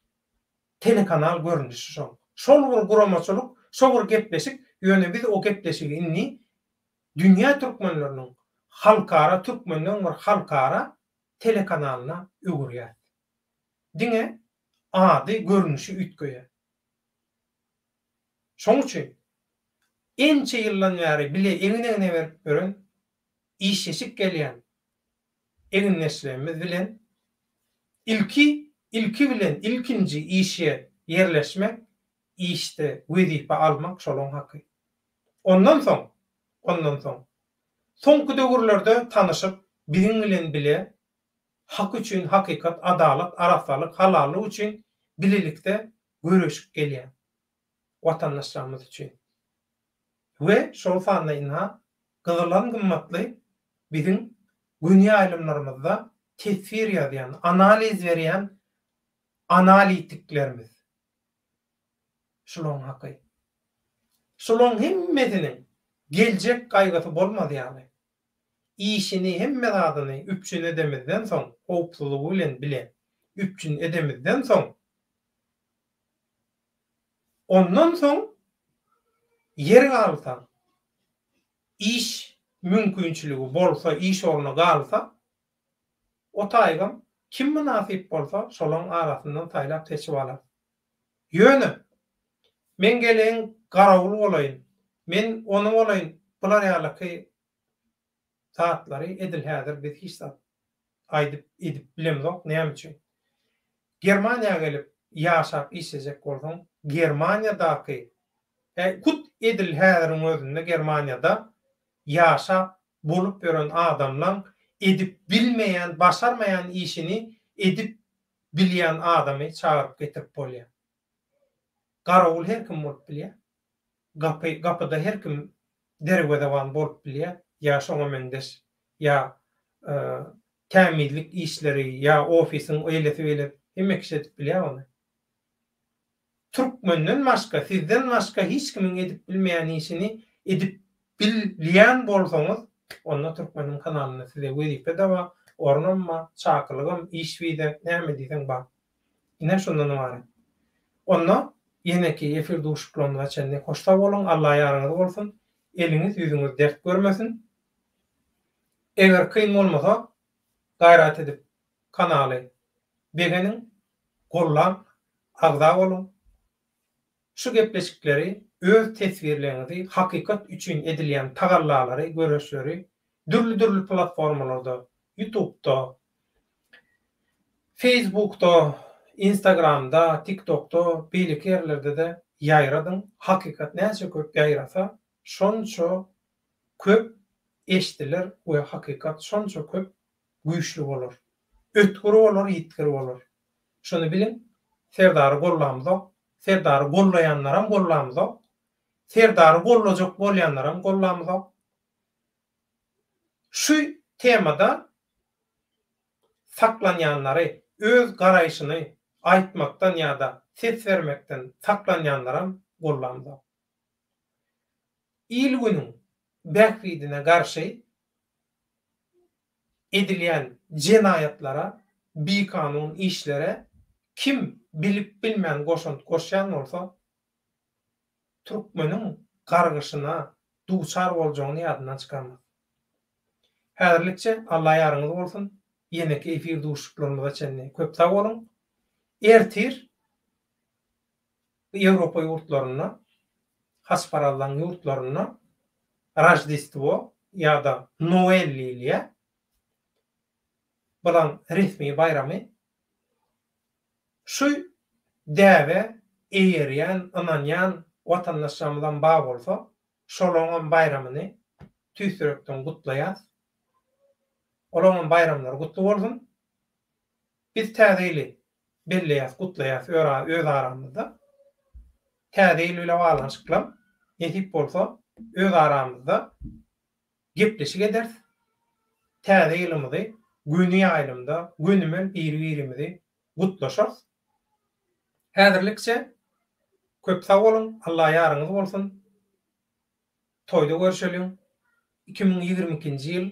telekanal görnüşi şol. Şol bir guramaçylyk, şo bir gepleşik, ýöne biz o gepleşigi indi Dünýä türkmenleriniň halkara türkmenleň bir halkara telekanalyna öwürýäs. Diňe ady, görnüşi üýtgeýär. Şoň üçin ençe ýyldan bäri bile egin-egne berip ýören, işleşip gelýän egindeşlerimiz bilen ilki ilki bilen ilkinji işe ýerleşmek, işde wezipe almak şolaň haky. Ondan soň, ondan soň, soňky döwürlerde tanyşyp, biziň bilen bile Hak üçin, hakykat, adalat, arassalyk, halallyk üçin bilelikde göreşip gelýän watandaşlarymyz üçin we şol sanda ynha gyzylan gymmatly biziň göni ýaýlymlarymyzda teswir ýazýan, analiz berýän analitiklerimiz. Şularyň haky. Şularyň hemmesiniň geljek gaýgysy bolmaz ýaly. Işini hemme zadyny üpjün edemizden soň, howpsuzlygy bilen bile üpjün edemizden soň, ondan soň ýer galsa, iş mümkinçiligi bolsa, iş orny galsa, o taýgam kim mynasyp bolsa, şolaň arasyndan saýlap-seçip alarys. Ýöne, men geleýin garawul bolaýyn, men ony bolaýyn, bular ýalyky zatlary edil häzir biz hiç zat aýdyp edip bilemzok. Näme üçin? Germaniýa gelip ýaşap işlejek bolsaň, Germaniýadaky, hut edil häziriň özünde Germaniýada ýaşap bolup ýören adamlaň edip bilmeýän, başarmaýan işini edip bilýän adamy çagyryp getirip bolýar. Garawul her kim bolup bilýär. Gapy, gapyda her kim derwezeban bolup bilýär, ýa şoňa meňzeş, ýa tämizlik işleri, ýa ofisiň eýlesi-beýlesi, hemme kişi edip bilýär ony. Türkmenden başga, sizden başga hiç kimiň edip bilmeýän işini edip bilýän bolsaňyz, onda Türkmeniň kanalynda size wezipe-de bar, ornam bar, çakylygam, iş wiza, näme diýseň bar. Ine şundan ybarat. Onda ýeneki efir duşuşyklarymyza çenli hoş sag boluň, Alla ýaryňyz bolsun. Eliňiz ýüzüňiz dert görmesin. Eger kyn bolmasa gaýrat edip kanaly begeniň, gollaň, agza boluň. Şu gepleşikleri öz teswirleriňizi hakykat üçin edilýän tagallalary, göreşleri dürli-dürli platformalarda, Ýutubda, Feýsbukda, Instagramda, TikTokda, beýleki ýerlerde-de ýaýradyň. Hakykat näçe köp ýaýrasa, şonça köp eşdiler we hakykat şonça köp güýçli bolar. Ötgür bolar, ýitgir bolar. Şuny biliň, Serdary gollamzok, Serdary gollaýanlaram gollamzok, Serdary gollajak bolýanlaram gollamzok. Şu temada saklanýanlary, öz garaýşyny aýtmakdan ýa-da ses bermekden saklanýanlaram gollamzok. Il-günüň bähbidine garşy edilýän jenaýatlara, bikanun işlere kim bilip-bilmän goşant goşýan bolsa, türkmeniň gargyşyna duçar boljagyny ýadyndan çykarmasyn. Häzirlikçe Alla ýaryňyz bolsun, ýeneki efir duşuşyklarymyza çenli köp sag boluň. Ertir Ýewropa ýurtlarynda, haçparazlaryň ýurtlarynda Roždestwo ýa-da Noel diýilýär. Bulaň resmi baýramy. Şu däbe eýerýän, ynanýan watandaşlarymyzam bar bolsa, şolaňam baýramyny tüýs ýürekden gutlaýas. Olaňam baýramlary gutly bolsun. Biz Täze ýyly belleýäs, gutlaýas öz aramyzda. Täze ýyl bile baglanyşyklam nesip bolsa öz aramyzda gepleşik ederis. Täze ýylymyzy göni ýaýlymda gönümel biri-birimizi gutlaşarys. Häzirlikçe köp sag boluň, Alla ýaryňyz bolsun. Toýda görşeliň. 2022-nji ýyl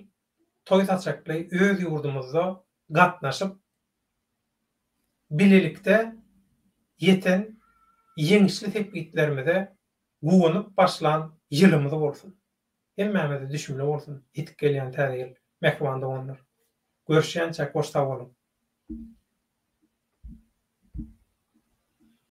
toý saçakly öz ýurdumyzda gatnaşyp, bilelikde ýeten ýeňişli sepgitlerimize guwanyp başlan ýylymyz bolsun! Hemmämize düşümli bolsun ýetip gelýän täze ýyl, mähriban doganlar! Görüşýänçäk hoş sag boluň!